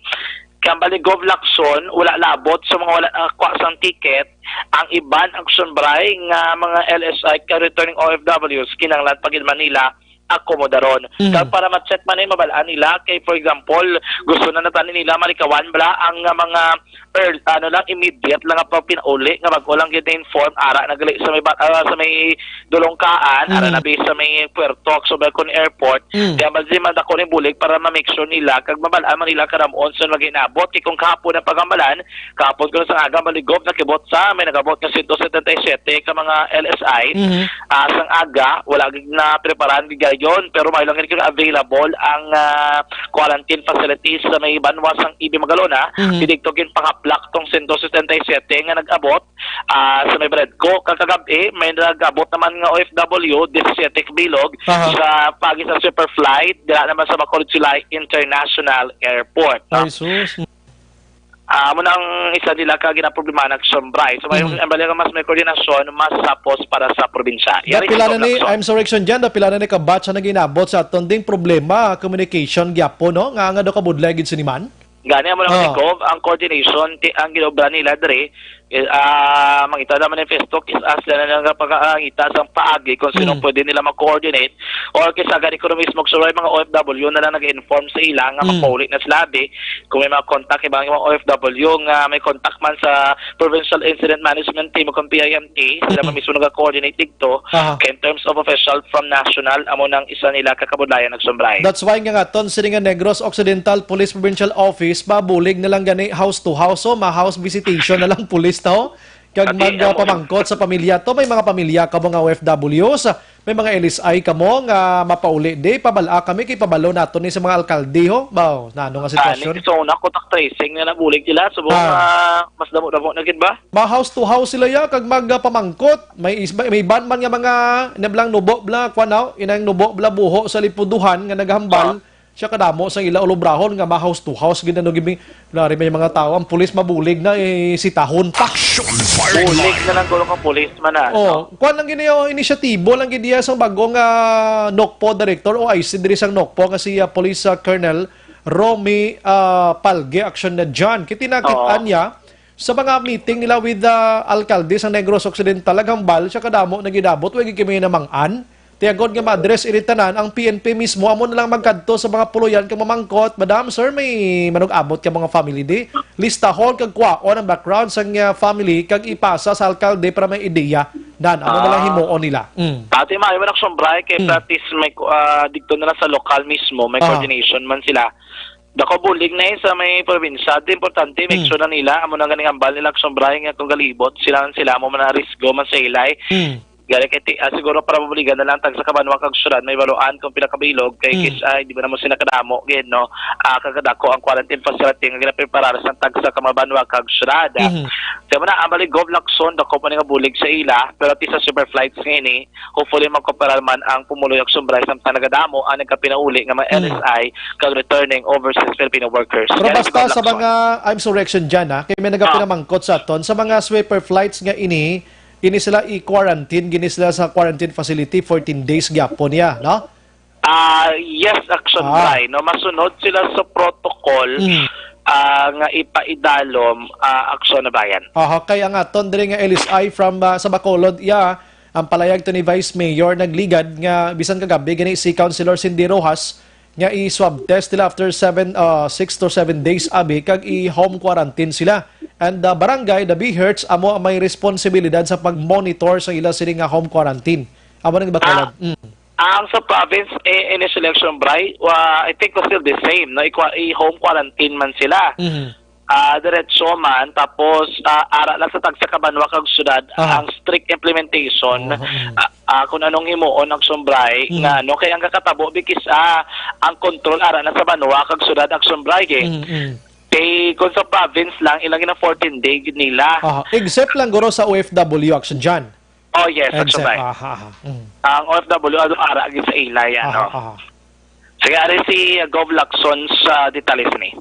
Kaya bali, Gov Lacson, wala labot sa mga wala nakakuha sang ticket. Ang iban, Action Bray, nga mga L S I ka returning O F Ws, kinahanglan pa gid man nila akomodaron. Mhm. Kag para ma-check man ni, mabal-an nila kay, for example, gusto na natani nila malikawan bala ang, ah, mga ear-, ano lang, immediate lang nga pagpinauli nga bag-o lang gyud na-inform, ara na gali sa may ba-, ah, sa may Dulongkaan, ara Mhm. na bi sa may puerto, sa Balcon Airport. Mm. Kaya mas di man dako ni bulig para ma-make sure nila kag mabal-an man nila kadamon sa mag-inabot. Kay kung kahapon ang pagambalan, kahapon kuno sang aga, maligog, nakibot sa may nagabot nga sento setenta y siyete ka mga L S I. Mhm. Ah, sang aga, wala gid na preparan gid gayon, pero may lang gid available ang, ah, quarantine facilities sa may banwa sang Ibi Magalona. Mhm. Didto ginpangaplak tong sento setenta y siyete nga nag-abot, ah, sa may Bredco. Kag kagab-i, may nag-abot naman nga O F W, disisiyete ka bilog, Aha. sa pagi sa super flight, dira naman sa Bacolod Silay International Airport, no? Ay, sus. Ah, amo na ang isa nila ka ginaproblema na, Action Bry. So, may Mm. ang bali nga mas may koordinasyon, mas sapos para sa probinsya. Yari Dapila si na ni, Doc Lacson. I'm sorry, Action Jan, dapila na ni ka batch ang nag-inabot sa aton ding problema, communication gyapon, no? Nga, nga daw kabudlay gid sini man? Gani, amo lang Ah. ni Gov, ang coordination, ti-, ang ginobra nila diri, eh, ah, mangita na manifesto, kis-a sila na lang pagkakita sa paagi kung sino Mm. pwede nila mag-coordinate, or kisa gani kuno mismo, so, may mga O F W na lang nag-inform sa ila nga Mm. makauli na sila, bi. Kung may mga contact, ibang mga O F W nga may contact man sa Provincial Incident Management Team o kung P I M T, sila Mm. man mismo nag-coordinate dito. Aha. Kay in terms of official from national, amo nang isa nila ka kabudlayan, Action Bry. That's why nga, nga aton sini nga Negros Occidental Police Provincial Office, mabulig na lang gani house to house, so ma-house visitation na lang police to. Kag Ati, mag, ah, amo. pamangkot sa pamilya to. May mga pamilya kamo nga O F Ws, may mga L S I kamo nga mapauli di, pabal-a kami kay pabalo nato ni sa mga alkalde, ho. Baw, nano nga Ah, sitwasyon? ni, so, una, contact tracing na nabulig sila. So, Ah. ah, mas damo-damo na gid ba? Ma-house to house sila ya, kag magpamangkot. May is-, may, may ban man nga mga nablang nubo bla, kwan, no? Inang nubo bla buho sa lipuduhan nga naghambal. Ah. Siya kadamo sa ila ulobrahon nga ma-house to house gid, ano, gid, lari may mga tao. Ang pulis mabulig na, eh, si tahon pa. Action Fire Bulig Line. Na lang gulo ka pulis man, ah, Oh, no? Kwan lang gid, oh, inisyatibo lang gid iya sang bag-o nga NOCPO director o I C diri sang NOCPO nga si, ah, Police, ah, Colonel Romy, ah, Palge, Action na John. Kiti nakit-an Oo. niya, Sa mga meeting nila with the alkalde sa Negros Occidental, naghambal siya kadamo na gidabot, wa gid kami namang-an. Tiagod nga ma-address ini tanan, ang P N P mismo amo na lang magkadto sa mga puloy-an kag mamangkot, "Madam, sir, may manug-abot ka mga family di? Listahon kag kwaon ang background sang, ah, family kag ipasa sa alkalde para may ideya." Nan, amo na lang Ah. himuon nila. Mm. Dati maayo man, Action Bry, kay Mm. practice may ku-, ah, dito na lang sa lokal mismo, may Ah. coordination man sila. Dako bulig na, eh, sa may probinsya. Di importante, make Hmm. sure na nila, amo na ganing ambal nila, Action Bry, nga kung galibot, sila, sila mo man ang risgo, man sa ilay. Hmm. Gani kay ti-, ah, siguro para mabuligan na lang tag sa kabanwa kag syudad, may baluan kung pila ka bilog, kay Hmm. kis-, ay, di ba naman sila kadamo, gid, no? Ah, kagadako ang quarantine facility nga ginapreparar sa tag sa kamabanwa kag syudad. Hmm. Kaya mo na, ang bali, Gov Lacson, dako pa ni nga bulig sa ila, pero ti sa super flights nga ini, Hopefully, magkooperar man ang pumuluyo kag sumbray samtang nagadamo ang nagkapinauli nga mga Mm. L S I kag returning overseas Filipino workers. Pero Yan basta ang sa mga, I'm sorry, Action Jan, ha, kay may Ah. nagapinamangkot sa aton, sa mga sweeper flights nga ini, ini sila i-quarantine, gini sila sa quarantine facility, fourteen days gyapon niya, no? Ah, yes, Action Ah. Bray, no? Masunod sila sa protocol, Mm. ah, nga ipaidalom, ah, Action na Bayan. Aha, kay ang aton diri nga L S I from, ah, sa Bacolod, iya, ang palayag to ni Vice Mayor nagligad nga bisan kagabi gani si Councilor Cindy Rojas nga i-swab test nila after seven, ah, six to seven days, abi, kag i-home quarantine sila. And, ah, barangay, the B H, amo ang may responsibilidad sa pag-monitor sa ila sini nga home quarantine. Amo nang Bacolod. Ah, Mm. ang sa province, eh, in selection, Bray, wa-, I think was still the same, no? I-qua-, i-home quarantine man sila. Mhm. Ah, diretso man, tapos, ah, ara lang sa tagsa ka banwa kag syudad, Aha. ang strict implementation, Oo, mm. ah, ah, kung anong himuon ang sumbray, Mm. nga, no, kay ang kakatabo, bikis, ah, ang control ara na sa banwa kag syudad ang sumbray, eh. Mm, mm. Kay kung sa province lang, ilang gina fourteen day gid nila. Aha. Except lang guro sa O F W, Action Jan. Oh, yes, Except, Action Bray. Aha, aha. Mm. Ang O F W, ano, ara gid sa ila, yan, Aha, no? aha. Sige, ari si, uh, Gov Lacson sa detalye sini.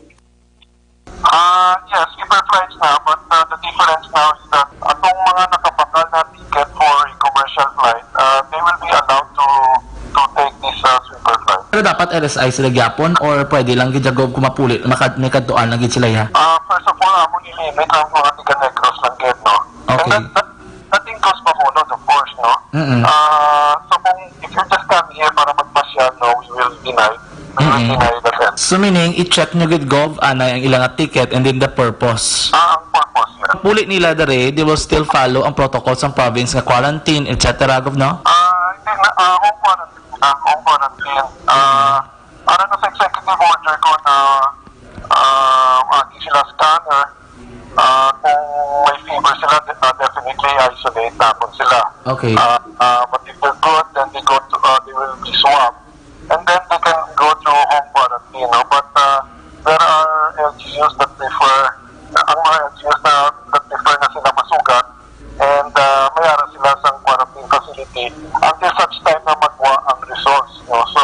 Ah, yes, sweeper flights na, but, uh, the difference now is that atong mga nakabakal na ticket for a commercial flight, uh, they will be allowed to, to take this, uh, sweeper flight. Pero dapat L S I sila gyapon or pwede lang gid, Gov, kung mapuli, makad-, may kadtuan lang gid sila, ya? Ah, first of all, amo ni limit ang mga taga Negros lang gid, no? And Okay. that, that, that includes Bacolod, of course, no? Mm-mm. Ah, so kung if you just come here para magpasyal, Balikan, no, we will deny. We will Mm-mm. deny the rent. So, meaning, i-check nyo gid, Gov, anay ang ilang ticket and then the purpose. Ah, ang purpose, yeah. Puli nila dere, they will still follow ang protocol sa province nga quarantine, et cetera, Gov, no? Ah, hindi na, ah, home quarantine. Ah, home quarantine. Ah, ano na sa executive order ko na, ah, agi sila scanner, ah, kung may fever sila, de-, ah, definitely isolate natin sila. Okay. Ah, ah, but if they're good, then they go to, ah, they will be swabbed. And then they can go to home quarantine, no? But, ah, there are L G Us that prefer, ang mga L G Us na, that prefer na sila masugat, and, ah, may ara sila sa quarantine facility until such time na magwa ang results, no? So,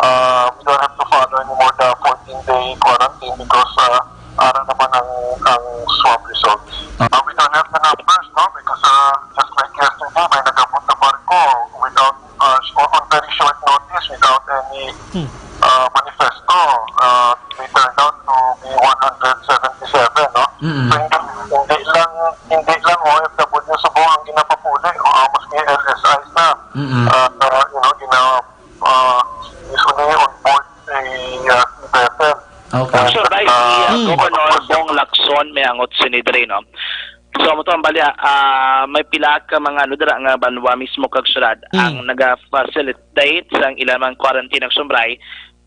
uh, we don't have to follow anymore the fourteen-day quarantine because, uh, ara naman ang, ang swab results. Ah. Uh, we don't have the numbers, no? Because, uh, just like yesterday, may nagabot na barko without, uh, sh-, on very short notice, without any, Hmm. uh, manifesto. Uh, they turned out to be one hundred seventy-seven, no? Mm-mm. So, hindi, hindi lang, hindi lang O F W subong ang ginapapuli, uh, maski L S Is na, Mm-mm. uh, uh, you know, gina-, uh, usually on board a, uh, sea vessel. Okay. Actually, by the, Ah. uh, Mm. Governor Bong Lacson may angot sini diri, no? So, amo to ang bali, ah, may pila ka mga, ano, dira nga banwa mismo kag syudad Mm. ang naga-facilitate sang ilang mga quarantine, Action Bray.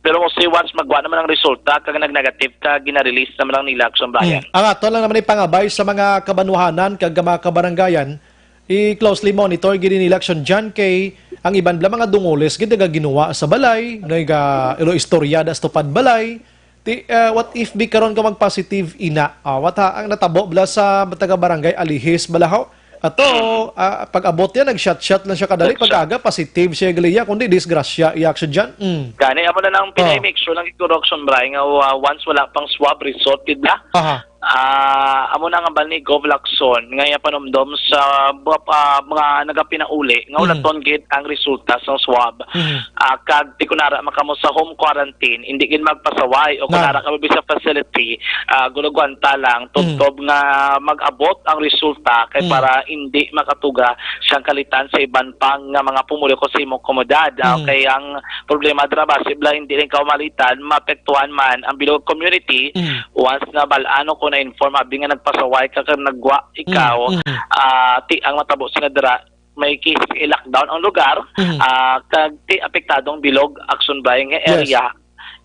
Pero mostly once magwa naman ang resulta kag nag-negative ka, gina-release naman lang nila, Action Bray. Mm. Ang ato lang naman ipangabay sa mga kabanwahanan kag mga kabaranggayan, i-closely monitor gid ni Election John kay ang iban bala mga dungulis gid nagaginuwa sa balay, naga-, ilo istorya da sa tupad balay. Ti, ah, what if bi karon ka mag-positive ina? Ah, what ha, ang natabo bala sa taga barangay Alihis bala ho? Ato, Mm. ah, pag-abot yan, nag-shot-shot lang siya kadali. Shot-shot. Pag-aga, positive siya, Galia, kundi disgrasya, iya, Action John. Mm. Gani, amo na lang, Oh. pinay-make sure lang, Action Bray, nga, ah, once wala pang swab result, gid na. Aha. Ah, amo na nga bal ni Gov Lacson nga iya panumdom sa bu-, ah, mga nagapinauli nga Mm. ulaton gid ang resulta sa swab. Mm. Ah, kag ti kunara man kamo sa home quarantine, hindi gid magpasaway o Na. kunara kamo sa facility, ah, gulugwanta lang, Mm. tubtob nga mag-abot ang resulta kay Mm. para hindi makatuga siyang kalitan sa iban pang nga mga pumuluyo sa imong komunidad. Ah, Mm. kay ang problema dira ba, sibla hindi lang ikaw malitan, maapektuhan man ang bilog community. Mm. Once na bal-an o kung na-inform, abi nga nagpasaway ka kag nagwa ikaw, Mm, mm. ah, ti ang matabo sila dira, may case i-lockdown ang lugar, Mm. ah, kag ti apektado ang bilog, Action Bray, nga Yes. area.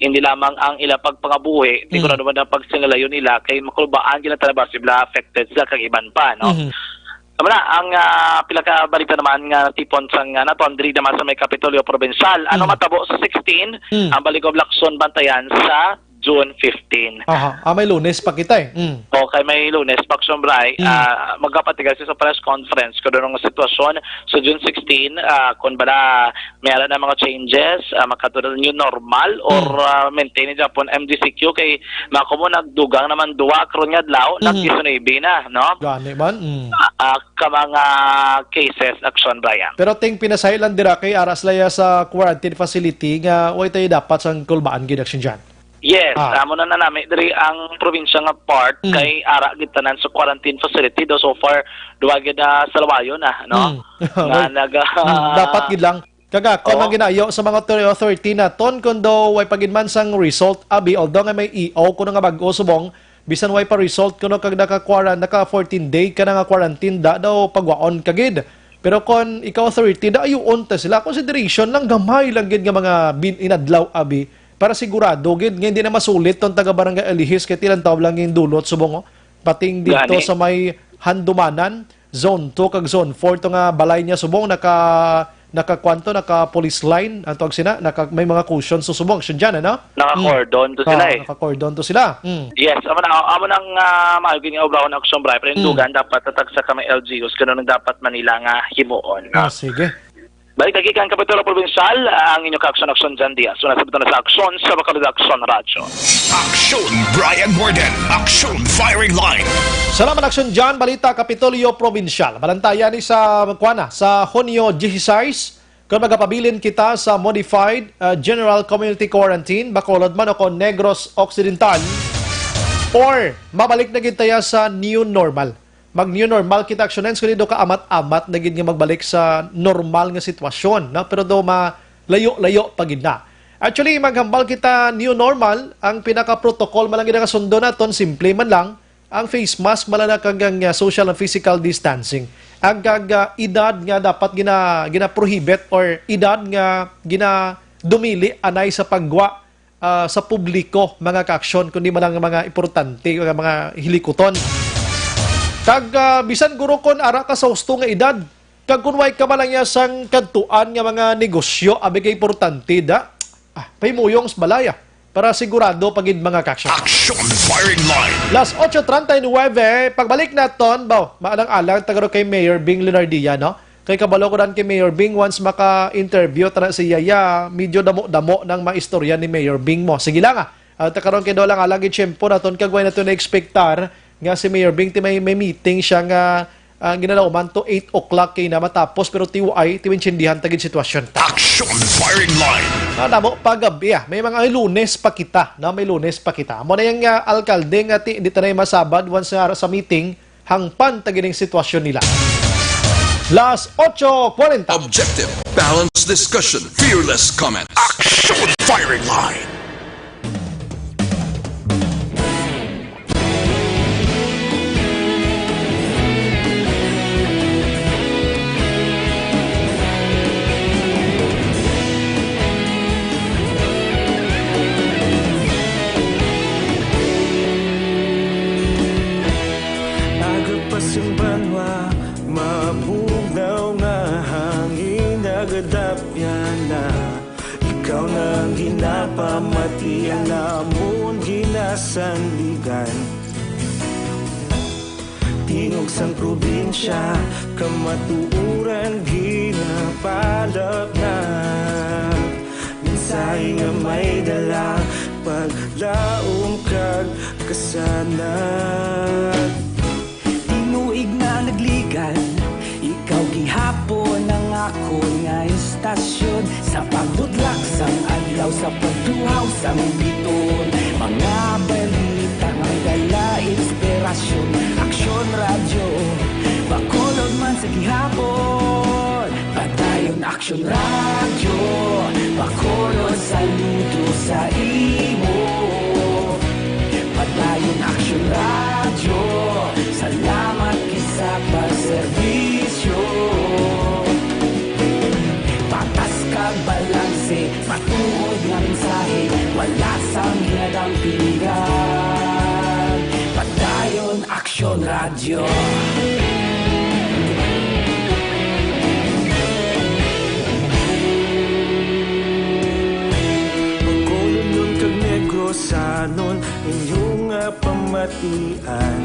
Hindi lamang ang ila pagpangabuhi, ti Mm. kuno naman ang pagsingalayo nila, kay makulbaan gila talaga sila affected sila kag iban pa, no? Mhm. Tama na, ang, ah, pila ka balita naman nga natipon sang, ah, naton diri naman sa may Kapitolyo Provincial. Ano Mm. matabo sa sixteen, Mm. ang Baligob Lacson bantayan sa June fifteen. Aha. Ah, may Lunes pa kita eh. Mm. Okay, may Lunes pa, Action Bray. Mm. Ah, magpatigayon sa press conference kung ano ang sitwasyon sa June sixteen, ah, kung bala may ara na mga changes, ah, makadto na new normal or, Mm. ah, maintain ni Japon M D C Q kay mako mo nagdugang naman duwa karon nga adlaw, Mm. nag-diecinuebe na, no? Gani man. Mm. Ah, ah, ka mga cases, Action Bray. Pero ting pinasahi lang dira kay ara sila ya sa quarantine facility nga way tayo dapat sang kulbaan gid, Action John. Yes, Ah. amo na nanami diri ang probinsya nga part Mm. kay ara gid tanan sa quarantine facility, do so far duwa gid, ah, sa Lawayo na, no? Mm. Nga Well, naga- mm, dapat gid lang. Kag ako Oo. nang ginayo sa mga author-, authority naton, kun daw way pa gid man sang result, abi, although nga may E O kuno nga bag-o subong, bisan way pa result kuno kag naka-quaran-, naka fourteen day ka na nga quarantine, da daw pagwaon ka gid. Pero kon ikaw authority, da ayuon ta sila. Consideration lang, gamay lang gid nga mga bin-, inadlaw, abi, para sigurado gid nga hindi na masulit tong taga Barangay Alihis kay tilantaw lang yung dulot subong, oh. Pating dito Gani. sa may Handumanan, Zone two kag Zone four to nga balay niya subong naka, naka kwanto, naka police line, ang tawag sina, naka, may mga cushions to subong, siya dyan, ano? Naka-cordon to sila, Ah, eh. Naka-cordon to sila. Mm. Yes, amo na, amo nang, ah, maayo gid nga obrahon, Action Bray, pero yung Mm. dugan dapat tatag sa kamay L G Us, ganun ang dapat Manila nga himuon, no? Ah, sige. Balik lagi kang Kapitulo Provincial, ang inyo ka-action, Action John Diaz. Una sa butang sa aksyon sa Bacolod Action Radyo. Action Brian Morden, Action Firing Line. Salamat, Action John. Balita, Kapitolyo Provincial. Balantayan ni sa, kuwan na, sa Hunyo dieciséis, kung magapabilin kita sa modified, uh, general community quarantine, Bacolod man o kon Negros Occidental, or mabalik na gid taya sa new normal. Mag-new normal kita, Action Ends, kundi daw kaamat-amat na gid nga magbalik sa normal nga sitwasyon, no? Pero daw ma-, Layo-layo pa gid na. Actually, maghambal kita new normal, ang pinaka-protocol man lang gid ang kasundo naton, simple man lang, ang face mask man lang na kag ang, ah, social and physical distancing. Ang kag, ah, edad nga dapat gina-, gina-prohibit or edad nga gina-, dumili anay sa paggwa, ah, sa publiko, mga kaaksyon, kundi man ang mga importante, mga, mga hilikuton. Kag, ah, bisan guro kon ara ka sa husto nga edad, kag kun way ka man lang niya sang kadtuan nga mga negosyo, abi kay importante da. Ah, pahimuyong sa balay, ah, para sigurado pa gid, mga kaaksyon. Action Firing Line. Las ocho treinta y nueve, pagbalik naton, baw, maalang-alang ta garo kay Mayor Bing Leonardia, no? Kay kabalo ko dan kay Mayor Bing, once maka-interview ta na siya, ya, medyo damo-damo nang maistorya ni Mayor Bing mo. Sige lang, ah. Ah, ta karon kay daw lang alang gid tiyempo naton kag way naton na-expectar nga si Mayor Bing ti may, may meeting siya nga, ah, ginalauman to eight o'clock kay na matapos, pero ti way, ti maintindihan ta gid sitwasyon ta. Action Firing Line. Ah, damo pa gabi, ah. May mga Lunes pa kita, no? May Lunes pa kita. Amo na yung, ah, alkalde nga ti, di ta na masabad once nga ara sa meeting, hangpan ta gining sitwasyon nila. Las ocho cuarenta. Objective, balanced discussion, fearless comment. Action Firing Line. Aga pa sing banwa, mabugnaw nga hangin nagadapyan na. Ikaw na ang ginapamati, ang amon ginasandigan. Tingog sang probinsya, kamatuoran ginapalapnat. Mensahe nga may dala, paglaom kag kasanag. Tinuig na nagligan, ikaw gihapon ang akon nga istasyon. Sa pagbutlak sang adlaw, sa pagtuhaw sang biton, mga balita nga may dala inspirasyon. Aksyon Radyo, Bacolod man sa gihapon. Padayon Aksyon Radyo, Bacolod saludo sa imo. Padayon Aksyon Radyo, salamat gid sa pagserbisyo. Patas kag balanse, matuod nga mensahe, wala sang ginadampigan. Padayon Aksyon Radyo. Bacolodnon kag Negrosanon, inyo nga pamatian.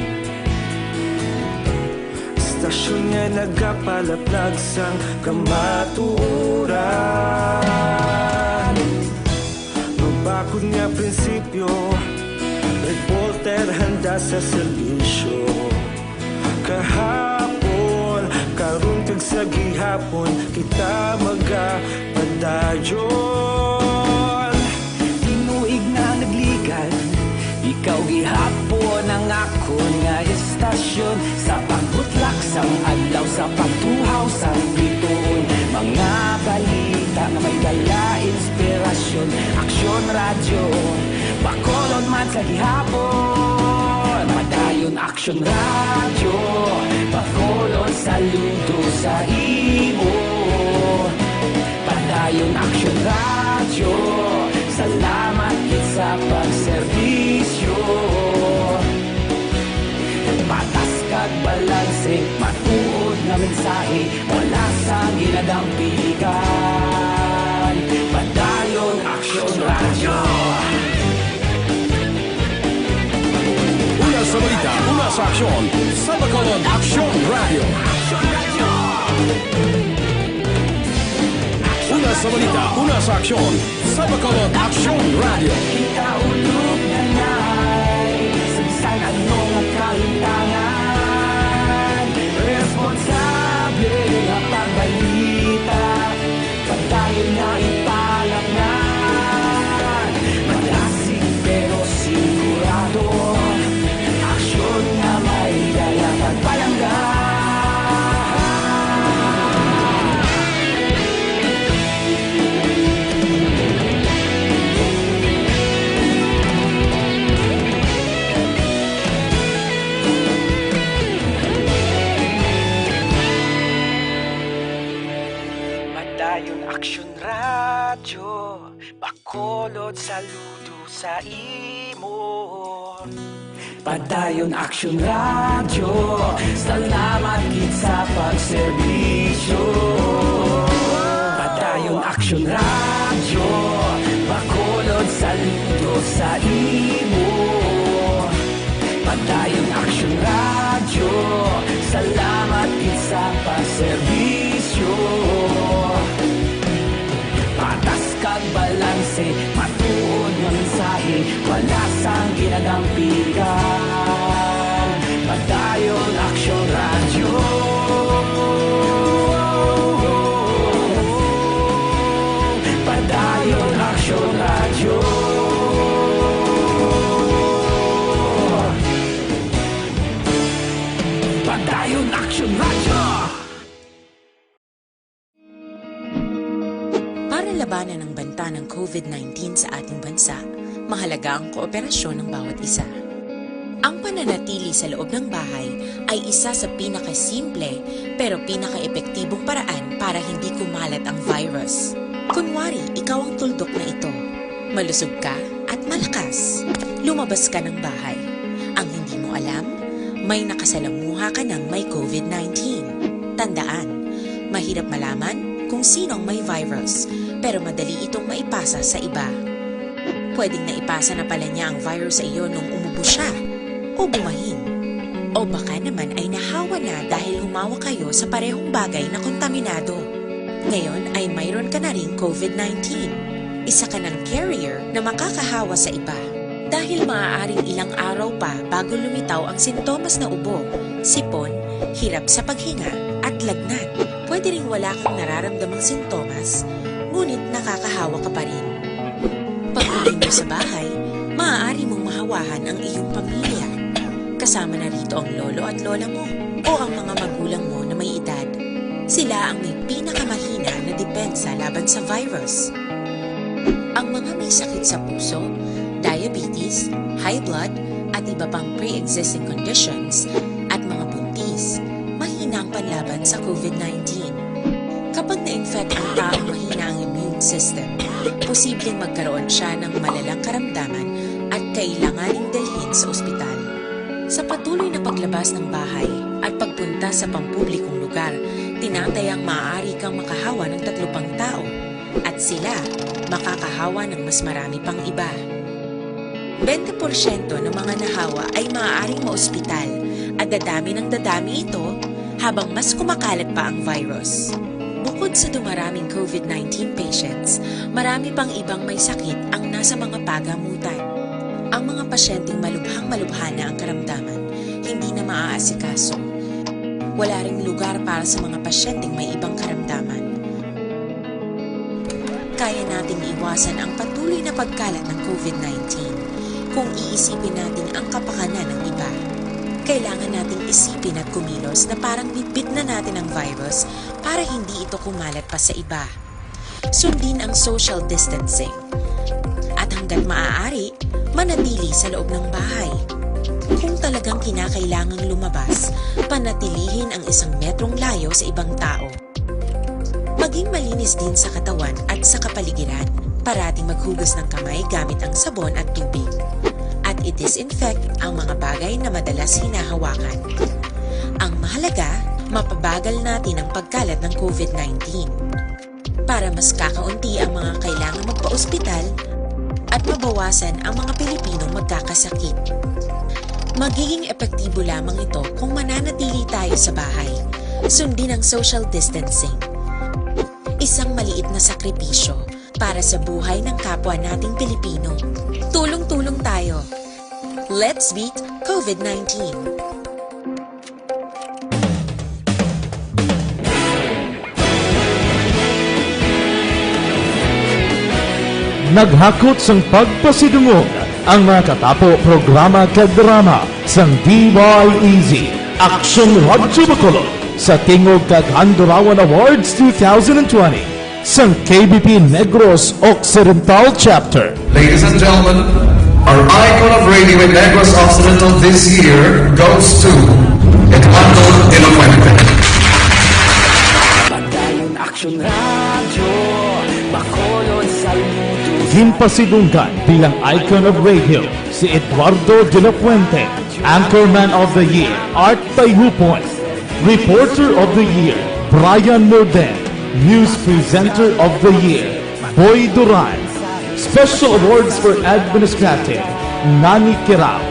Istasyon nga nagapalaplag sang kamatuoran. Mabakod nga prinsipyo, reporter handa sa serbisyo. Kahapon, karon kag sa gihapon, kita magapadayon. Tinuig na nagligan, ikaw gihapon ang akon nga istasyon. Sa pagbutlak sang adlaw, sa pagtuhaw sang bituon, mga balita nga may dala inspirasyon. Aksyon Radyo, Bacolod man sa gihapon. Padayon Aksyon Radyo, Bacolod saludo sa imo. Padayon Aksyon Radyo, salamat gid sa pagserbisyo. Patas kag balanse, matuod nga mensahe, wala sang ginadampigan. Padayon Aksyon Radyo. Una sa balita, una sa aksyon, sa Bacolod Aksyon Radyo. Una sa balita, una sa aksyon, sa Bacolod Aksyon Radyo. Kita ulog na nai, sa bisan ano nga kahintangan, responsable nga pagbalita. Padayon na ipalapnan, madasig pero sigurado. Aksyon nga may dala pagpalangga. Saludo sa imo. Padayon Action Radio, salamat gid sa pagserbisyo. Padayon Action Radio, Bacolod, saludo sa imo. Padayon Action Radio, salamat gid sa pagserbisyo. Patas kag balanse, matuod nga mensahe, wala sang ginagampigan. Padayon Action Radio. Padayon Action Radio. Padayon Action Radio. Para labanan ang banta ng COVID nineteen sa ating bansa, mahalaga ang kooperasyon ng bawat isa. Ang pananatili sa loob ng bahay ay isa sa pinakasimple pero pinakaepektibong paraan para hindi kumalat ang virus. Kunwari, ikaw ang tuldok na ito. Malusog ka at malakas. Lumabas ka ng bahay. Ang hindi mo alam, may nakasalamuha ka ng may COVID nineteen. Tandaan, mahirap malaman kung sino ang may virus, pero madali itong maipasa sa iba. Pwedeng naipasa na pala niya ang virus sa iyo nung umubo siya o bumahin. O baka naman ay nahawa na dahil humawak kayo sa parehong bagay na kontaminado. Ngayon ay mayroon ka na ring COVID nineteen. Isa ka ng carrier na makakahawa sa iba. Dahil maaaring ilang araw pa bago lumitaw ang sintomas na ubo, sipon, hirap sa paghinga, at lagnat. Pwede ring wala kang nararamdamang sintomas, ngunit nakakahawa ka pa rin. Pag-uwi mo sa bahay, maaari mong mahawahan ang iyong pamilya. Kasama na rito ang lolo at lola mo o ang mga magulang mo na may edad. Sila ang may pinakamahina na depensa laban sa virus. Ang mga may sakit sa puso, diabetes, high blood, at iba pang pre-existing conditions, at mga buntis, mahina ang panlaban sa COVID nineteen. Kapag na-infect ang taong mahina ang immune system, posibleng magkaroon siya ng malalang karamdaman at kailanganing dalhin sa ospital. Sa patuloy na paglabas ng bahay at pagpunta sa pampublikong lugar, tinatayang maaari kang makahawa ng tatlo pang tao at sila makakahawa ng mas marami pang iba. Bente porsyento ng mga nahawa ay maaaring maospital at dadami ng dadami ito habang mas kumakalat pa ang virus. Bukod sa dumaraming COVID nineteen patients, marami pang ibang may sakit ang nasa mga pagamutan. Ang mga pasyenteng malubhang-malubha na ang karamdaman, hindi na maaasikaso. Wala ring lugar para sa mga pasyenteng may ibang karamdaman. Kaya nating iwasan ang patuloy na pagkalat ng COVID nineteen kung iisipin natin ang kapakanan ng iba. Kailangan nating isipin at kumilos na parang bitbit na natin ang virus para hindi ito kumalat pa sa iba. Sundin ang social distancing. At hanggat maaari, manatili sa loob ng bahay. Kung talagang kinakailangang lumabas, panatilihin ang isang metrong layo sa ibang tao. Maging malinis din sa katawan at sa kapaligiran. Parating maghugas ng kamay gamit ang sabon at tubig. At i-disinfect ang mga bagay na madalas hinahawakan. Ang mahalaga, mapabagal natin ang pagkalat ng COVID nineteen. Para mas kakaunti ang mga kailangan magpa-ospital at mabawasan ang mga Pilipinong magkakasakit. Magiging epektibo lamang ito kung mananatili tayo sa bahay. Sundin ang social distancing. Isang maliit na sakripisyo para sa buhay ng kapwa nating Pilipino. Tulong-tulong tayo. Let's beat COVID nineteen. Naghakot sang pagpasidungog ang mga katapo, programa kag drama sang D Y E Z, Action Radyo Bacolod, sa Tingog kag Handurawan Awards two thousand twenty sang K B P Negros Occidental Chapter. Ladies and gentlemen, our icon of radio in Negros Occidental this year goes to Eduardo Elocuente. Padayon Action Radio, Bacolod, saludo. Ginpasidunggan bilang icon of radio si Eduardo de la Fuente, Anchorman of the Year, Art Tayhupon, Reporter of the Year, Brian Morden, News Presenter of the Year, Boy Duran, Special Awards for Administrative, Nani Kirao,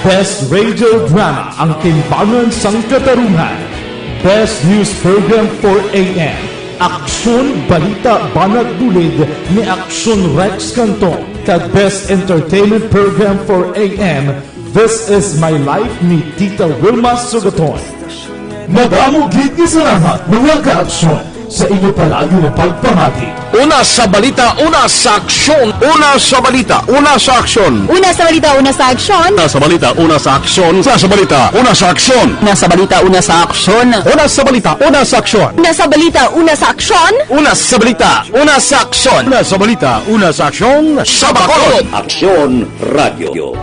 Best Radio Drama, Ang Timbangan sang Katarungan, Best News Program four A M, Aksyon Balita Banat Bulid ni Aksyon Rex Canton, kag Best Entertainment Program four A M, This Is My Life ni Tita Wilma Sugaton. Madamo gid nga salamat, mga kaaksyon, sa inyo palagi nga pagpamati. Una sa balita, una sa aksyon. Una sa balita, una sa aksyon. Una sa balita, una sa aksyon. Una sa balita, una sa aksyon. Una sa balita, una sa aksyon. Una sa balita, una sa aksyon. Una sa balita, una sa aksyon. Una sa balita, una sa aksyon. Una sa balita, una sa aksyon. Una sa balita, una sa aksyon. Sa Bacolod. Aksyon Radio.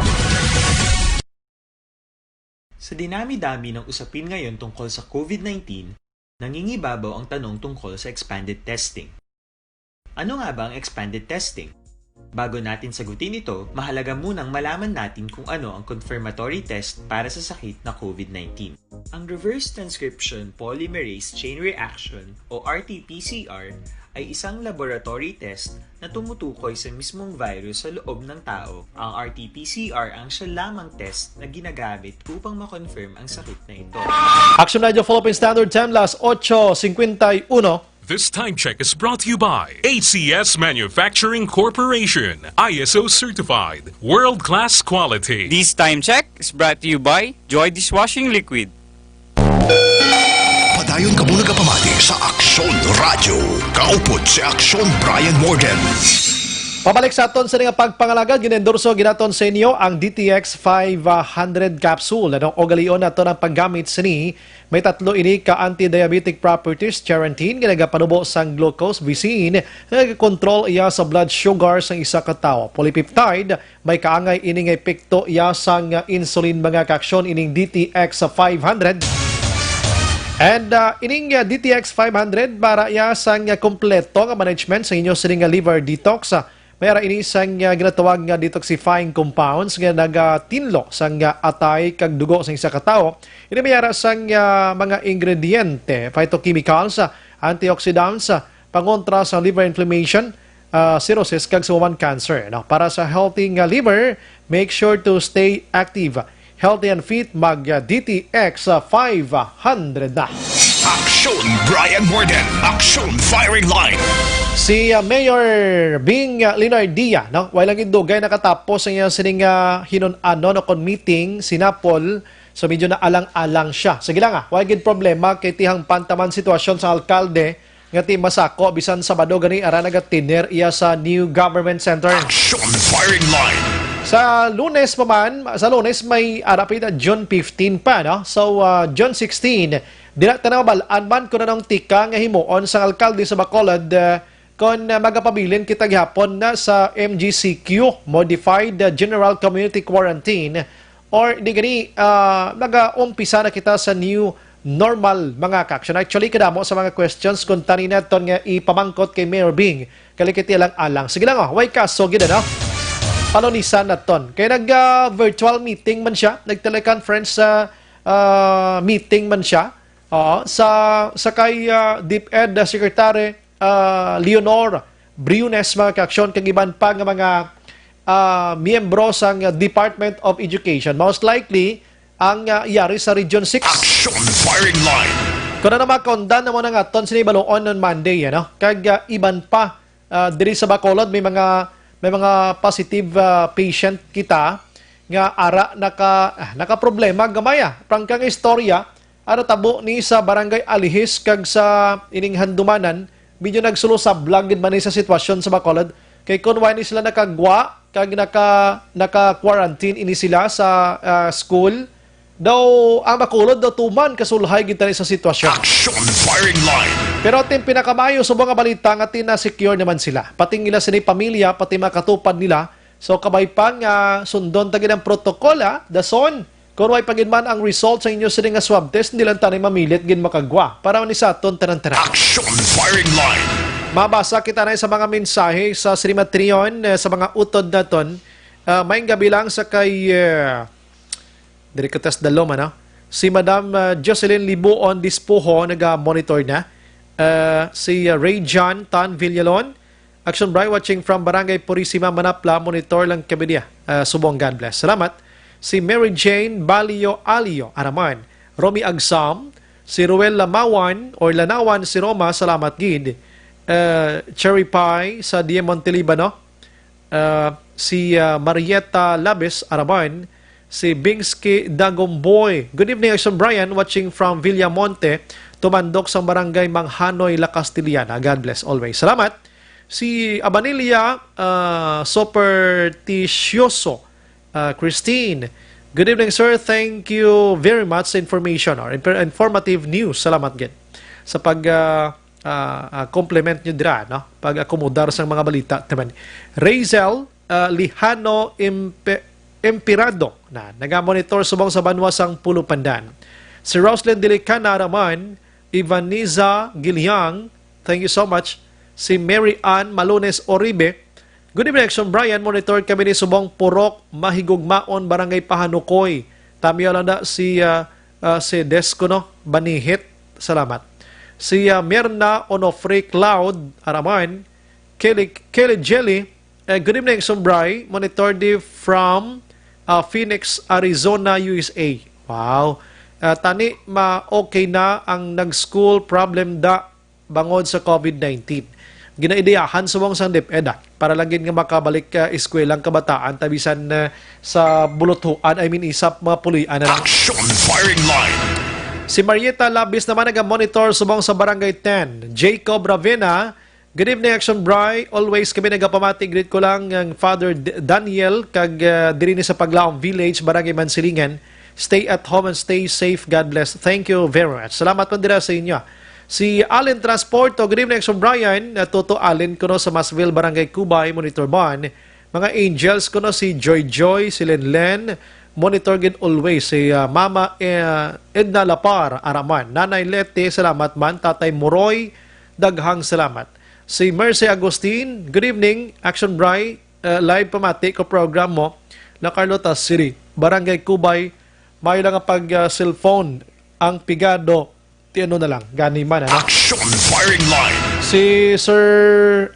Sa dinami-dami ng usapin ngayon tungkol sa COVID nineteen, nangingibabaw ang tanong tungkol sa expanded testing. Ano nga ba ang expanded testing? Bago natin sagutin ito, mahalaga munang malaman natin kung ano ang confirmatory test para sa sakit na COVID nineteen. Ang reverse transcription polymerase chain reaction o R T P C R ay isang laboratory test na tumutukoy sa mismong virus sa loob ng tao. Ang R T P C R ang siya lamang test na ginagamit upang ma-confirm ang sakit na ito. Action Radio Philippine Standard Time, las ocho cincuenta y uno. This time check is brought to you by A C S Manufacturing Corporation, I S O certified, world-class quality. This time check is brought to you by Joy Dishwashing Liquid. Padayon kamo nagapamati sa Aksyon Radyo. Kaupod si Aksyon Brian Morden. Pabalik sa aton sa nga pagpangalagad, gin-endorso ginaton sa inyo ang D T X five hundred capsule. Anong ugalion nato ang paggamit sini? May tatlo ini ka anti-diabetic properties, charantin, nga nagapanubo sang glucose, bisin nga nagakontrol iya sa blood sugar sang isa ka tawo. Polypeptide, may kaangay ini nga epekto iya sang, ah, insulin, mga kaaksyon, ining D T X five hundred. And, ah, ining, ah, D T X five hundred para iya sang, ah, kompleto nga management sa inyo sini nga liver detox. Ah, may ara ini sang, ah, ginatawag nga detoxifying compounds nga nagatinlo sang, ah, atay kag dugo sang isa ka tawo. Ini may ara sang, ah, mga ingrediente, phytochemicals, ah, antioxidants, ah, pangontra sa liver inflammation, ah, cirrhosis, kag sa human cancer, no? Para sa healthy nga liver, make sure to stay active, healthy and fit, mag, ah, D T X five hundred na. Aksyon Brian Morden, Aksyon Firing Line. Si, ah, Mayor Bing, ah, Leonardia, no? Wala lang gid dugay nakatapos ang iyang sining, ah, hinun-anon o kon meeting, sinapol. So, medyo naalang-alang siya. Sige lang, ah, wala gid problema kay tihang pantaman sitwasyon sa alkalde nga ti masako bisan Sabado gani ara nagatiner iya sa New Government Center. Action Firing Line. Sa Lunes pa man, sa Lunes may ara pa ita, June fifteen pa, no? So, ah, June sixteen, dira ta na mabal-an man kung anong tika nga himuon sang alkalde sa Bacolod, ah, kung, ah, magapabilin kita gihapon na sa M G C Q, Modified, ah, General Community Quarantine, or di gani, ah, nagaumpisa na kita sa new normal, mga kaaksyon. Actually, kadamo sa mga questions kung tani naton nga ipamangkot kay Mayor Bing, kalikiti alang-alang. Sige lang, oh, way kaso gid, ano? Palunisan naton. Kay nag, ah, virtual meeting man siya, nag-teleconference sa, ah, meeting man siya. Oo, sa, sa kay, ah, DepEd Secretary, ah, Leonor Briones, mga kaaksyon, kag iban pa nga mga, ah, miyembro sang Department of Education. Most likely, ang, ah, yari sa Region six. Action Firing Line. Kung ano, makaundan na mo na nga ton sini baluon on Monday, ano? Kag, ah, iban pa, ah, diri sa Bacolod, may mga, may mga positive, ah, patient kita nga ara naka, ah, nakaproblema gamay, ah. Prangka nga istorya, ara tabo ni sa Barangay Alihis kag sa ining Handumanan, medyo nagsulusablag gid man ni sa sitwasyon sa Bacolod. Kay kun wala ni sila nakagwa, kag naka, naka-quarantine ini sila sa, ah, school, daw ang Bacolod daw tuman kasulhay gid tani sa sitwasyon. Action Firing Line. Pero ating pinakamayo sa mga balita nga tina-secure naman sila. Pati ang ila sini pamilya, pati mga katupad nila. So, kabay pa nga sundon ta gid ang protocol, ha? Dason, kung way pa gid man ang result sa inyo sini nga swab test, hindi lang tani mamilit gid makagwa. Para man ni sa aton tanan-tanan. Action Firing Line. Mabasa kita na sa mga mensahe sa Srimatrion, eh, sa mga utod naton. Ah, may gabi lang sa kay, eh, diri ka tas dalom, ano? Si Madam, ah, Jocelyn Libuon Dispuho, naga-monitor na. Ah, si, ah, Ray John Tan Villalon, Action Bri, watching from Barangay Purisima, Manapla, monitor lang kami niya. Ah, subong, God bless. Salamat. Si Mary Jane Balio Alio, Araman. Romy Agsam, si Ruel Lamawan or Lanawan, si Roma, salamat gid. Ah, Cherry Pie sa Diamond Tilibano. Ah, si, ah, Marietta Labes, Araman. Si Bingsky Dagomboy. Good evening, Action Brian, watching from Villamonte, tumandok sa Barangay Manghanoy, La Castellana. God bless always. Salamat. Si Abanilla, ah, Supersticioso, ah, Christine. Good evening, sir. Thank you very much sa information or infor-, informative news. Salamat gid sa pag, ah, ah, ah, compliment nyo dira, no? Pag-akomodar sang mga balita naman. Razel, ah, Lijano Empe-, Emperado na nagamonitor subong sa banwa sang Pulo Pandan. Si Roslyn Dilicana Raman, Ivaniza Giliang, thank you so much. Si Mary Ann Malones Oribe, good evening, Action Brian. Monitor kami ni subong Purok Mahigugmaon, Barangay Pahanukoy. Tamiyo lang na si, ah, ah, si Desko, no? Banihit. Salamat. Si, ah, Mirna Onofre Cloud Araman, Kelly, Kelly Jelly, eh, good evening, Sumbray. Monitor di from, ah, Phoenix, Arizona, U S A. Wow. Ah, tani, ma-okay na ang nag-school problem da bangod sa COVID nineteen. Ginaideyahan subong sang DepEd, ah, para lang gid nga makabalik, ah, eskwela ang kabataan, ta bisan, ah, sa buluthuan, I mean, isap mga puloy-an na lang. Action Firing Line. Si Marieta Labis naman naga-monitor subong sa Barangay ten. Jacob Ravena, good evening, Action Bri. Always kami nagapamati. Greet ko lang ang Father D-, Daniel, kag, ah, diri ni sa Paglaom Village, Barangay Mansilingan. Stay at home and stay safe. God bless. Thank you very much. Salamat man dira sa inyo. Si Allen Transporto, good evening, Action Brian. Uh, Toto Allen kuno sa Masville, Barangay Cubay, Monitor Ban. Mga angels kuno si Joy Joy, si Len Len. Monitor gid always si, uh, Mama, uh, Edna Lapar, Araman. Nanay Leti, salamat man. Tatay Muroy, daghang salamat. Si Mercy Agustin, good evening, Action Bright. Uh, live pamati ko program mo. La Carlota City, Barangay Cubay, mayo lang ang pag, uh, cellphone. Ang pigado, ti ano na lang, gani man, ano? Action Firing Line. Si Sir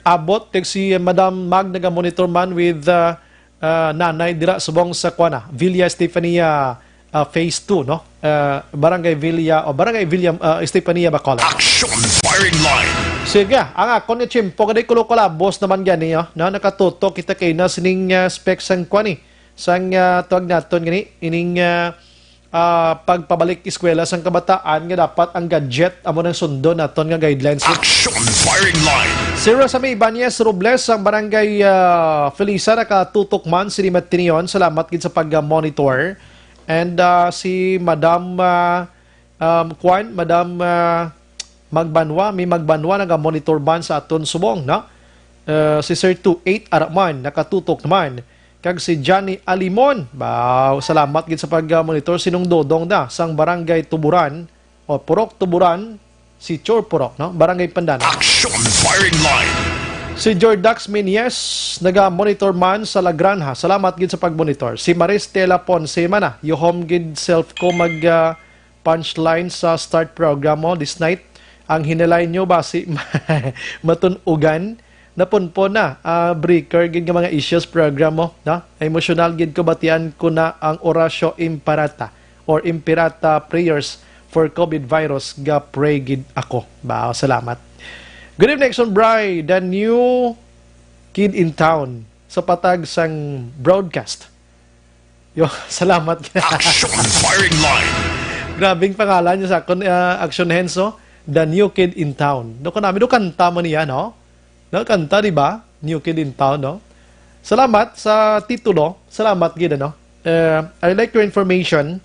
Abot, kag si Madam Mag, naga-monitor man with, uh, uh, nanay dira subong sa kuana, Villa Estefania, uh, Phase two, no? Uh, Barangay Villa, o Barangay Villa, uh, Estefania, Bacolod. Action Firing Line. Sige, ang akon nga tiyempo, kadi kulo kalabos naman gani, oh, no? Nakatutok kita kay na sining, uh, specs sang kuan, eh. Sang, uh, tuwag naton gani, ining, uh, ah, pagpabalik eskwela sang kabataan nga dapat ang gadget amo nang sundon naton nga guidelines. Action Firing Line. Si Rosamay Ibanez Robles sang Barangay, ah, Felisa nakatutok man sini Matinion. Salamat gid sa pag-monitor. And, ah, si Madam, ah, um, Kwan, Madam, ah, Magbanwa, may Magbanwa naga-monitor man sa aton subong, no? Eh, si Sir two eight Araman, nakatutok naman. Kag si Johnny Alimon, baw, salamat gid sa pag-monitor. Sinong Dodong da, sang Barangay Tuburan, o Purok Tuburan, si Chor Purok, no? Barangay Pandan. Action Firing Line. Si Jordax Menyes, naga-monitor man sa La Granja. Salamat gid sa pag-monitor. Si Maris Tela Ponce man, ah, yuhom gid self ko mag, ah, punchline sa start program mo this night. Ang hinalay nyo basi matun-ugan. Napunpon na, ah, breaker gid nga mga issues program mo, no? Emotional gid ko, batian ko na ang Oratio Imperata or Imperata prayers for COVID virus, ga-pray gid ako. Ba, salamat. Good evening, Action Bri, the new kid in town sa patag sang broadcast. Yo, salamat. Action Firing Line. Grabing pangalan niya sa akon, ah, Action Henso, The New Kid in Town. Do ko namin, do kanta mo niya, no? No, kanta, di ba? New Kid in Town, no? Salamat sa titulo. Salamat gid, ano? Eh, I like your information.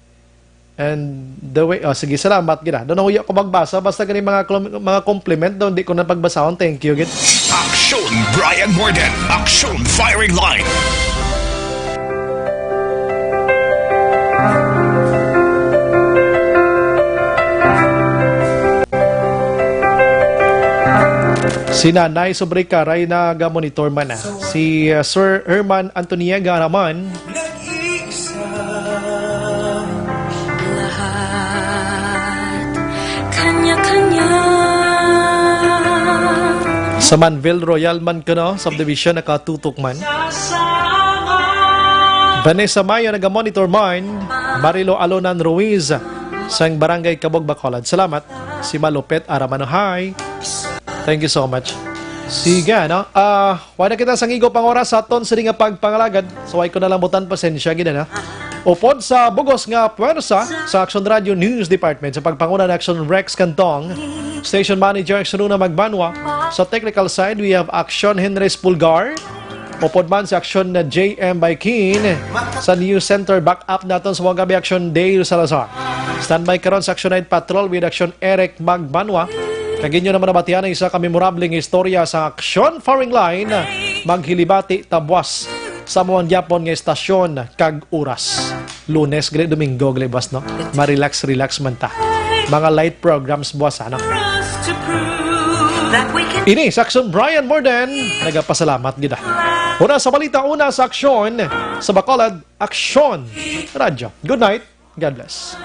And the way, oh, sige, salamat gid, ah. Daw nahuya ko magbasa, basta gani mga klom-, mga compliment daw, hindi ko na pagbasahon. Thank you gid. Action, Brian Morden. Action, Firing Line. Si Nanay Sobrika ray naga-monitor man, ah. Si, ah, Sir Herman Antoniega naman. Lahat kanya-kanya. Sa Manville Royal man kuno, subdivision, nakatutok man. Vanessa Mayo naga-monitor man. Marilo Alonan Ruiz sang Barangay Cabog, Bacolod. Salamat. Si Malupet Aramanuhay. Thank you so much. Sige, no? Ah, wala kita sang igo pang oras sa aton sini nga pagpangalagad. So, ay ko na lang butan, pasensya gid na. Upod sa bugos nga puwersa sa Action Radio News Department, sa pagpanguna ni Action Rex Cantong, Station Manager Action Luna Magbanwa. Sa technical side, we have Action Henry Spulgar. Upod man si Action na J M Baikin. Sa News Center, back up naton sa mga gabi, Action Dale Salazar. Standby karon sa Action Night Patrol with Action Eric Magbanwa. Kag inyo naman nabatian ang isa ka memorable nga istorya sa Action Firing Line. Maghilibati ta buas sa amo man gyapon nga estasyon kag oras. Lunes gali, Domingo gali, boss, no? Marelax-relax man ta. Mga light programs buas, ano? Ini sa Action, Brian Morden, nagapasalamat gid, ah. Una sa balita, una sa Action, sa Bacolod, Action Radio. Good night. God bless.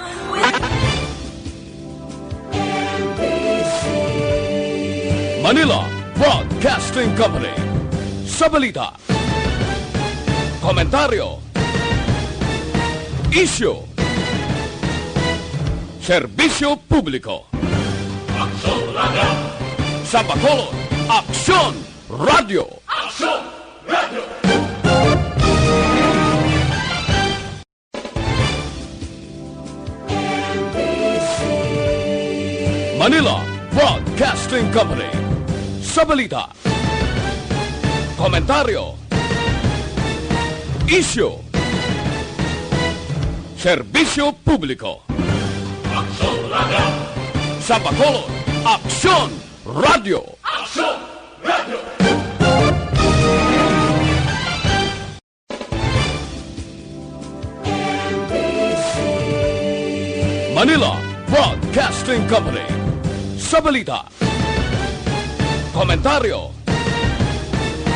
Manila Broadcasting Company. Sa balita, komentaryo, isyu, serbisyo publiko. Aksyon Radio. Sa Bacolod, Aksyon Radio. Aksyon Radio. Manila Broadcasting Company. Sa balita, komentaryo, isyu, serbisyo publiko. Aksyon Radio. Sa Bacolod, Aksyon Radio. Aksyon Radio. Manila Broadcasting Company. Sa balita, komentaryo,